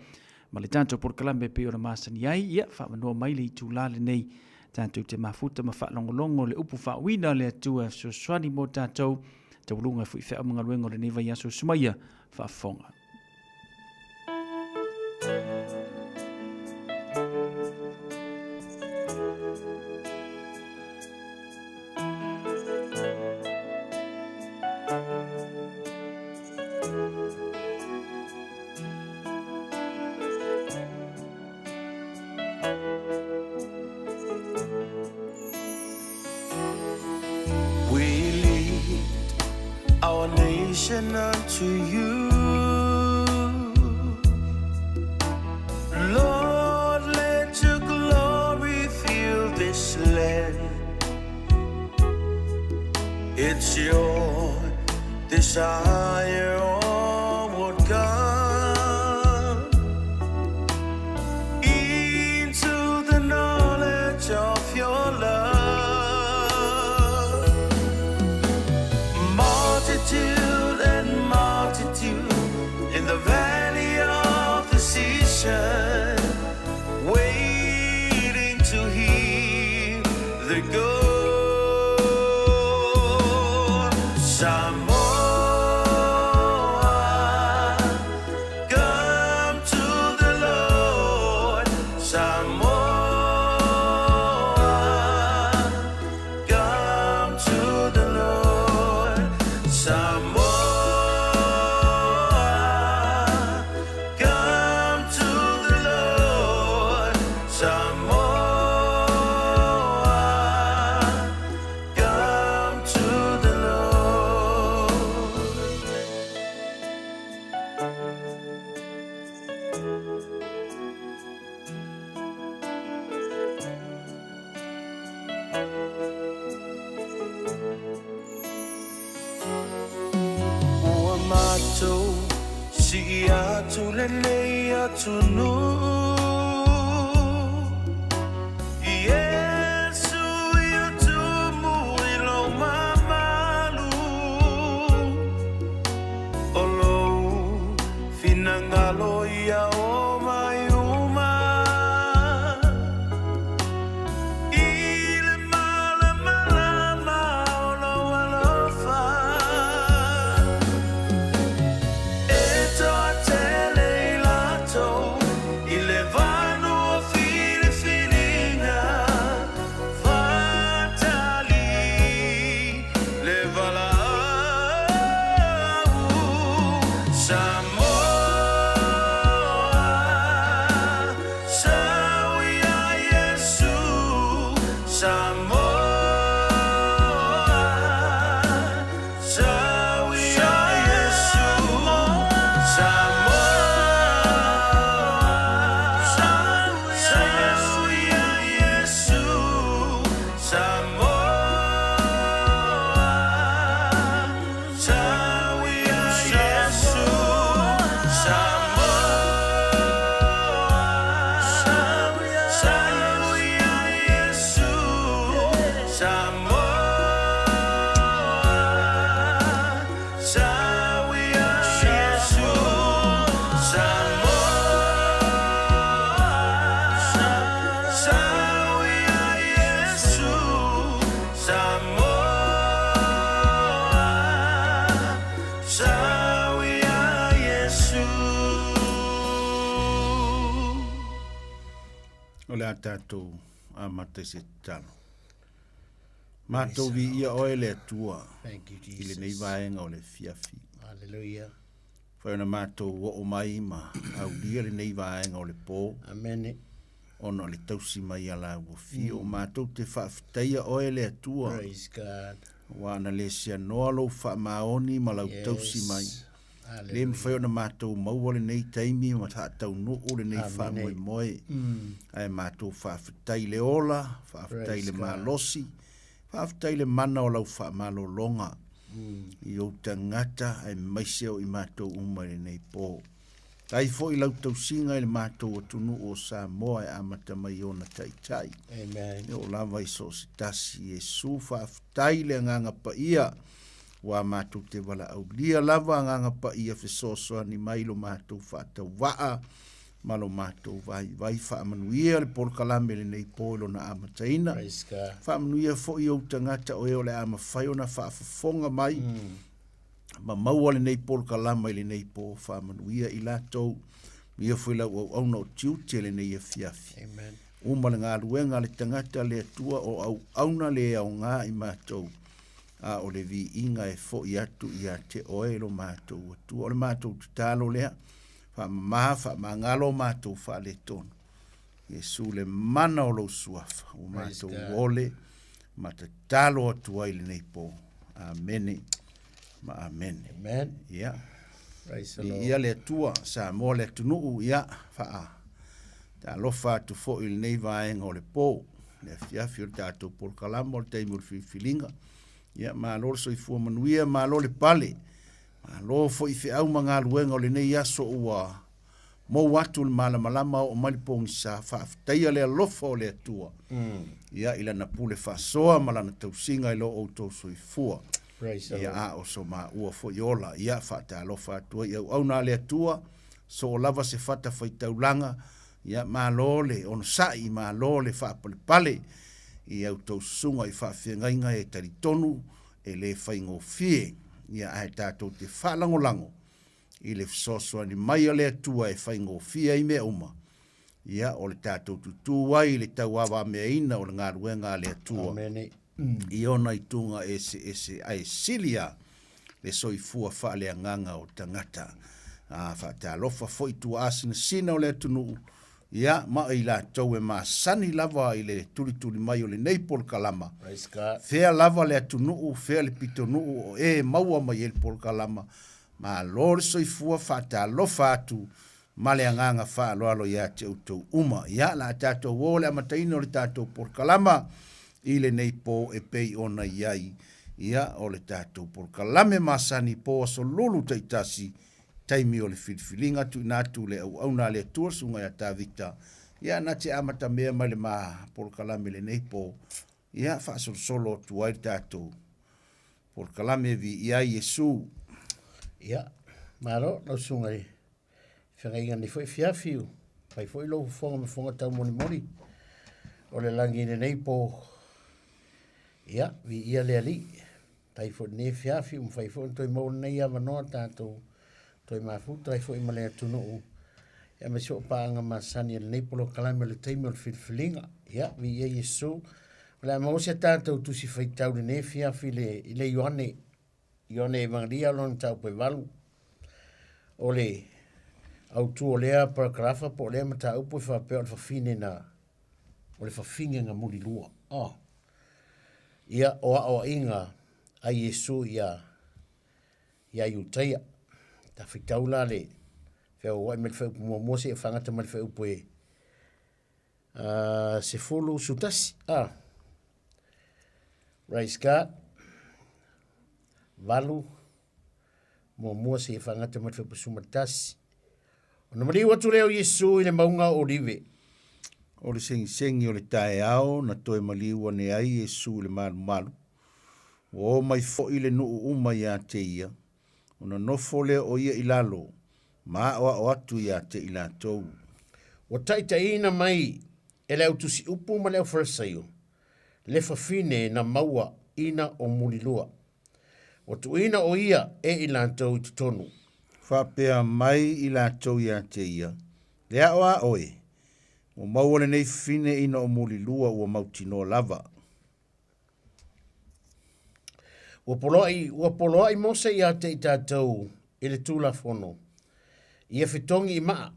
ma le tatou polokalame pei ona masani ai. Ia faamanoa mai le itula lenei tatou te mafuta ma faalogologo le upu faauina a le Atua e fesoasoani mo tatou taualuga foi feau ma galuega o lenei vaiaso sumaia faafofoga. We lead our nation unto you. Lord, let your glory fill this land. It's your desire, oh God, into the knowledge of your love. Multitude and multitude in the valley of decision, waiting to hear the go. Samoa, come to the Lord. Samoa, come to the Lord. Samoa, come to the Lord. Samoa, come to the Lord. Ua matou sii atu lenei atunuu Iesu i o tumu i lou mamalu O lou finagalo ia omai uma I le malamalama o lou alofa E toatele i latou i le vanua filifiliga Faatali le valaau Samoa Sau ia Iesu Samoa Sau ia Iesu Samoa Sau ia Iesu Samoa Sau ia Iesu Samoa Sau ia Iesu Samoa Sau ia Iesu Samoa Sau ia Iesu Samoa Sau ia Iesu. O le a tatou amata i se tatalo. Matou viia oe le Atua i lenei vaega o le afiafi. Hallelujah. Whai ona matou oo mai ma aulia lenei vaega o le po. Amen. Ona o le tausi mai a la ua fio. Matou te faafetaia oe le Atua. Praise God. Ua ana le seanoa lou faamaoni ma lau tausi mai. Le mafai ona matou maua lenei taimi ma faataunuu lenei faamoemoe. Ae matou faafetai i le ola, faafetai i le malosi, faafetai i le mana o lau faamalologa i ou tagata aemaise o i matou uma i lenei po. Faafetai foi i lau tausiga i le matou atunuu o Samoa e amata mai i ona taitai. Amen. E oo lava i so o se tasi. Iesu, faafetai i le Agaga Paia, ua matou te valaaulia lava Agaga Paia fesoasoani mai i lo matou faatauvaa ma lo matou vaivai. Faamanuia le polokalame lenei po i lona amataina. Praise God. Faamanuia foi ou tagata o e o le a mafai ona faafofoga mai. Ma maua lenei polokalama i lenei po, faamanuia i latou, manuia foi lau auauna o tiute lenei afiafi. Amen. Uma le galuega a le tagata le Atua o auauna le aoga i matou, a o le viiga e foi atu ia te oe lo matou Atua. O le matou tatalo lea, faamama, faamagalo matou faaletonu. Iesu le mana o lou suafa, ua matou ole ma tatalo atu ai lenei po. Amene ma amene. Amen. Ia. Praise the Lord. Ia le Atua, Samoa le atunuu, ia, faa talofa atu foi i lenei vaega o le po, le afiafi o le tatou polokalama o le taimi o le filifiliga. Ia, malo le soifua manuia, malo le pale, malo foi i feau ma galuega o lenei aso ua Mou atu le malamalama oo mai le pogisa, faafetaia le alofa o le Atua ia i lana pule faasoa ma lana tausiga i lo outou soifua. Ia a o so maua foi ola, ia faatalofa atu ai i auauna a le Atua, soo lava se fata faitaulaga, ia malo le onosai, malo le faapalepale i a outou susuga i faafeagaiga e talitonu e le faigofie, ia ae tatou te faalagolago i le fesoasoani mai a le Atua e faigofie ai mea uma, ia, o le tatou tutū ai i le tauavameaina o le galuega a le Atua i ona ituga eseese ae sili lava le soifua faaleagaga o tagata. A faatalofa foi tuaasinasina o le atunuu, ia, ma i latou e masani lava i le tulituli mai o lenei polokalama, fea lava le atunuu, fea le pitonuu o e maua mai ai le polokalama, Malo le soifua, faatalofa atu ma le agaga faaaloalo ia te outou uma. Ia, la tatou o le amataina o le tatou polokalama i lenei po e pei ona i ai, ia, o le tatou polokalame masani po aso lulu taitasi, taimi o le filifiliga tuuina atu le auauna a le Atua le Susuga ia Tavita, ia, na te amatamea mai le ma polokalame i lenei po, ia, faasolosolo atu ai le tatou Polokalame viia ai Iesu. Ia, malo lau susuga i feagaiga nei foi afiafi, ua fai foi lou fofoga ma fofoga taumolimoli o le lagi i lenei po. Ia, viia le Alii. Tai foi lenei afiafi, ua mafai foi ona toe maua lenei avanoa tatou toe mafuta ai foi ma le atunuu aemaise o paaga masani a lenei polokalame o le taimi o le filifiliga. Ia, viia Iesu. O le a maua se tatou tusi faitau lenei afiafi i le, i le Ioane, Ioane Evangelia lona mataupu e 8. O le autu o lea parakarafa po o lea mataupu e faapea o le fafine na o le fafine na mulilua. Oh. Ia, o aoaiga a Iesu ia ia Iutaia. Tafitau la le feauauai mai le fuaiupu muamua seia fagata mai le fuaiupu e 11. Ah. Praise God. Valu muamua seia fagata mai le fuaiupu 11. Ona maliu atu lea o Iesu i le mauga o Olive. O le segisegi o le taeao na toe maliu ane ai Iesu i le malumalu, Ua o mai foi le nuu uma ia te ia, ona nofo lea o ia i lalo, ma aʻoaʻo atu ia te i latou. Ua taitaiina mai e le au tusiupu ma le au Farisaio le fafine na maua ina o mulilua. Ua tuuina o ia e i latou i totonu. Faapea mai i latou ia te ia, Le aʻo a oe, ua maua lenei fafine ina o mulilua ua mautinoa lava. Ua poloai, ua poloai Mose ia te i tatou i le Tulafono, ia fetogi i maa,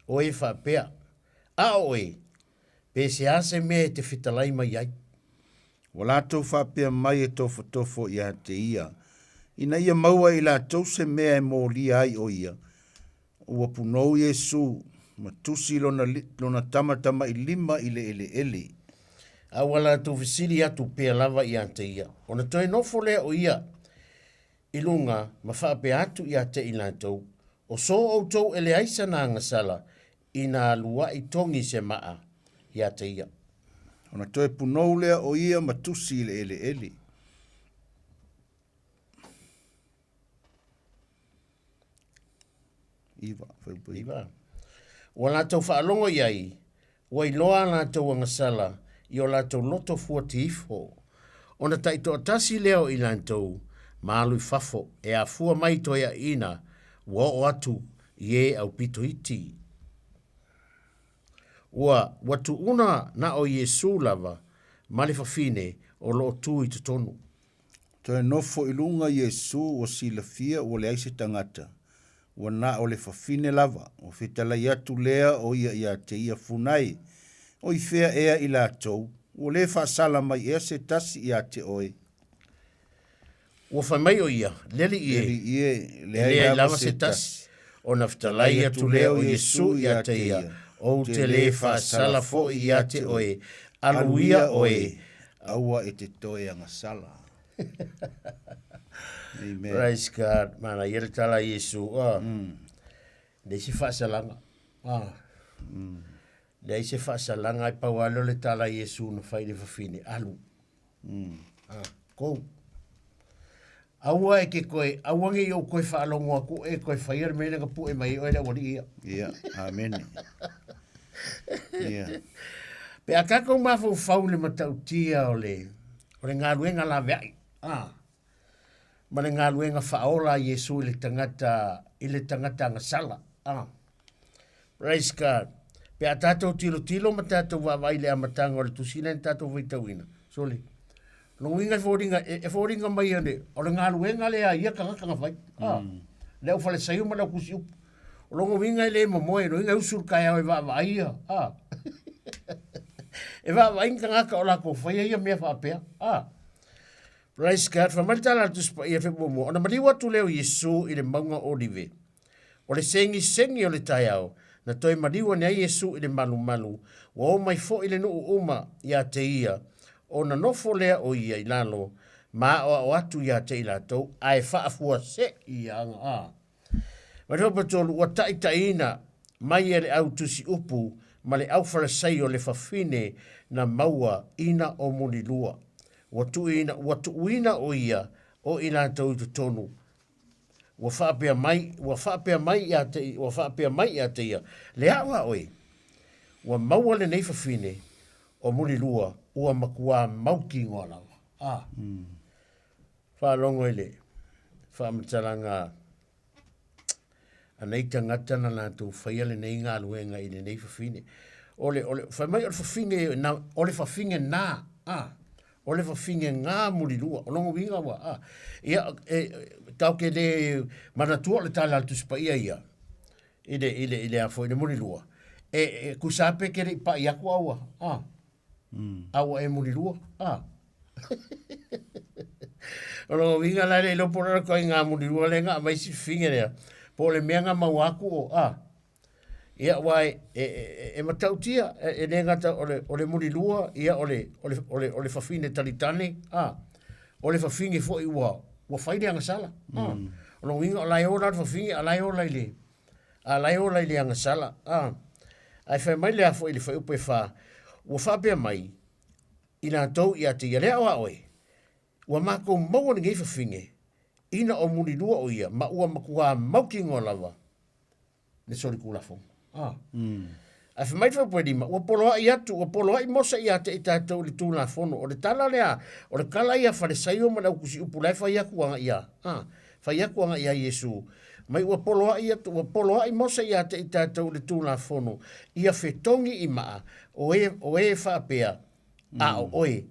o e faapea, A o oe, pe se a se mea e te fetalai mai ai? Ua latou faapea mai e tofotofo ia te ia. Ina ia maua e i latou se mea e molia ai o ia, ua punou Iesu ma tusi lona, lona tamatamailima i le eleele. A ua latou fesili atu pea lava ia te ia, ona toe nofo lea o ia i luga ma faapea atu ia te i latou, O so outou e leai sana agasala, ina luaʻi togi se maa ia te ia. Ona toe punou lea o ia ma tusi i le eleele. Iva, Iva. Ua latou faalogo i ai, ua iloa a latou agasala i o latou loto fuati ifo. Ona taitoatasi lea o i latou, ma alu i fafo, e afua mai toeaiina, ua oo atu i e aupito iti. Ua, ua tuuna na o Iesu lava ma le fafine o loo tu i totonu. Toe nofo i luga Iesu ua silafia ua leai se tagata, ua na o le fafine lava, ua fetalai atu lea o ia ia te ia funai, O i fea ea i latou, ua le faasala mai ea se tasi ia te oe? Ua fai mai o ia, Le alii e, e leai lava se tasi. Ona fetalai atu lea o Iesu ia te ia, Ou te le faasala foi ia te oe, alu ia oe, Aua e te toe agasala. Amen. Praise God. Mana ia le tala a Iesu. Oh. Leai se faasalaga. Ah. Leai se faasalaga ai pau lava lea o le tala a Iesu na fai i le fafine, alu. Ah, go. Aua e ke koe, aua nge i ou koe faalogo aku e koe faia le mea lea na pue mai ai oe le aualii ia. Ia, amene. Ia. Pe a tatou mafaufau i le matautia o le, o le galuega laveai, ah, ma le galuega faaola a Iesu i le tagata, i le tagata agasala, ah. Praise God. Pe a tatou tilotilo ma tatou vaavaai i le amataga o le tusi lea na tatou faitauina, sole, lona uiga e foliga, e, e foliga mai o le, o le galuega lea a ia tagata na fai. Ah, le au Falesaio ma le au tusi upu. O lona uiga e le momoe, lona uiga e usu i le taeao e vaavaai ia. Ah. e vaavaai ni tagata o latou faia ia mea faapea. Ah. Praise God. Fai mai le tala a le Tusi Paia fe muamua. Ona maliu atu lea o Iesu i le mauga o Olive. O le segisegi o le taeao, na toe maliu ane ai Iesu i le malumalu, ua o mai foi le nuu uma ia te ia, ona nofo lea o ia i lalo, ma aoao atu ia te i latou, ae faafuasei ia aga a. Ma le hope tolu, ua taitaiina mai e le au tusi upu ma le au Falasaio le fafine na maua ina o mulilua. Ua tuuina, ua tuuina o ia o i latou i totonu Ua faapea mai, ua faapea mai ia te, ua faapea mai ia te ia, Le aʻo a oe, ua maua lenei fafine o Mulilua ua makuā mautinoa lava. A. Mm. Faalogo i le faamatalaga a nei tagata na latou faia lenei galuega i lenei fafine. O le, o le, fai mai o le fafine, na, o le fafine na, a, O le fafine gā mulilua, o lona uiga ua, a, ia, e, tatou te le manatua o le tala a le Tusi Paia ia, i le, i le, i le a foi, i le mulilua, e, e tusa lava pe te le i paʻi atu a ua, a, a ua e mulilua, a. O lona uiga la e le iloa po o le a le ituaiga mulilua lea na aumai si fafine lea, po o le mea na maua atu o, a, Ia, aua e, e, e, e matautia, e, e le gata o le, o le mulilua, ia, o le, o le, o le, o le fafine talitane, a, o le fafine foi ua, ua fai le agasala, a. Mm. O lona uiga o la e ola le fafine, a la e ola i le, a la e ola i le agasala, a. Ae fai mai le a foi i le fuaiupu e fa, ua faapea mai, i latou ia te ia, le aʻo a oe, ua matou maua lenei fafine, ina o mulilua o ia, ma ua matua mautinoa lava, le solitulafono. Ah. Ae fai mai le fuaiupu e lima, ua poloai atu, ua poloai Mose ia te i tatou i le Tulafono. O le tala lea, o le tala ia a Falesaio ma le au tusiupu la e fai atu agai ia, ah, fai atu agai ia Iesu, mai ua poloai atu, ua poloai Mose ia te i tatou i le Tulafono, ia fetogi i maa, o e, o e faapea, a o oe,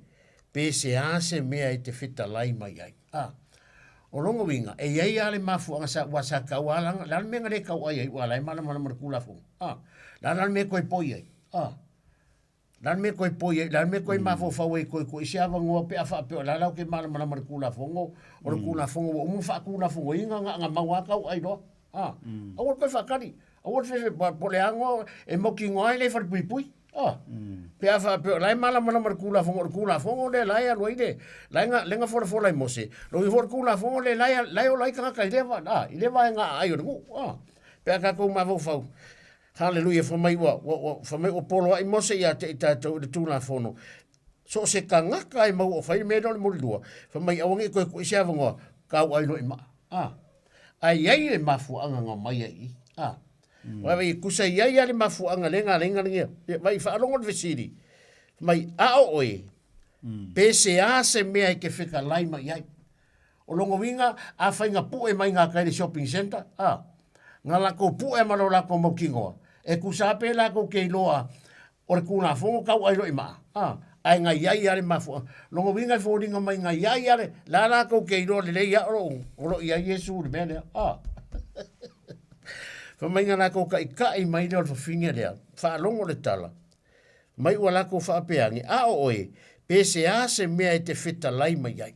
pe se a se mea e te fetalai mai ai. A, o lona uiga, e i ai lava le mafuaaga sa, ua sa tau a lana, le a le mea na le tau ai ai, ua la e malamalama i le Tulafono. A, le a la le mea e toe poi ai? A, Le a le mea e toe poi ai, le a le mea e toe mafaufau ai e toe tuu i se avanoa pe a faapea o la e latou te malamalama i le Tulafono, o le Tulafono ua uma ona faatulafonoina na ona mau lava tau loa. A, aua le toe faatali, aua le fefe, po o le a noa e mautinoa ai le falepuipui. A, pe a faapea o la e malamalama i le Tulafono, o le Tulafono lea la e alu ai le, la e na, lea na folafola e Mose, lona uiga foi o le Tulafono lea la e, la e ola ai tagata i lea, a, i lea vaega aai o le nuu. A, pe a tatou mafaufau, Haleluia, fai mai ua, ua, ua, fai mai ua poloai Mose ia te i tatou i le Tulafono. So o se tagata e maua o fai le mea lea o le mulilua, fai mai aua ne i toe tuu i se avanoa, tau ai loa i maa. A. Ae i ai le mafuaaga na omai ai i i. A. Vaai, e tusa i ai lava le mafuaaga lea na ala ai ona lea. Vaai, faalogo le fesili, fai mai, a o oe, pe se a se mea e te fetalai mai ai? O lona uiga, afai na pue mai gatai i le shopping centre, a, na latou pue ma lo latou mautinoa, e tusa lava pe latou te iloa o le Tulafono tau ai loa i maa, a, ae na i ai lava le mafuaaga. O lona uiga e foliga mai na i ai lava le, la latou te iloa lelei lava o lo o, o lo o i ai Iesu i le mea lea, a. Fai mai na latou taitai mai lea o le fafine lea, faalogo le tala, mai ua latou faapea ane, a o oe, pe se a se mea e te fetalai mai ai.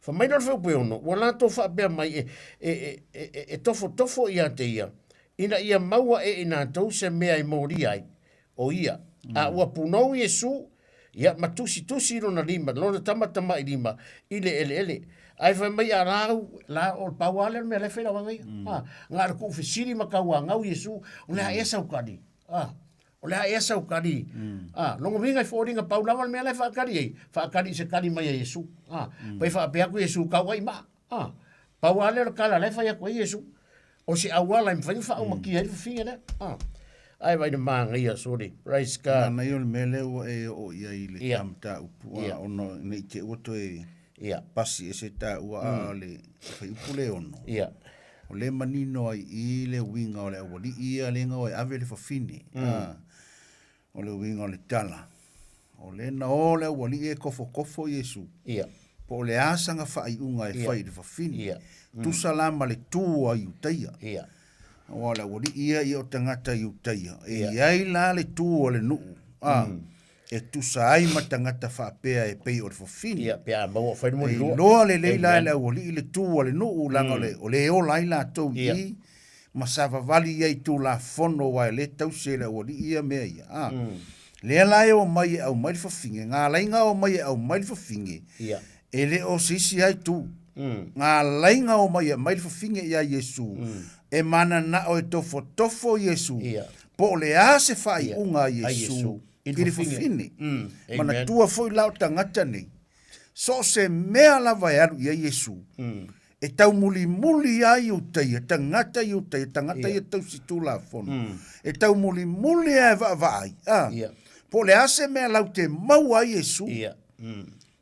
Fai mai lea o le Feupeono, ua latou faapea mai e, e, e, e, e tofotofo ia te ia, ina ia maua e i latou se mea e molia ai, o ia. A ua punou Iesu, ia, ma tusitusi lona lima, lona tamatamailima i le eleele. Ae fai mai a la au, la, o le pau lava lea o le mea la e fai lauga ia. A, na o le tuufesili ma tauanau Iesu, o le a ea sau tali? A, O le a ea sau kali? A, lona uiga e foliga pau lava le mea la e faakali ai, faakali i se kali mai a Iesu. A, pai faapea atu Iesu kau ai maa. A, pau lava lea o le kala la e fai atu ai Iesu. O se auala e mafai ona faaumakia ai le fafine lea. A, ae vaai i le manaia, sorry. Praise God. Manaia o le mea lea ua e oo i ai i le ta mataupu, a, ona ne i te i ua toe pasi ese taua a le fuaiupu le 6. O lea e manino ai i i le uiga o le aualii ia lea na o e ave le fafine. A, o le uiga o le tala, o lea na o le aualii e tofotofo Iesu. Ia. Po o le a sana faaiuga e fai i le fafine. Ia. Tusa la ma le tu a Iutaia. Ia. Aua o le aualii ia, ia o tagata Iutaia. E i ai la le tu a le nuu. A, e tusa ai ma tagata faapea e pei o le fafine. Ia, pe a maua o fai le mulilua. E iloa lelei la e le aualii le tu a le nuu, leaga o le ola ai latou i i, ma savavali i ai i Tulafono aua e le tausi e le aualii ia mea ia. A, lea la e omai e aumai le fafine, na ala ai ona omai e aumai le fafine, e le o se isi lava itu. Na ala ai ona omai e aumai le fafine ia Iesu, e mananao e tofotofo Iesu, po o le a se faaiuga a Iesu i le fafine. Manatua foi la o tagata nei, so o se mea lava e alu i ai Iesu, e taumulimuli lava Iutaia, tagata Iutaia, tagata ia tausi Tulafono, e taumulimuli lava e vaavaai, a, po o le a se mea latou te maua ai Iesu.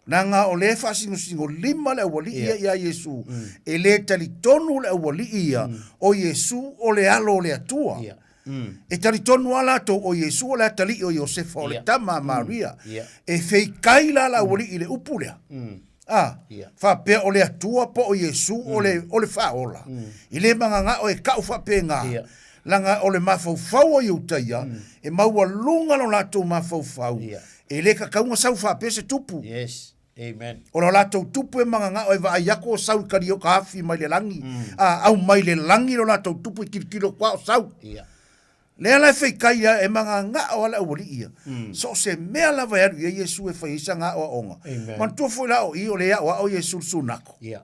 Leaga o lea e faasinosinolima le aualii ia ia Iesu, e le talitonu le aualii ia o Iesu o le Alo o le Atua. E talitonu lava latou o Iesu o le atalii o Iosefa o le tama a Maria. E feikai la le aualii i le upu lea, a, faapea o le Atua po o Iesu o le, o le Faaola. E le magagao e kau faapena, leaga o le mafaufau o Iutaia, e maualuga lo latou mafaufau E le tatau ona sau faapea se tupu. Yes. Amen. O lo latou tupu e magagao e vaai atu o sau i kali o ka afi mai le lagi. A au mai le lagi lo latou tupu i tilotilo atu a o sau. Ia. Lea la e feikai a e magagao a le aualii ia. So o se mea lava e alu i ai Iesu e fai ai sana aoaoga. Amen. Manatua foi la o i o lea e aoao Iesu i le sunako. Ia.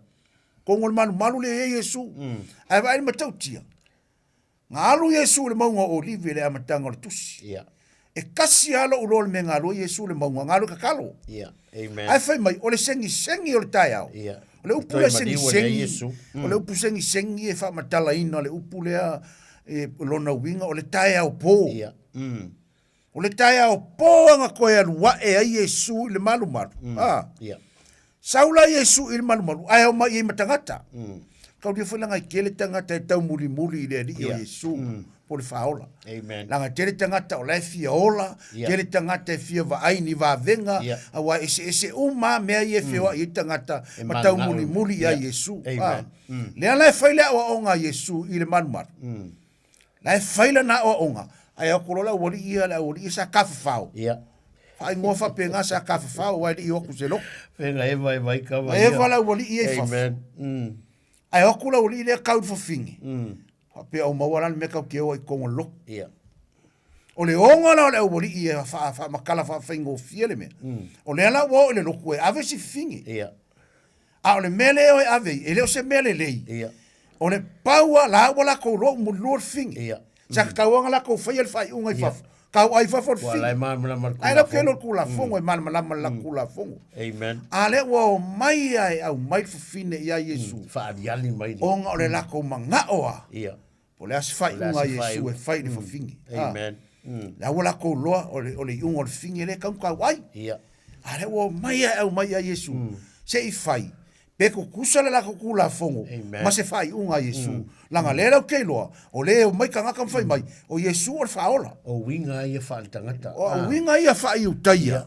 Kongo o le malumalu lea e i ai Iesu. Ae vaai i le matautia. Na alu Iesu i le mauga o Olive i le amataga o le tusi. Ia. E kasi lava lou iloa o le mea na alu ai Iesu i le mauga, na alu e tatalo. Ia. Amen. Ae fai mai, o le segisegi o le taeao. Ia. O le upu lea segisegi, o le upu segisegi e faamatalaina le upu lea e lona uiga o le taeao po. Ia. O le taeao po aga toe alu ae ai Iesu i le malumalu. A. Ia. Sau la Iesu i le malumalu, ae omai i ai ma tagata. Kaulia foi leaga e tele tagata e taumulimuli i le Alii o Iesu, po o le Faaola. Amen. Leaga e tele tagata o la e fia ola, tele tagata e fia vaai ni vavega, aua e eseese uma lava mea ia e feoai ai tagata ma taumulimuli ia Iesu. Amen. Lea la e fai le aoaoga a Iesu i le malumalu. La e fai lana aoaoga, Ae o atu loa le aualii ia, le aualii ia sa tafafao. Ia. Faaigoa faapena sa tafafao aua e le i o atu i se lotu. Fega eva eva ai kava ia. Eva le aualii ia i fafo. Amen. Mm. Ae o atu le aualii lea tau i le fafine. Mm. Faapea o maua la le mea tatou te o ai i totonu o le lotu. Ia. O le oga la o le aualii e faamatala faafaigofie le mea. Mm. O lea la ua oo i le lotu e ave si fafine. Ia. A o le mea lea e o e ave ai, e le o se mea lelei. Ia. O le pau a la ua latou iloa ua mulilua le fafine. Ia. Sa tatau lava ona latou faia le faaiuga i fafo. Tau ai i fafo le Ua la e fafine. malamalama le Ae lau ke Tulafono. le Tulafono e malamalama le latou Tulafono. Amen. A lea ua omai a e aumai le fafine ia Iesu. Faaaliali mai le. Ona o le latou manao a. Ia. Po o le a se faaiuga a Iesu e fai i le fafine. Amen. La ua latou iloa o le iuga o le fafine lea e tatau ona tau ai. Ia. A lea ua omai a e aumai ia Iesu se i fai pe tutusa le latou Tulafono ma se faaiuga a Iesu. Leaga lea latou te iloa, o lea e omai tagata ma fai mai, o Iesu o le Faaola. O uiga ia faale-tagata. O uiga ia faa-Iutaia.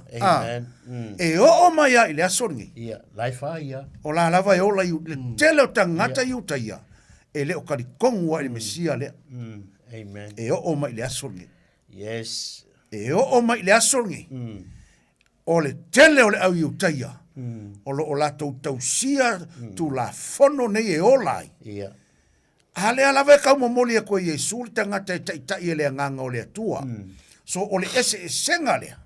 E oo mai lava i le aso lenei. Ia, la e fai ia. O la lava e ola i le tele o tagata Iutaia e le o talitonu lava i le Mesia lea. Amen. E oo mai i le aso lenei. Yes. E oo mai i le aso lenei. O le tele o le au Iutaia o lo o latou tausia Tulafono nei e ola ai. Ia. A lea lava e taumomoli atu e Iesu le tagata e taitai e le Agaga o le Atua. So o le eseesega lea.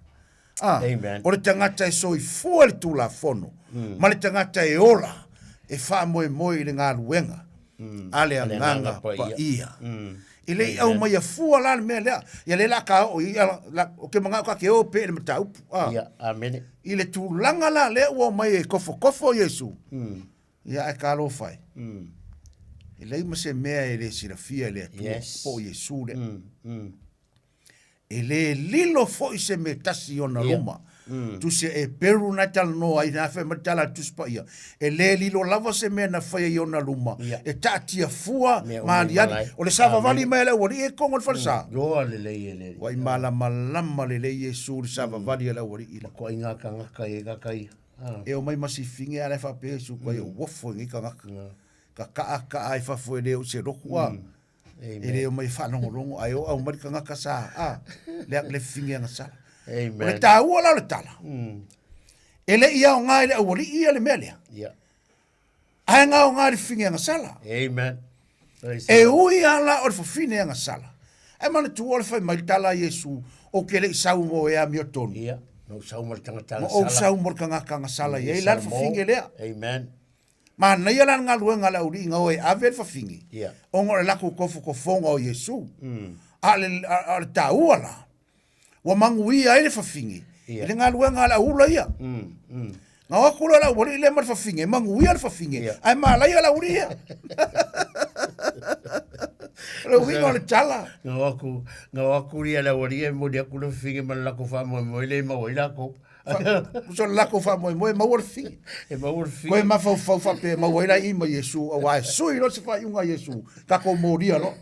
A, Amen. o le tagata e soifua i le Tulafono ma le tagata e ola e faamoemoe i le galuega a le Agaga Paia. E le i aumaia fua la le mea lea. Ia lea la ka oo i la, o ke mangao ka ke o pe le mataupu. Ah. Ia, amene. I le tulaga la lea ua omai e kofokofo Iesu. Ia ae talofa e. E leai ma se mea e le silafia e le Atua Yes. po o Iesu lea. E le lilo foi se mea tasi i ona luma. Tusi a Eperu na e talanoa ai, na fai mai le tala a le Tusi Paia, e le lilo lava se mea na faia i ona luma, e taatia fua ma aliali. O le savavali mai a le aualii e kogo i le falesa. Loa lelei e le. Ua i malamalama lelei Iesu i le savavali a le aualii la. Makuai ngā kangaka i e kaka ia. E omai ma sifine a la e faapea Iesu, kua i uofo i nei kangaka. Ka kaa kaa ai fafo e le o i se loku a. E le omai e faalogologo ae oo aumai le tagata sa a le le fafine agasala. Amen. O le taua la o le tala. E le i aoga i le aualii ia le mea lea. Yeah. Ae na aoga i le fafine agasala. Amen. Praise E the Lord. ui lava la o le fafine agasala. Ae manatua o le fai mai le tala a Iesu, ou te le i sau mo e amiotonu. Ia, na ou sau ma le tagata Ma agasala. ou sau mo le tagata agasala i ai la le fafine lea. Amen. Manaia la le galuega a le aualii na o e ave le fafine, Ia. ona o le latou tofotofoga o Iesu. A o le, a o le taua la, ua manuia ai le fafine Ia. i le galuega a le auula ia. Na o atu loa le aualii lea ma le fafine, manuia le fafine, Ia. ae malaia le aualii ia. O le uiga o le tala. Na o atu, na o atu ia le aualii e momoli atu le fafine ma le latou faamoemoe lea e maua ai latou. Uso le lako faamoemoe maua le figi. E maua le figi. Koe mafaufau faapea e maua ai la i ma Iesu, auā e sui loa se faaiuga a Iesu, tatou molia loa.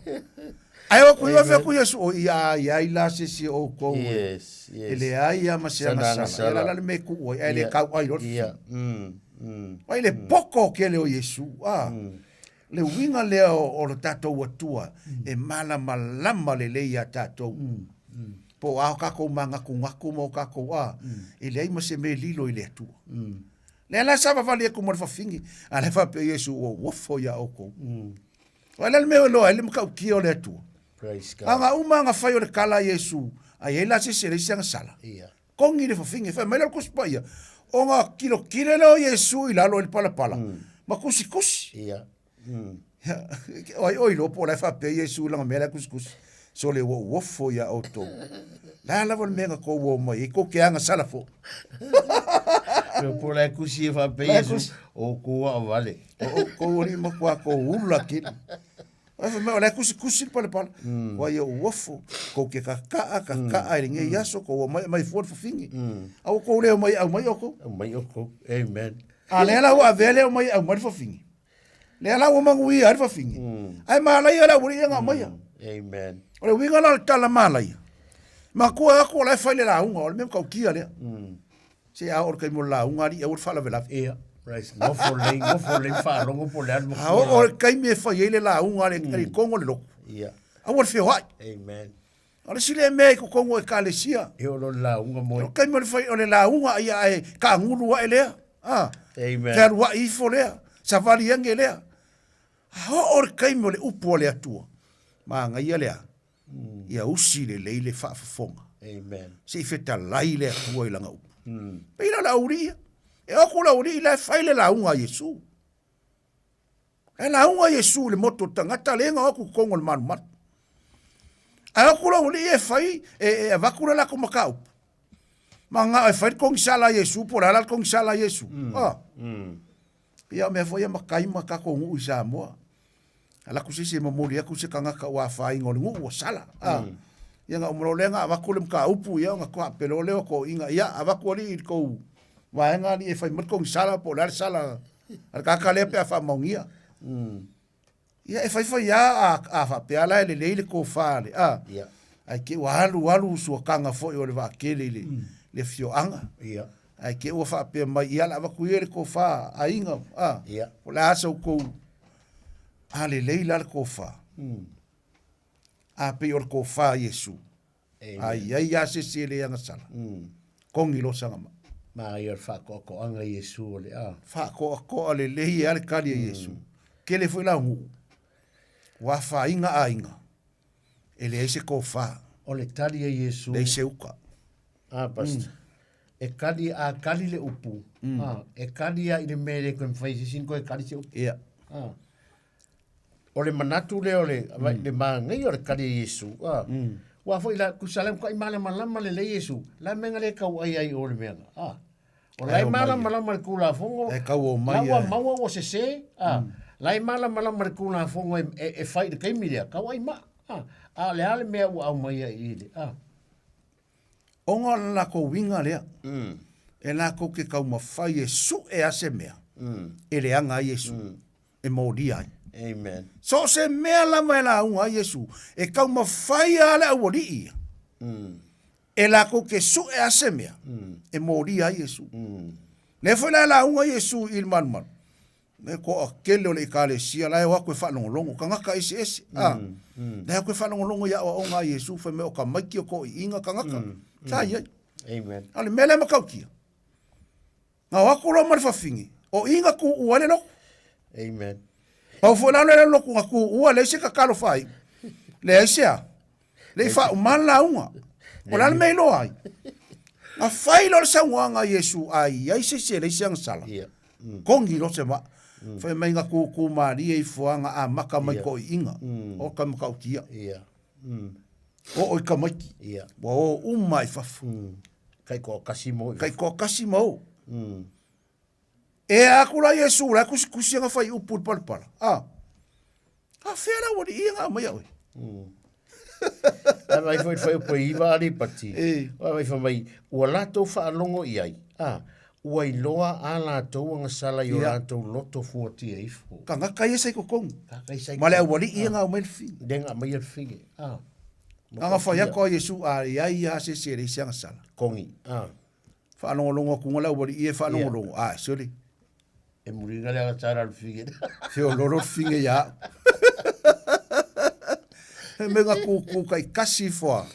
Ae o atu i ofe atu Iesu, o ia a iai la se isi o outou e, Yes, yes. e leai a ma se Sana agasala. Ia la la le mea e tuu ai, ae le Ia, tau ai loa le ia, figi. Ai le poko kele o Iesu, a. Le uiga lea o lo tatou Atua e malamalama lelei iā tatou. Po o a o tatou mānatunatu ma o tatou a, e leai ma se mea e lilo i le Atua. Lea la sa vavali atu ma le fafine, a lea faapea Iesu, ua uofo iā outou. O le a le mea o iloa ai le matautia o le Atua? Praise God. Aga uma aga fai o le kala a Iesu, a i ai la se isi e leai se agasala. Ia. Kongi le fafine, fai mai lea o le Tusi Paia, ona kilokilo lea o Iesu i lalo i le palapala, ma kusikusi. Ia. O ai oi iloa po o la e faapea Iesu i lana mea la e kusikusi. Sole ua ou ofo iā outou. La lava le mea na tou o mai ai, tou te agasala foi. Pe po la e kusi e faapea La e Iesu, kusi. o outou aovale. O outou alii matua tou ula kili. Ai fai mai, o la e kusikusi le palepala. Kua ia ou ofo, kou te kaka'a, kaka'a i lenei aso, kou omai aumai fua le fafine. A ua kou le omai e aumai outou. Aumai outou. Amen. A lea la ua avea le omai e aumai le fafine. Lea la ua manuia ai le fafine. Ae malaia le aualii ia na aumaia. Amen. O le uiga la o le tala malaia. Matua atu o la e fai le lauga, o le mea matautia lea. Se a oo le taimi o le lauga alii aua le faalavelave. Ia, right. Nofo lelei, nofo lelei ma faalogo po o le a le matua. A oo le taimi e fai ai le lauga a le tonu o le lotu. Ia. Aua le feoai. Amen. O le isi lea mea i totonu o Ekalesia. E oo loa i le lauga moe. O le taimi o le fai o le lauga ia ae taagulu ae lea. A. Amen. Fealuai ifo lea. Savali age lea. A oo le taimi o le upu a le Atua, manaia le a? Ia usi lelei le faafofoga. Amen. Se i fetalai le Atua i lana upu. Pei la o le aualii ia. E oo atu le aualii la e fai le lauga a Iesu. E lauga Iesu i le motu o le tagata lea na o atu i totonu o le malumalu. Ae o atu le aualii e fai, e, e avatu le latou mataupu. Ma na o e fai le kogisala a Iesu po o le a la le kogisala a Iesu. Mm. Ah. Mm. Ia o mea foi ia matai ma tatou nuu i Samoa. Ala atu se isi e momoli atu se tagata ua afaina o le nuu ua sala. Ah. Mm. Ia na uma loa lea na avatu le mataupu ia ona toa pelo lea o toeaiina ia avatu alii i le tou vaega alii e fai mai le kogisala po o le a le sala a le tagata lea pe a faamaonia. Mm. Ia e faifai lava a, a faapea la e lelei le tofa le a. Ia. Ae te ua alu alu suakaga foi o le vaatele i le, mm. le afioaga. Ia. Ae te ua faapea mai, ia la avatu ia le tofa aiga, a. Ia. O le a sa outou a lelei la le tofa. Mm. A pei o le tofa a Iesu. A i ai lava se isi e le agasala, kogi loa saga mai. Manaia o le faatoatoaga Iesu o le a. Faatoatoa lelei lava le tali a Iesu. Tele foi la o nuu, ua afaina aiga, e leai se tofa. O le tali a Iesu. Leai se uka. A, Pastor. E kali, a kali le upu, a, e kali lava i le mea e le toe mafai e se isi ona toe kali se upu. Ia. A. O le manatu lea o le, mm. le manaia o le kali a Iesu, a, mm. ua foi la, tusa la matuai malamalama lelei Iesu, la mea na le tau ai ai o le mea na, a. O la e malamalama le Tulafono, e kau o mai la ua maua ua sese, a, mm. la e malamalama le Tulafono e, e, e fai i le taimi lea, kau ai ma, a, a le a le mea ua aumaia i le, a. Ona o le latou uiga lea, mm. e latou ke taumafai e suʻe a se mea, mm. e leaga ai Iesu. Mm. e molia ai. Amen. So o se mea lava e lauga ai Iesu, e taumafai lava le aualii ia, mm. e latou ke suʻe a se mea, mm. e molia ai Iesu. Mm. Lea foi la e lauga Iesu i le malumalu, me koa kele o le ekalesia la e o atu e faalogologo, tagata eseese, mm. a, mm. la e o atu e faalogologo i aoaoga a Iesu, fai mai o ka maiki o toʻiiga tagata, mm. sa i ai. Amen. A o le mea lea e matautia, Ngao aku loa ma le fafine, o i na kuua ai le lotu. Amen. Pau foi la le lotu na kuua, leai se tatalo faaiu. Leai se a. Le i faauma le lauga. O le a le mea i loa ai? Na fai loa le saunoaga a Iesu, a i ai se isi e leai se agasala. Mm. Kogi loa se maa. Mm. Fai mai na kūkū mālie ifo a na amata mai Yeah. toʻiiga. Mm. O ka matautia. Yeah. Mm. Oo i tamaiti. Yeah. Ua o uma i fafo. Mm. Kaitoatasi mo i fafo. Kaitoatasi ma o. Mm. E aku la Iesu, la kusikusi anga fai upu i le palapala. A. A fea la ua li ia nga mai au. Mm. Ae vai foi fai upu e iwa ali pati. E. Vai fai mai, ua latou faalogo i ai. A, ua iloa a latou agasala i o latou loto fuatia ifo. Tagata ia sa i totonu. Tagata ia sa i Ma le aualii ia nga aumai le fili. Le nga aumaia le fili. A. Aga fai atu a Iesu, a i ai a se isi e leai se agasala. Kogi. A. Faalogologo atu nga le aualii ia e faalogologo, a, sole. E muliga le agasala o le fige. Feololo le fige ia au. He mea nga kūkū kaikasi ifo a.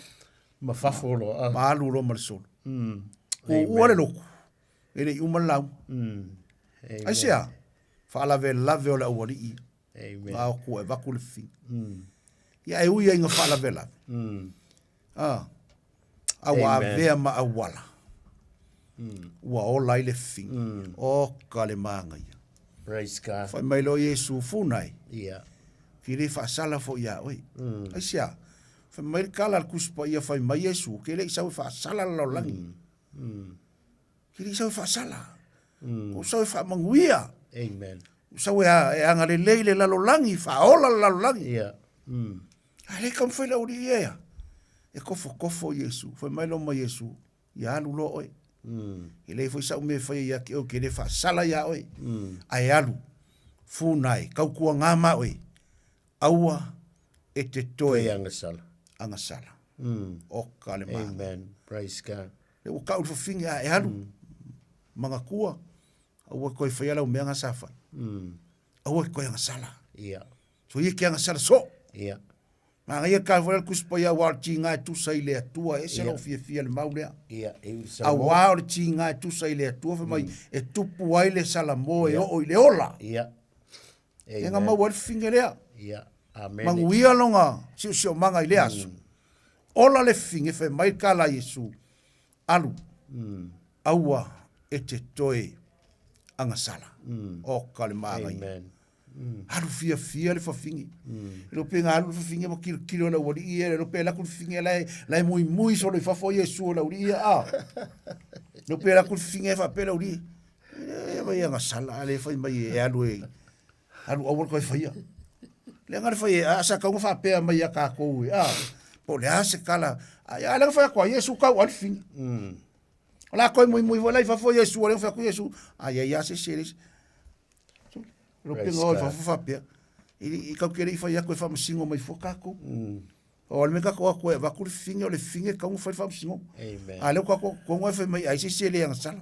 Ma fafo loa. Ma alu loa ma le solo. Mm. Kuua le loku. E le i uma le lauga. Mm. Aisea? Faalavelave o le aualii. Amen. Ma o e vaku le fifine. Mm. Ia e ui ai ina faalavelave. Mm. Ah. A ua Amen. avea ma auala. Mm. Ua ola ai le fifine. Mm. O ka le māgaia. Praise God. Fai mai loa Iesu funa e. Ia. Ki le faasala foi iā oe. Mm. Aisea? Fai mai le tala a le Tusi Paia fai mai Iesu, ke le i sau e faasala le lalolagi. Mm. Mm. Ke le i sau e faasala. Mm. Ua sau e faamanuia. Amen. Ua sau e, e agalelei le lalolagi, faaola le lalolagi. Ia. Mm. A le taumafai le aualii ia ea. E kofokofo Iesu. Fai mai loa ma Iesu, ia alu loa oe. Mm. E leai foi sa'u mea e faia ia te oe, ke le faasala iā oe. Mm. Ae alu, funa e, kautuagā ma oe, aua e te toe Toe agasala. agasala. Mm. Oka le māga. Amen. Praise God. Le ua kau le fafine a e alu. Mm. Magatua, aua e koe faia lau mea nga sa fai. Mm. Aua e koe agasala. Ia. So ia ke agasala so. Ia. Manaia ka foi le Tusi Paia aua o le tiga e tusa i le Atua, e ese lou fiafia i le mau lea. Ia, e ui Salamo. Aua o le tiga e tusa i le Atua, fai mai, e tupu ai le Salamo e oo i le ola. Ia. E ga maua ai le fafine lea. Ia. Amene. Manuia lona siosiomaga i lea aso. Ola le fafine, fai mai le tala a Iesu, alu, aua e te toe agasala. Oka le manaia. Amen. Alu fiafia le fafine. E le o pe na alu le fafine ma kilokilo e le aualii ia, e le o pe alu atu le fafine la e, la e muimui solo i fafo Iesu o le aualii ia, a. E le o pe alu atu le fafine e faapea le aualii, e vai agasala, a le fai mai e alu e, alu aua le toe faia. Leaga le fai e, a sa tau na faapea mai ia tatou e, a, po o le a se tala, a, a lea na fai atu a Iesu tau a le fafine. O la koe muimui foi la i fafo Iesu, o lea na fai atu Iesu, a ia ia se se le, Lo pe ngoi fa fa pea. I i kau kere i fai aku e whamasingo mai fua kākou. O le me kako aku e vaku le finge o le finge kau fai whamasingo. Amen. A leo kako kongo e fai mai ai se se le anga sala.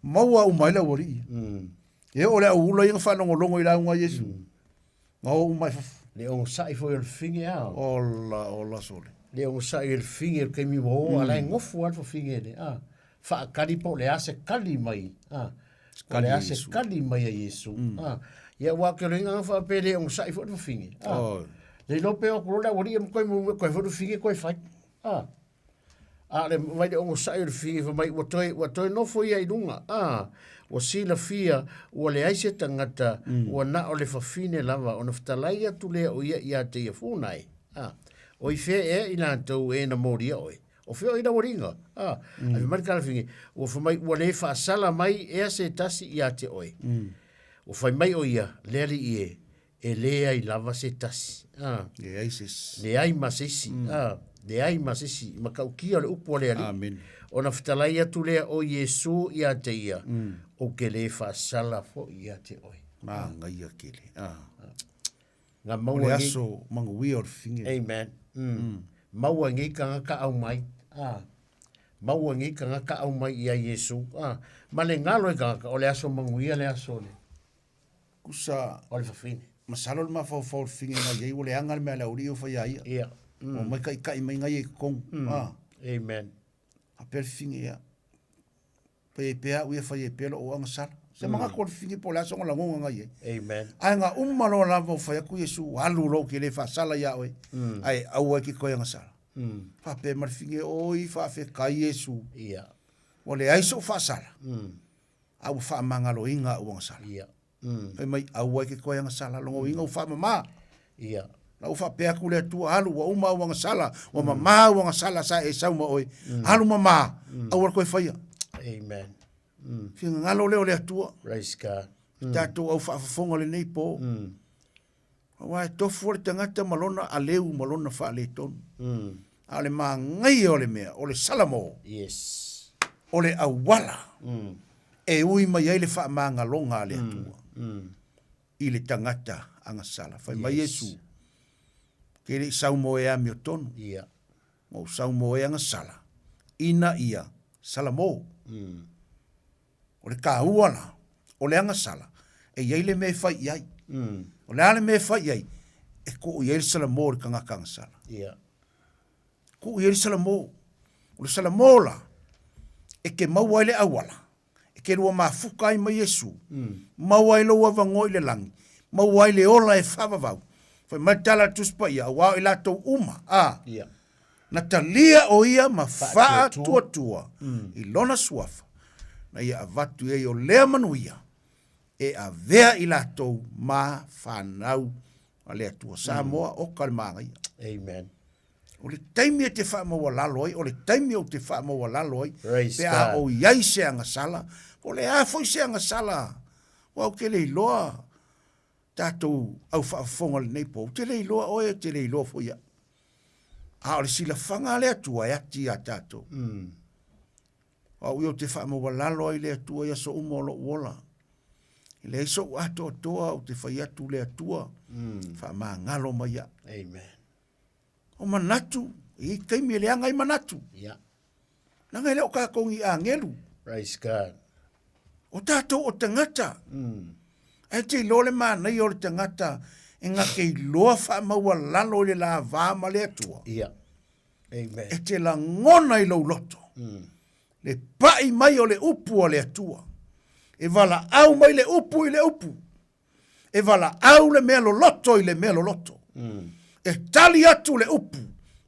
Maua u mai la wari. E o le au ula inga whanongolongo i la unga Yesu. Nga o umai fafu. Le ogosaʻi foi o le fafine a. Ola, ola sole. Le ogosaʻi o le fafine o le taimi ua oo, a la e gofu lava le fafine le, a. Faakali po o le a se kali mai, a. Po o le a se kali mai a Iesu, a. Ia aua ke loiga na faapea e le ogosaʻi foi le fafine, a. Le iloa pe o atu loa le aualii ia ma toe muamua toe foi le fafine toe fai, a. A o le mai le onosai o le fili fai mai ua toe, ua toe nofo ia i luga, a, ua silafia ua leai se tagata, ua na o le fafine lava ona fetalai atu lea o ia ia te ia Funai, a, o i fea ea i latou e na molia oe? O fea o i laualiga? A, ae fai mai le kalafine, ua fai mai ua le faasala mai ea se tasi ia te oe. Ua fai mai o ia, le alii e, E leai lava se tasi. A. Leai se isi. Leai ma se isi. A. Leai ma se isi. I matautia o le upu a le Alii. Amen. Ona fetalai atu lea o Iesu ia te ia, Ou ke le faasala foi ia te oe. Manaia tele. A. Nga O maua le nei. aso manuia o le fine. Amen. Mm. Maua nei tagata aumai. A. Maua nei tagata aumai ia Iesu. A. Ma le galo e tagata, o le aso manuia le aso le. Kusa. O le fafine. Masalo le mafaufau o le fafine ngai ai, ua leaga le mea a le aualii o fai ia ia. Ia. Ua omai kaikai mai ngai ia i totonu. A. Amen. Faapea le fafine, ia, fai ai pea au ia, fai ai pea lou agasala. Se manatu o le fafine po o le a sona lagona ngai ai. Amen. Ae na uma loa lava ua fai atu Iesu, alu loa ou te le faasala ia oe, ae aua e te toe agasala. Faapea ma le fafine, oi, faafetai Iesu. Ia. Ua leai sou faasala. A ua faamagaloina au agasala. Ia. Fai mai, aua e ke koe agasala, logo uiga ua faamama. Ia. La ua faapea atu le Atua, alu, ua uma au agasala, ua mama au agasala sa e sau ma oe. Alu mama, aua le toe faia. Amen. Finagalo lea o le Atua. Praise God. Tatou au faafofoga lenei po. Aua e tofu le tagata ma lona aleu ma lona faaletonu. A o le manaia o le mea, o le Salamo. Yes. O le auala e ui mai ai le faamagaloga a le Atua i le tagata agasala. Fai mai Iesu, ke le i sau mo e amiotonu, Yeah. ma ou sau mo e agasala, ina ia Salamo. O le taua la, o le agasala, e i ai le mea e fai i ai. O le a le mea e fai i ai? E tuu i ai le salamo i le tagata agasala. Yeah. Tuu i ai le salamo. O le salamo la, e te maua ai le auala, e te lua mafuta ai ma Iesu, maua ai lou avanoa i le lagi, maua ai le ola e faavavau. Fai mai le tala a le Tusi Paia, aua o i latou uma, a, Yeah. Na talia o ia ma faatuatua i lona suafa, na ia avatu i ai o lea manuia e avea i latou ma fanau a le Atua. Samoa, oka le manaia. Amen. O le taimi e te faamaualalo ai, o le taimi ou te faamaualalo ai, Praise pe a God. o i ai se agasala, o le a foi se agasala, aua ou te le iloa tatou au faafofoga i lenei po, ou te le iloa oe, ou te le iloa foi au. A o le silafaga a le Atua e ati iā tatou. O au ia ou te faamaualalo ai le Atua i aso uma o lou ola. E leai so'u atoatoa ou te fai atu le Atua, faamagalo mai au. Amen. O manatu, e i ai taimi e leaga ai manatu. Yeah. Leaga e le o tatou ni agelu. Praise God. O tatou o tagata. Ae te iloa le manaia o le tagata. E na te iloa faamaualalo i le lavā ma le Atua. Ia. Amen. E te lagona i lou loto. Le pai mai o le upu a le Atua. E valaau mai le upu i le upu. E valaau le mea loloto i le mea loloto. E tali atu le upu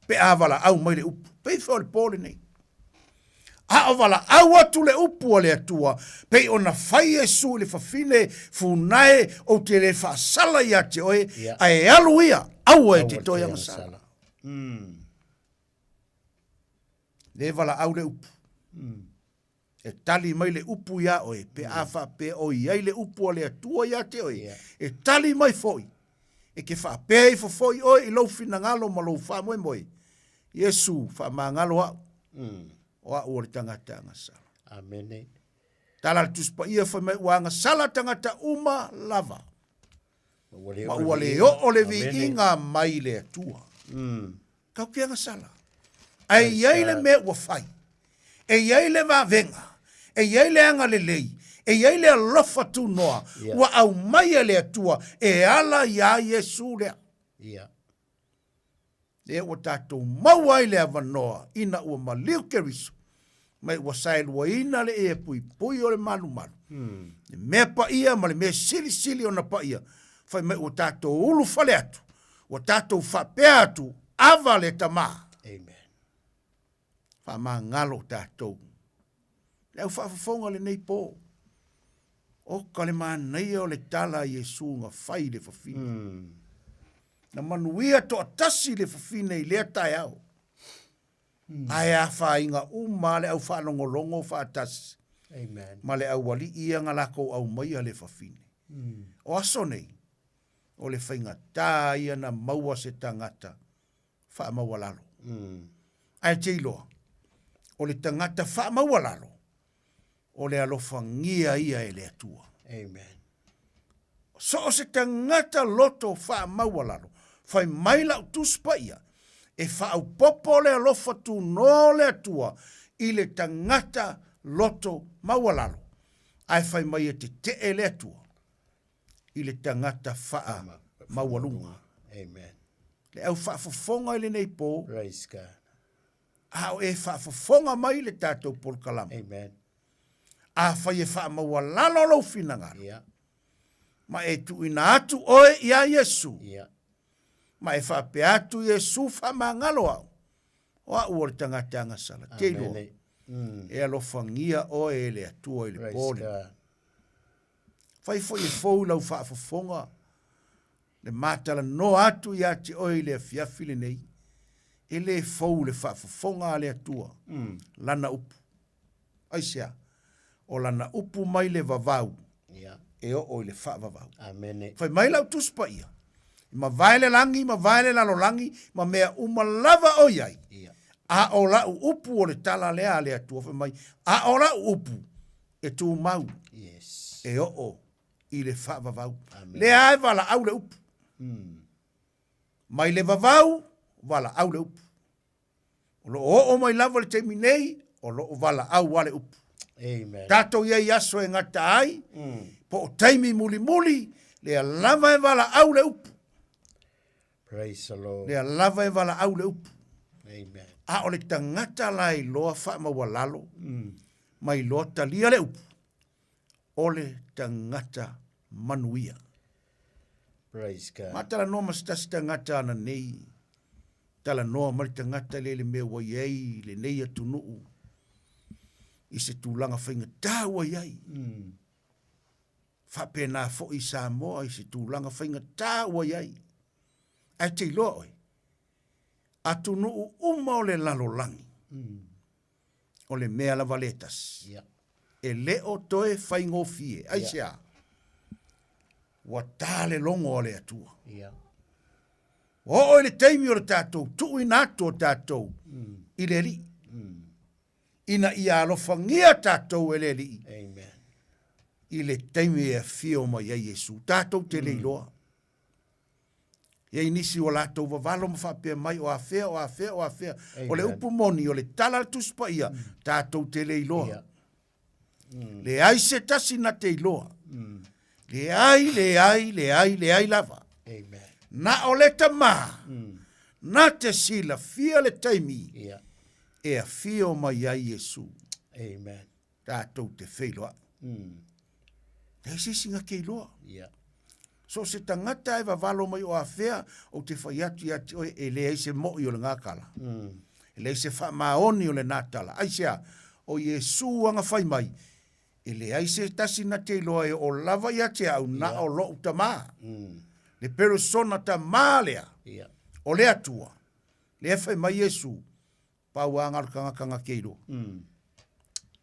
pe a valaau mai le upu. Pei foi o le po lenei. A o valaau atu le upu a le Atua, pei ona fai Iesu i le fafine funae, ou te le faasala ia te oe, ae alu ia, aua e te toe agasala. Le valaau le upu. E tali mai le upu iā oe, pe a faapea o i ai le upu a le Atua iā te oe, e tali mai foi, e ke faapea ifo foi oe i lou finagalo ma lou faamoemoe, Iesu, faamagalo a'u, o a'u o le tagata agasala. Amene. Tala a le Tusi Paia fai mai ua agasala tagata uma lava, ma ua le oo le viiga mai le Atua. Kau ke agasala. Ae i ai le mea ua fai, e i ai le vavega, e i ai le agalelei, e i ai le alofa tunoa ua aumai e le Atua e ala iā Iesu lea. Lea ua tatou maua ai le avanoa ina ua maliu Keriso, mai ua saeluaina le ea puipui o le malumalu, le mea paia ma le mea silisili ona paia, fai mai ua tatou ulufale atu, ua tatou faapea atu, Ava le Tama! Amen. Faamagalo tatou. Le au faafofoga lenei po, oka le manaia o le tala a Iesu na fai i le fafine. Na manuia toatasi le fafine i lea taeao. Ae afaina uma le au faalogologo faatasi Amen. ma le aualii ia na lakou aumaia le fafine. O aso nei, o le faigatā ia na maua se tagata faamaualalo. Ae te iloa, o le tagata faamaualalo, o le alofagia ia e le Atua. Amen. So o se tagata loto faamaualalo, fai mai lau Tusi Paia, e faaopoopo le alofa tunoa o le Atua i le tagata loto maualalo, ae fai mai e tetee le Atua i le tagata faamaualuga. Amen. Le au faafofoga i lenei po, Praise God. a o e faafofoga mai le tatou polokalame. Amen. Afai e faamaualalo lou finagalo, yeah. ma e tuuina atu oe iā Iesu, yeah. ma e faapea atu Iesu faamagalo au, o a'u o le tagata agasala. Te iloa, e alofagia oe e le Atua i le po lenei. Fai foi e fou lau faafofoga le matalanoa atu iā te oe i le afiafi lenei, e le fou le faafofoga a le Atua, Lana upu. Aisea? O Lana upu mai le vavau e oo i le faavavau. Amene. Fai mai lau Tusi Paia, i mavae le lagi, mavae le lalolagi, ma mea uma lava o i ai, a o lau upu o le tala lea a le Atua, fai mai, a o lau upu e tumau, e oo i le faavavau. Lea e valaau le upu. Mai le vavau, valaau le upu. O lo o oo mai lava le taimi nei, o lo o valaau a le upu. Amen. Tatou i ai aso e gata ai, po o taimi mulimuli, lea lava e valaau le upu. Praise the Lord. Lea lava e valaau le upu. Amen. A o le tagata la iloa faamaualalo, ma iloa talia le upu, o le tagata manuia. Praise God. Matalanoa ma se tasi tagata ana nei, talanoa ma le tagata lea i le mea ua i ai lenei atunuu i se tulaga faigatā ua i ai. Faapena foi i Samoa i se tulaga faigatā ua i ai. Ae te iloa oe, atunuu uma o le lalolagi, o le mea lava le tasi. E le o toe faigofie. Aisea? Ua tā le logo a le Atua. Ua oo i le taimi o le tatou tuuina atu o tatou i le Alii. Ina ia alofagia tatou e le Alii. Amen. I le taimi e afio mai ai Iesu. Tatou te le iloa. E i ai nisi ua latou vavalo ma faapea mai, o afea, o afea, o afea. O le upu moni, o le tala a le Tusi Paia, tatou te le iloa. Leai se tasi na te iloa. Leai, leai, leai, leai lava. Amen. Na o le Tamā, na te silafia le taimi e afio mai ai Iesu. Amen. Tatou te feiloai. Leai se isi na te iloa. Yeah. So se tagata e vavalo mai o afea, ou te fai atu ia te oe, e leai se mo'i o lena tala. E leai se faamaoni o lena tala. Aisea? O Iesu aga fai mai, e leai se tasi na te iloa e oo lava ia te au, na o lo'u Tamā. Le perisona Tamā lea, o le Atua, lea e fai mai Iesu, pau a na o le tagata na te iloa.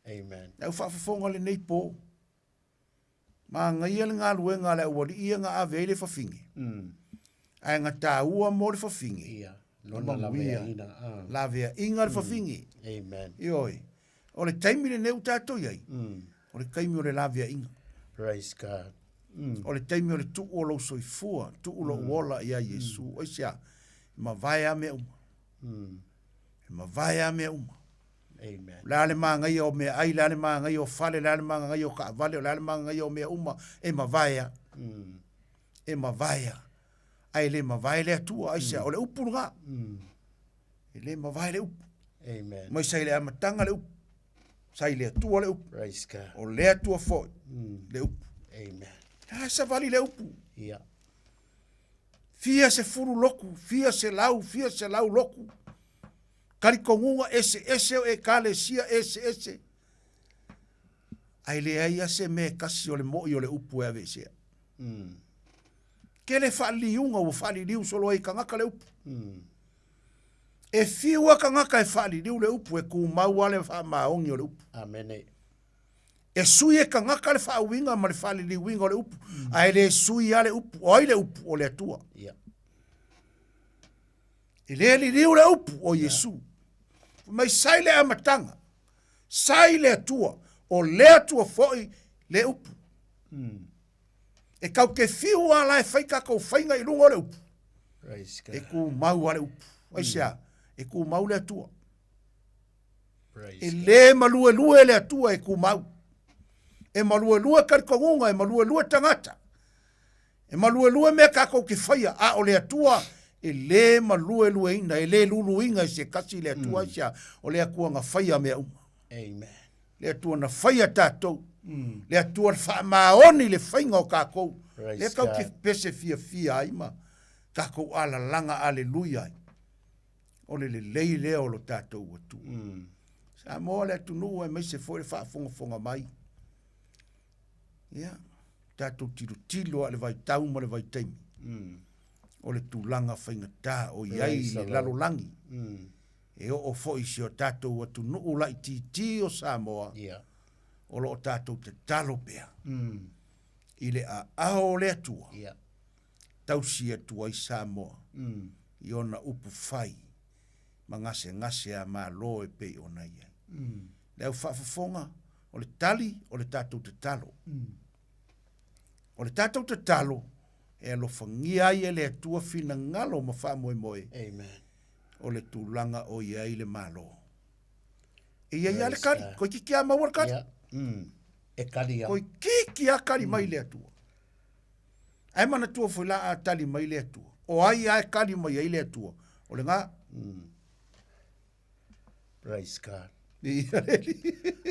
Amen. Le au faafofoga lenei po, Manaia le galuega a le aualii ia na ave ai le fafine, ae na taua mo le fafine. Ia, lona laveaiga. Laveaiga le fafine. Amen. Ioe. O le taimi lenei ua tatou i ai, o le taimi o le laveaiga. Praise God. O le taimi o le tuu o lou soifua, tuu lou ola ia Iesu. Aisea? E mavae lava mea uma. E mavae lava mea uma. Amen. O le a le manaia o meaai, o le a le manaia o fale, o le a le manaia o taavale, o le a le manaia o mea uma, e mavae a. E mavae a. Ae le mavae le Atua, aisea? O le upu lena. E le mavae le upu. Amen. Mai sa i le amataga le upu. Sa i le Atua le upu. Praise God. O le Atua foi le upu. Amen. A savali le upu. Yeah. Fia sefulu loku, fia selau, fia selau loku. Talitonuga eseese o Ekalesia eseese, ae leai lava se mea e tasi o le mo'i o le upu e aveesea. Tele faaliliuga ua faaliliu solo ai i tagata le upu. E fiu lava tagata e faaliliu le upu, e tumau lava le faamaoni o le upu. Amene. E sui e tagata le faauiga ma le faaliliuina o le upu, ae le sui lava le upu. O ai le upu? O le Atua. Yeah. E le liliu le upu o Iesu. Fai mai sai le amataga, sai le Atua, o le Atua foi le upu. E kau te fiu a la e fai tatou faiga i luga o le upu. E tumau a le upu. Aisea? E tumau le Atua. E le maluelue le Atua e tumau. E maluelue talitonuga, e maluelue tagata. E maluelue mea tatou te faia, a o le Atua e le maluelueina, e le luluina i se tasi le Atua, aisea? O le Atua na faia mea uma. Amen. Le Atua na faia tatou. Le Atua na faamaoni le faiga o tatou. Lea tatou te pese fiafia ai ma tatou alalaga aleluia ai. O le lelei lea o lo tatou Atua. Samoa le atunuu aemaise foi le faafogafoga mai. Ia, tatou tilotilo lava i le vaitau ma le vaitaimi o le tulaga faigata o i ai le lalolagi. E oo foi i si o tatou atunuu laitiiti o Samoa, o lo o tatou tatalo pea i le aao o le Atua, tausi atu ai Samoa i ona upu fai ma gasegase a Malo e pei ona i ai. Le au faafofoga, o le tali o le tatou tatalo. O le tatou tatalo e alofagia ai e le Atua finagalo ma faamoemoe Amen. o le tulaga o i ai le Malo. E i ai lava le tali, toeitiiti lava maua le tali. Yeah. E tali lava. Toeitiiti lava tali mai le Atua. Ae manatua foi la a tali mai le Atua. O ai lava e tali mai ai le Atua? O lena. Praise God.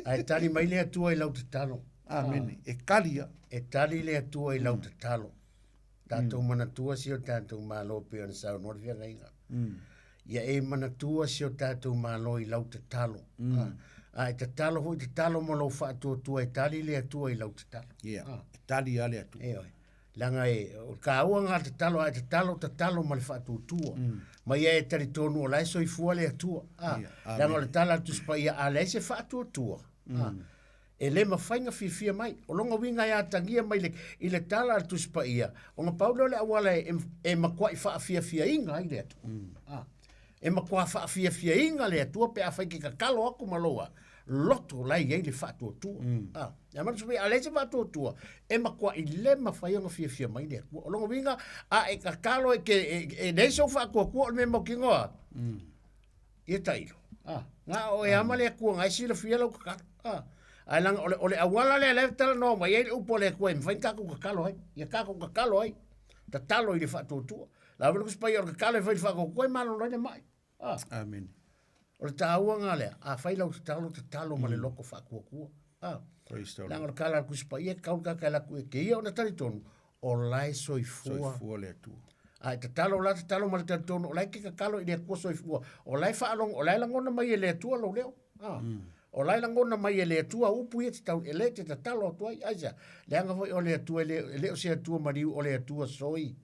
Ae tali mai le Atua i lau tatalo. Amene. E tali ia. E tali le Atua i lau tatalo. Tatou manatua si o tatou Malo pei ona saunoa le feagaiga. Ia e manatua si o tatou Malo i lau tatalo. A e tatalo foi tatalo ma lou faatuatua e tali le Atua i lau tatalo. Ia, e tali lava le Atua. Ioe. Leaga e, o le taua lena tatalo, a e tatalo, tatalo ma le faatuatua. Ma ia e talitonu o la e soifua le Atua. A, leaga o le tala a le Tusi Paia, a leai se faatuatua, a, e le mafai ona fiafia mai. O lona uiga e atagia mai le, i le tala a le Tusi Paia, ona pau lea o le auala e, e matuai faafiafiaina ai le Atua. A, e matua faafiafiaina le Atua pe afai e te tatalo atu ma lou a, loto la e i ai le faatuatua. A, e manatu foi, a leai se faatuatua, e matuai le mafai ona fiafia mai le Atua. O lona uiga, a e tatalo e, ke, e, e leai sou faatuatua o le mea mautinoa, ia tailo. A, na o e ama le Atua na e silafia lau tatalo. A, ae leaga o le, o le auala lea lea e talanoa mai ai le upu a le Atua e mafai ona tatou tatalo ai. Ia tatou tatalo ai. Tatalo i le faatuatua. La vele kusi paia o le kakalo e fai le faatuatua e malolo ai le mai. Ah. Amen. O le tāua ngā lea, a fai lau tatalo, tatalo ma le loko faatuatua. Ah. Praise the Lord. Leaga o le kala a le Tusi Paia, kau le kaka e laku e ke ia ona talitonu, o lae soifua. Soifua le Atua. A e tatalo la tatalo ma le talitonu, o lae ke kakalo i le Atua soifua. O lae faalogo, o lae lagona mai e le Atua lou leo. Ah. O lae lagona mai e le Atua upu ia te tau, e le te tatalo atu ai. Aisea? Leaga foi o le Atua e le, e le o se Atua maliu, o le Atua soi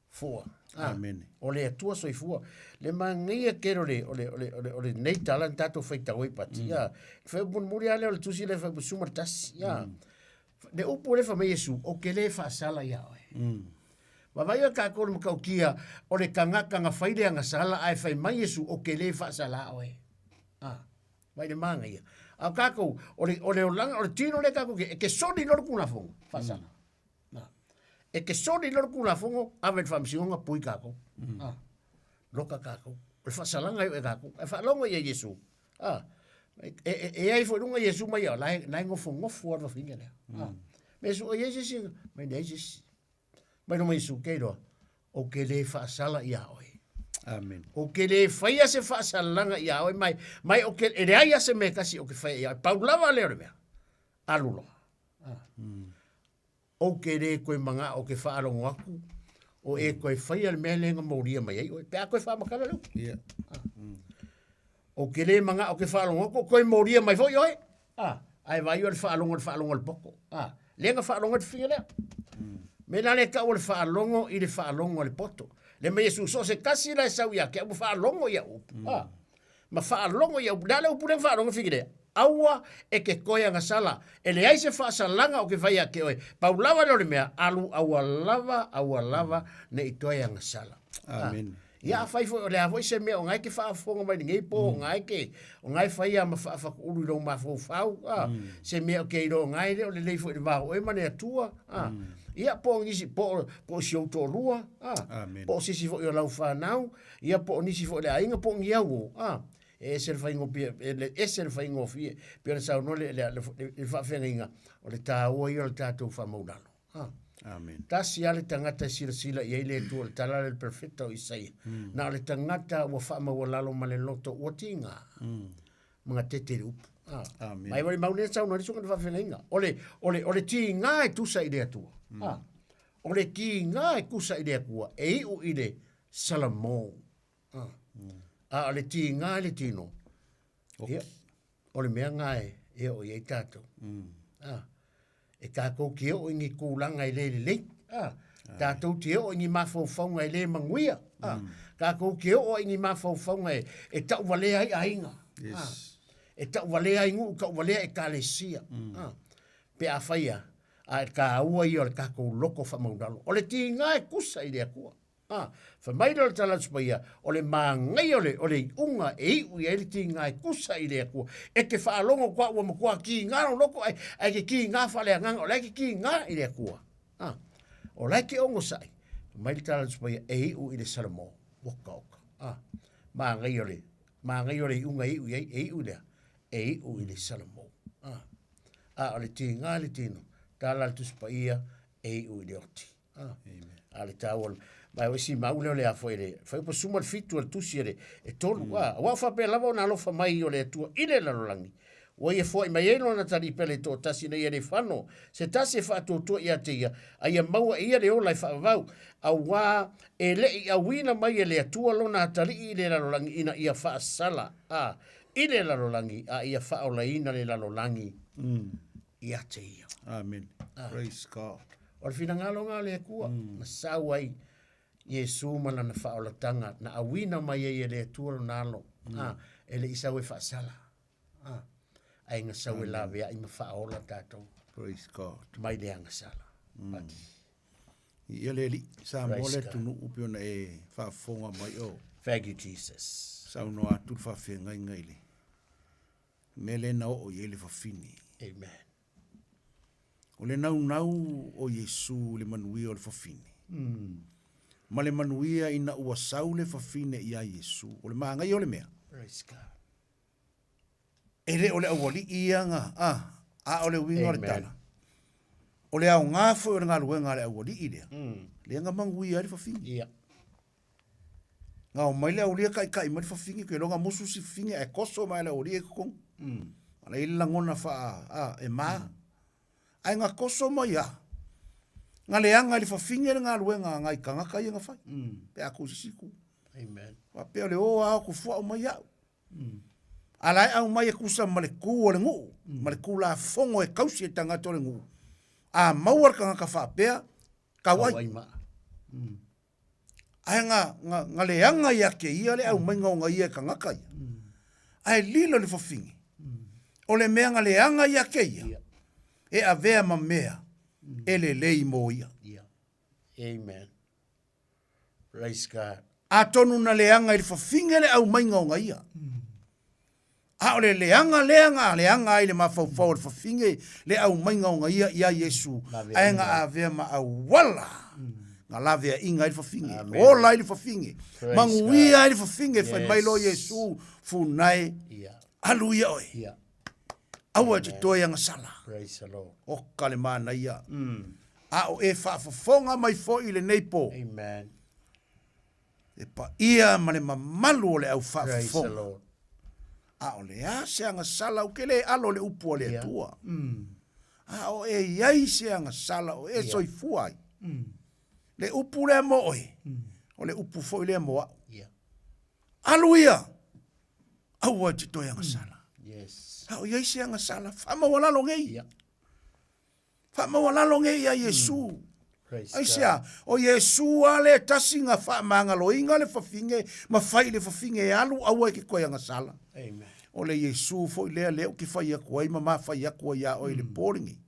fua. Ah, Amene. O le Atua soifua. Le manaia tele o le, o le, o le, o le, o lenei tala na tatou faitau ai Pati. Mm. Ah, fai mulimuli lava lea o le tusi lea fai suma le tasi. Ah. Le upu lea fai mai Iesu, o ke le faasala ia oe. Vaavaai oe kākou le matautia o le tagata na fai le agasala ae fai mai Iesu, o ke le faasala oe. Ah. Vai le manaia. A o kākou, o le, o le olaga, o le tino lea kākou ke, e ke soli loa le Tulafono, faasala. Mm. Na. E ke soli loa le Tulafono, ave i le Faamasinoga, pui kākou. Mm. Ah. Loka kākou. O le faasalaga e oo e kākou. Ae faalogo ia Iesu. Ah. E, e, e ai foi luga Iesu mai ia, la e, la e nofonofo lava le fafine lea. Ah. Me Iesu, o i ai se isi, mai leai se isi. Mai luma Iesu, kei loa, ou ke le faasala iā oe. Amen. Ou ke le faia se faasalaga iā oe, mai, mai o ke, e leai lava se mea e tasi o ke faia iā oe. Pau lava lea o le mea, alu loa. Ah. Ou ke le koe manaʻo ke faalogo aku, o e koe faia le mea lea na molia mai ai oe, pe a koe faamatala le upu. Yeah. Ah. Ou ke le manaʻo ke faalogo aku, o koe molia mai foi oe. Ah, ae vaai oe le faalogo le faalogo a le poto. Ah, lea na faalogo ai le fafine lea. Me la le tau o le faalogo i le faalogo a le poto. Le mai Iesu, so o se tasi la e sau ia te au ma faalogo i au upu. Ah, ma faalogo i au upu. Le a le upu lea na faalogo ai le fafine lea? Aua e ke koe agasala, e leai se faasalaga o ke fai ia te oe. Pau lava lea o le mea, alu aua lava, aua lava ne i toe agasala. Amen. Ah. Ia afai foi o le a foi se mea o nga e ke faafofoga mai lenei po, o nga e ke, o nga e fai a ma faafatulu i lou mafaufau, a, se mea o ke iloa o nga e le o lelei foi i le va o oe ma le Atua, a. Ia, po o nisi, po o, po o si ou toalua, a, po o se isi foi o lau fanau, ia po o nisi foi o le aiga, po o ni au o, a. E ese le faigofie, e ese le faigofie, pei ona saunoa le, le, le, le faafeagaiga, o le taua ia o le tatou faamaulalo. Ah. Amen. Tasi lava le tagata e silasila i ai le Atua, o le tala lea o le perofeta o Isaia. Mm. Na o le tagata ua faamaualalo ma le loto ua tiga. Mm. Magatete le upu. Ah. Amen. Mai wale mau lea saunoa le suka le faafeagaiga. O le, o le, o le tiga e tusa i le Atua. Mm. Ah. O le tiga e tusa i le Atua, e iu i le Salamo. Ah. A o le tiga i le tino. Ia, o le mea nga e, e oo i ai tatou. Mm. Ah. E tatou te oo i ni tulaga e le lelei. Ah. Tatou te oo i ni mafaufauga e le manuia. Ah. Tatou te oo i ni mafaufauga e, e tauvalea ai aiga. Yes. Ah. E tauvalea ai nuu, tauvalea ekalesia. Ah. Pe afai a, a e taua ia o le tatou loko faamaulalo. O le tiga e tusa i le Atua. Ā, fai mai lea o le tala atu mai ia, o le māngaia o le, o le iuga e iu i ai le tīgā e kusa i le Atua. E te faalogo koa ua matua kīgā lou loko, ae, ae ke kīgā faaleagaga, o la e ke kīgā i le Atua. Ā, o la e ke onosai. Fai mai le tala atu mai ia, e iu i le Salamo. Oka, oka. Ā, māngaia o le, māngaia o le iuga e iu i ai, e iu i le aha? E iu i le Salamo. Ā, ā, o le tīgā i le tino, tala le Tusi Paia, e iu i le oti. Ah, a le taua mai o isi mau lea o le a foi le fai upa suma le fitu o le tusi e le e tolu mm. ah aua faapea lava ona alofa mai o le Atua i le lalolagi ua ia foai mai ai lona talii pele toatasi ina ia le fano se tasi e faatuatua ia te ia a ia maua e ia le ola e faavavau auā e leʻi auina mai e le Atua lona atalii i le lalolagi ina ia faasala a i le lalolagi a ia faaolaina le lalolagi mm. ia te ia. Amen. Ah. Praise God. O le finagalo nga le Atua, mm. na sau ai Iesu ma lana faaolatanga, na auina mai ai e le Atua lona alo, mm. ah, e le i sau e faasala. Ah, ae na sau e laveai ma faaola tatou. Praise God. Mai le agasala. Mm. Ia le alii, Samoa le atunuu pei ona e faafofoga mai o. Thank you Jesus. Saunoa atu le faafeagaiga i le mea lea na oo i ai le fafine. Amen. O le naunau o Iesu i le manuia o le fafine. Mm. Ma le manuia ina ua sau le fafine iā Iesu. O le māgaia o le mea. Praise God. E le o le aualii ia nga, a, a o le uiga o le tala. O le aoga foi o le galuega a le aualii lea, lea na manuia ai le fafine. Ia. Na omai le aualii taitai mai le fafine, ke iloa na musu si fafine ae toso mai le aualii e i totonu. A la e i ai le lagona faa, a, e ma. Ae na toso mai lava, na leaga i le fafine le galuega a nai tagata ia na fai, pe a tuu i se isi itu. Amen. Faapea o le o lava o atu fua aumai au. A la e aumai e tusa ma le tu a le nuu, ma le tulafono e tausi e tagata o le nuu, a maua le tagata faapea, tau ai. Tau ai ma. Ae na, na, na leaga ia te ia le aumaiga ona ia e tagata ia. Ae lilo le fafine. O le mea na leaga ia te ia, e avea ma mea e lelei mo ia. Amen. Praise God. Atonu na leaga i le fafine le aumaiga ona ia. A o le leaga lea na leaga ai le mafaufau o le fafine le aumaiga ona ia iā Iesu, ae na avea ma auala na laveaiga ai le fafine, ola ai le fafine, manuia ai le fafine, fai mai loa Iesu, Funae, alu ia oe. Aua e te toe agasala. Oka le manaia. A o e faafofoga mai foi i lenei po. Amen. Le paia ma le mamalu o le au faafofoga. A o le a se agasala, ou te le alo i le upu a le Atua. A o e i ai se agasala o e soifua ai. Le upu lea mo oe, o le upu foi lea mo au. Alu ia, aua e te toe agasala. A o i ai se agasala, faamaualalo nei. Faamaualalo nei ia Iesu. Aisea? O Iesu lava lea e tasi na faamagaloina le fafine ma fai i le fafine e alu aua e te toe agasala. Amen. O le Iesu foi lea lea ou te fai atu ai ma ma fai atu ai ia oe i le po lenei.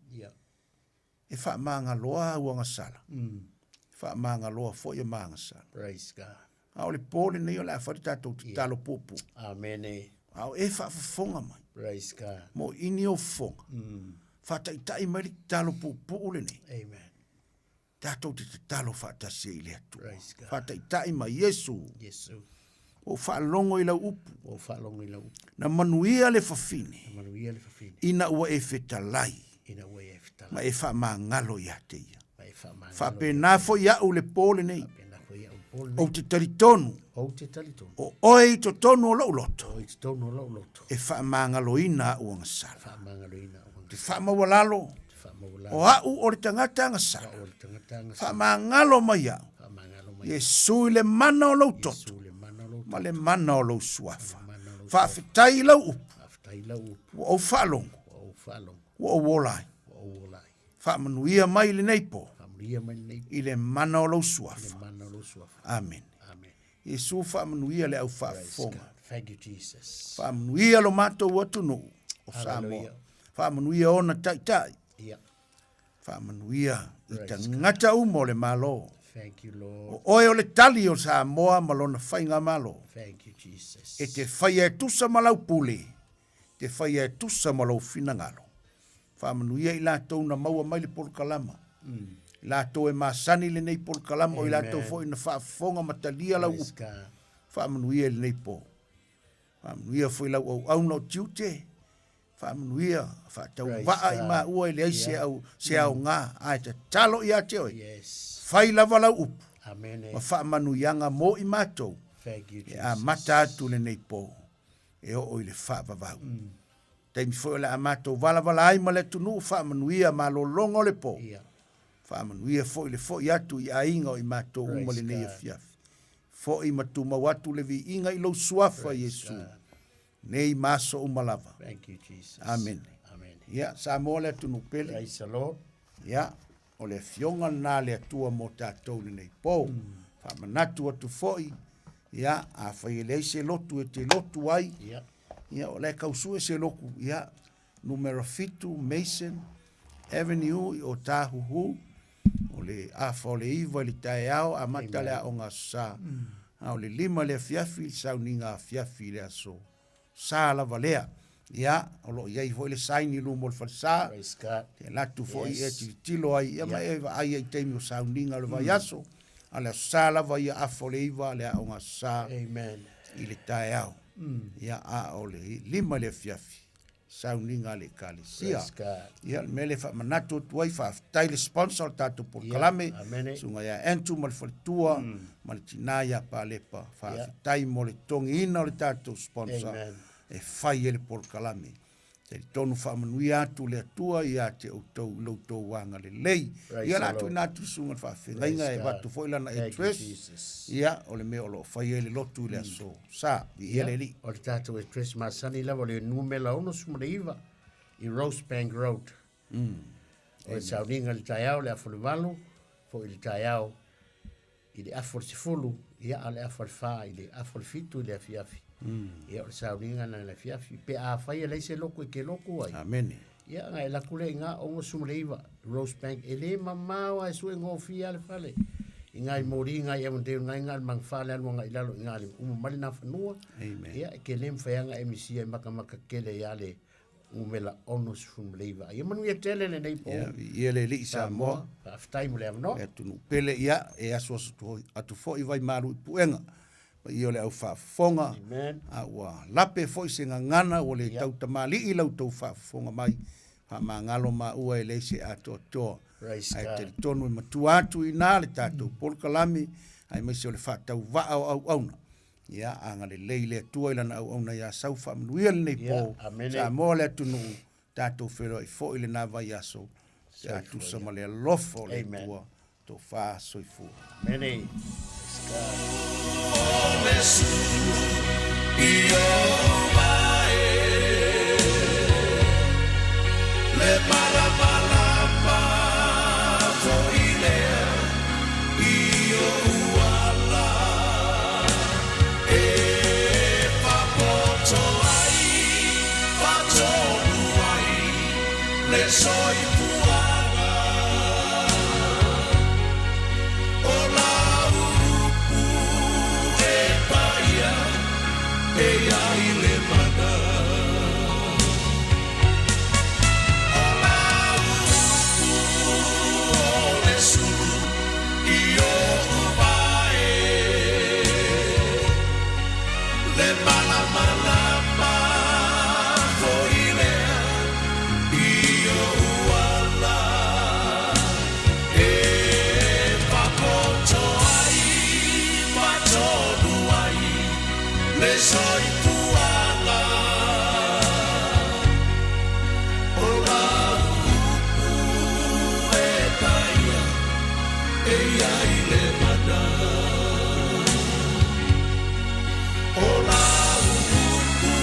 E faamagaloa au agasala. E faamagaloa foi a ma agasala. Praise God. A o le po lenei o le a fai le tatou tatalo puupuu. Amene. A o e faafofoga mai. Praise God. Mo ini o fofoga. Faataitai mai le tatalo puupuu lenei. Amen. Tatou te tatalo faatasi ai i le Atua. Praise God. Faataitai mai Iesu. Iesu. Ua ou faalogo i lau upu. Ua ou faalogo i lau upu. Na manuia le fafine. Na manuia le fafine. Ina ua e fetalai. Ina ua e fetalai. Ma e faamagalo ia te ia. Ma e faamagalo. Faapena foi au le po lenei. Faapena foi au le po lenei. Ou te talitonu. Ou te talitonu. O oe i totonu o lou loto. O oe i totonu o lou loto. E faamagaloina au agasala. Faamagaloina au agasala. Te faamaualalo. Te faamaualalo. O au o le tagata agasala. O au o le tagata agasala. Faamagalo mai au. Iesu i le mana o lou toto ma le mana o lou suafa. Faafetai i lau upu. Ua ou faalogo. Ua ou ola ai. Faamanuia mai lenei po. I le mana o lou suafa. Amene. Iesu faamanuia le au faafofoga. Faamanuia lo matou atunuu o Samoa. Faamanuia ona taitai. Faamanuia i tagata uma o le Malo. Thank you, Lord. O oe o le tali o Samoa ma lona faigamalo. Thank you, Jesus. E te faia e tusa ma lau pule, te faia e tusa ma lou finagalo. Faamanuia i latou na maua mai le polokalama. I latou e masani lenei polokalama, o i latou foi na faafofoga ma talia lau upu. Faamanuia i lenei po. Faamanuia foi lau auauna o tiute, Faamanuia, faatauvaa i maua e leai se au, se aoga, ae tatalo ia te oe. Fai lava lau upu ma faamanuiaga mo i matou e amata atu lenei po e oo i le faavavau. Taimi foi o le a matou valavala ai ma le atunuu, faamanuia malologa o le po. Faamanuia foi le foi atu i aiga o i matou uma lenei afiafi. Foi ma tumau atu le viiga i lou suafa, Iesu. Nei ma aso uma lava. Thank you, Jesus. Amene. Amene. Ia, Samoa le atunuu pele. Praise the Lord. Ia, o le afioga lena a le Atua mo tatou lenei po. Faamanatu atu foi, ia, afai e leai se lotu e te lotu ai, Ia. ia, o la e tau sue se lotu, ia, numera 7 Mason Avenue i Otahuhu, o le afa o le 9 i le taeao, amata le aoga aso Sa, a o le 5 i le afiafi le sauniga afiafi i le aso Sa lava lea. Ia, o lo o i ai foi le sign i luma o le falesa, Praise God. e alu atu foi Yes. e tilotilo ai, ia ma e vaai ai i taimi o sauniga o le vaiaso, a o le aso Sa lava ia afa o le 9 le aoga aso Sa Amen. i le taeao. Ia, a o le 5 i le afiafi. sauniga a le Ekalesia. Ia, o le mea lea e faamanatu atu ai, faafetai le sponsor o le tatou polokalame, Amene. Susuga ia Andrew ma le faletua ma le tina ia Palepa. Faafetai mo le totogiina o le tatou sponsor Amen. e fai ai le polokalame. Talitonu faamanuia atu le Atua ia te outou i lo outou agalelei. Praise Ia, o le a the Lord. tuuina atu i le susuga i le faafeagaiga Praise e God. avatu foi lana Thank you, address. Jesus. Ia, o le mea o lo o fai ai le lotu i le aso Sa, viia le Alii. O le tatou address masani lava o le numera 69 i Rosebank Road. O le sauniga i le taeao i le afa o le 8, foi i le taeao i le afa o le 10, ia a o le afa o le 4 i le afa o le 7 i le afiafi. Ia o le sauniga lena i le afiafi. Pe afai e leai se lotu e te lotu ai. Amene. Ia ona e alu atu lea i ina 69 Rosebank. E le mamao lava e sue gofie lava le fale. I ina i Moli i ina i Avondale i ina i le magafa le alu agai i lalo i ina i le uma mai lena fanua. Amen. Ia e te le mafai lava ona e misia e matamata tele ai lava le numera 69. Ia manuia tele lenei po. Ia, viia le Alii Samoa. Faafetai mo le avanoa. Le atunuu pele, ia, e asuasu atu foi vaimalu i puega. Paia o le au faafofoga, Amen. a ua lape foi se gagana ua le tautamalii la outou faafofoga mai, faamagalo maua e leai se atoatoa. Praise Ae God. talitonu e matua atu i ina le tatou polokalame, aemaise o le faatauvaa o auauna. Ia, agalelei le Atua i Lana auauna ia sau faamanuia lenei po, Amene. Samoa le atunuu, tatou feiloai foi lena vaiaso, pe a tusa ma le alofa o le Amen. Atua, tofa soifua. Amene. Le malamalama foi lea i ou ala e faapoto ai, faatonu ai le soifuaga. O lau upu e paia e ai le mana. O lau upu o le sulu i o'u vae, le malamalama foi lea i o'u ala e faapoto ai, faatonu ai le soifuaga. O lau upu e paia e ai le mana. O lau upu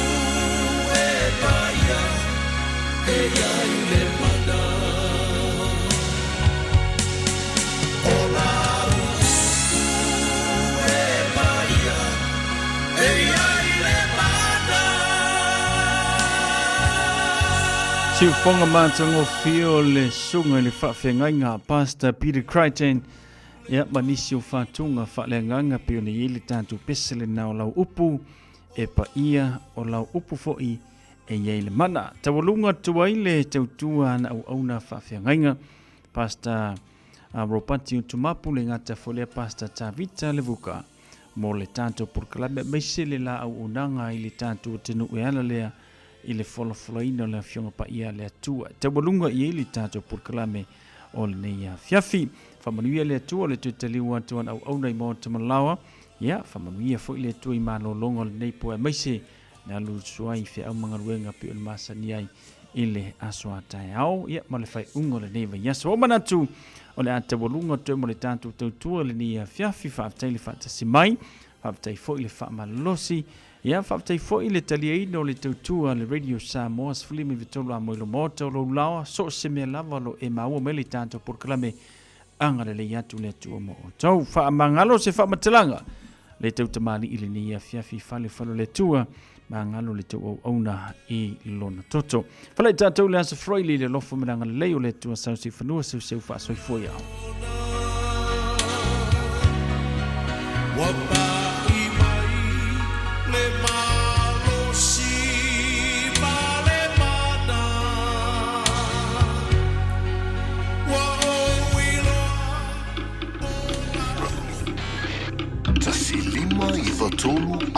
e paia e ai le mana. O lau upu e paia e ai le mana. Siufoga matagofie o le susuga i le faafeagaiga a Pastor Peter Crichton, ia ma nisi o fatuga faaleagaga pei ona i ai le tatou pese lena o lau upu e paia o lau upu foi e i ai le mana. Taualuga atu ai le tautua ana auauna faafeagaiga Pastor Ropati Utumapu le gata foi lea Pastor Tavita Levuka mo le tatou polokalame aemaise le la auaunaga i le tatou atunuu e ala lea i le folafolaina o le Afioga Paia a le Atua. E taualuga i ai le tatou polokalame o lenei afiafi. Faamanuia le Atua o le toe taliu atu ana auauna i maota malaoa. Ia, faamanuia foi le Atua i malologa o lenei po aemaise le alu usu ai i feau ma galuega pei ona masani ai i le aso a taeao, ia ma le faaiuga o lenei vaiaso. Ua ou manatu o le a taualuga toe mo le tatou tautua i lenei afiafi. Faafetai le faatasi mai, faafetai foi le faamalosi. Ia, faafetai foi le taliaina o le tautua a le Radio Samoa 13 a moe lo maota o lou laoa, so o se mea lava o lo e maua mai le tatou polokalame agalelei atu le Atua mo outou. Faamagalo se faamatalaga le tau tamalii lenei afiafi fale fale o le Atua, magalo le tau auauna i lona toto. Falai tatou le aso Froili le alofa ma le agalelei o le Atua sau se fanua seu seu faasoifua ia. Ua pa'i mai le malosi ma le mana. Ua ou iloa o lau. 1593.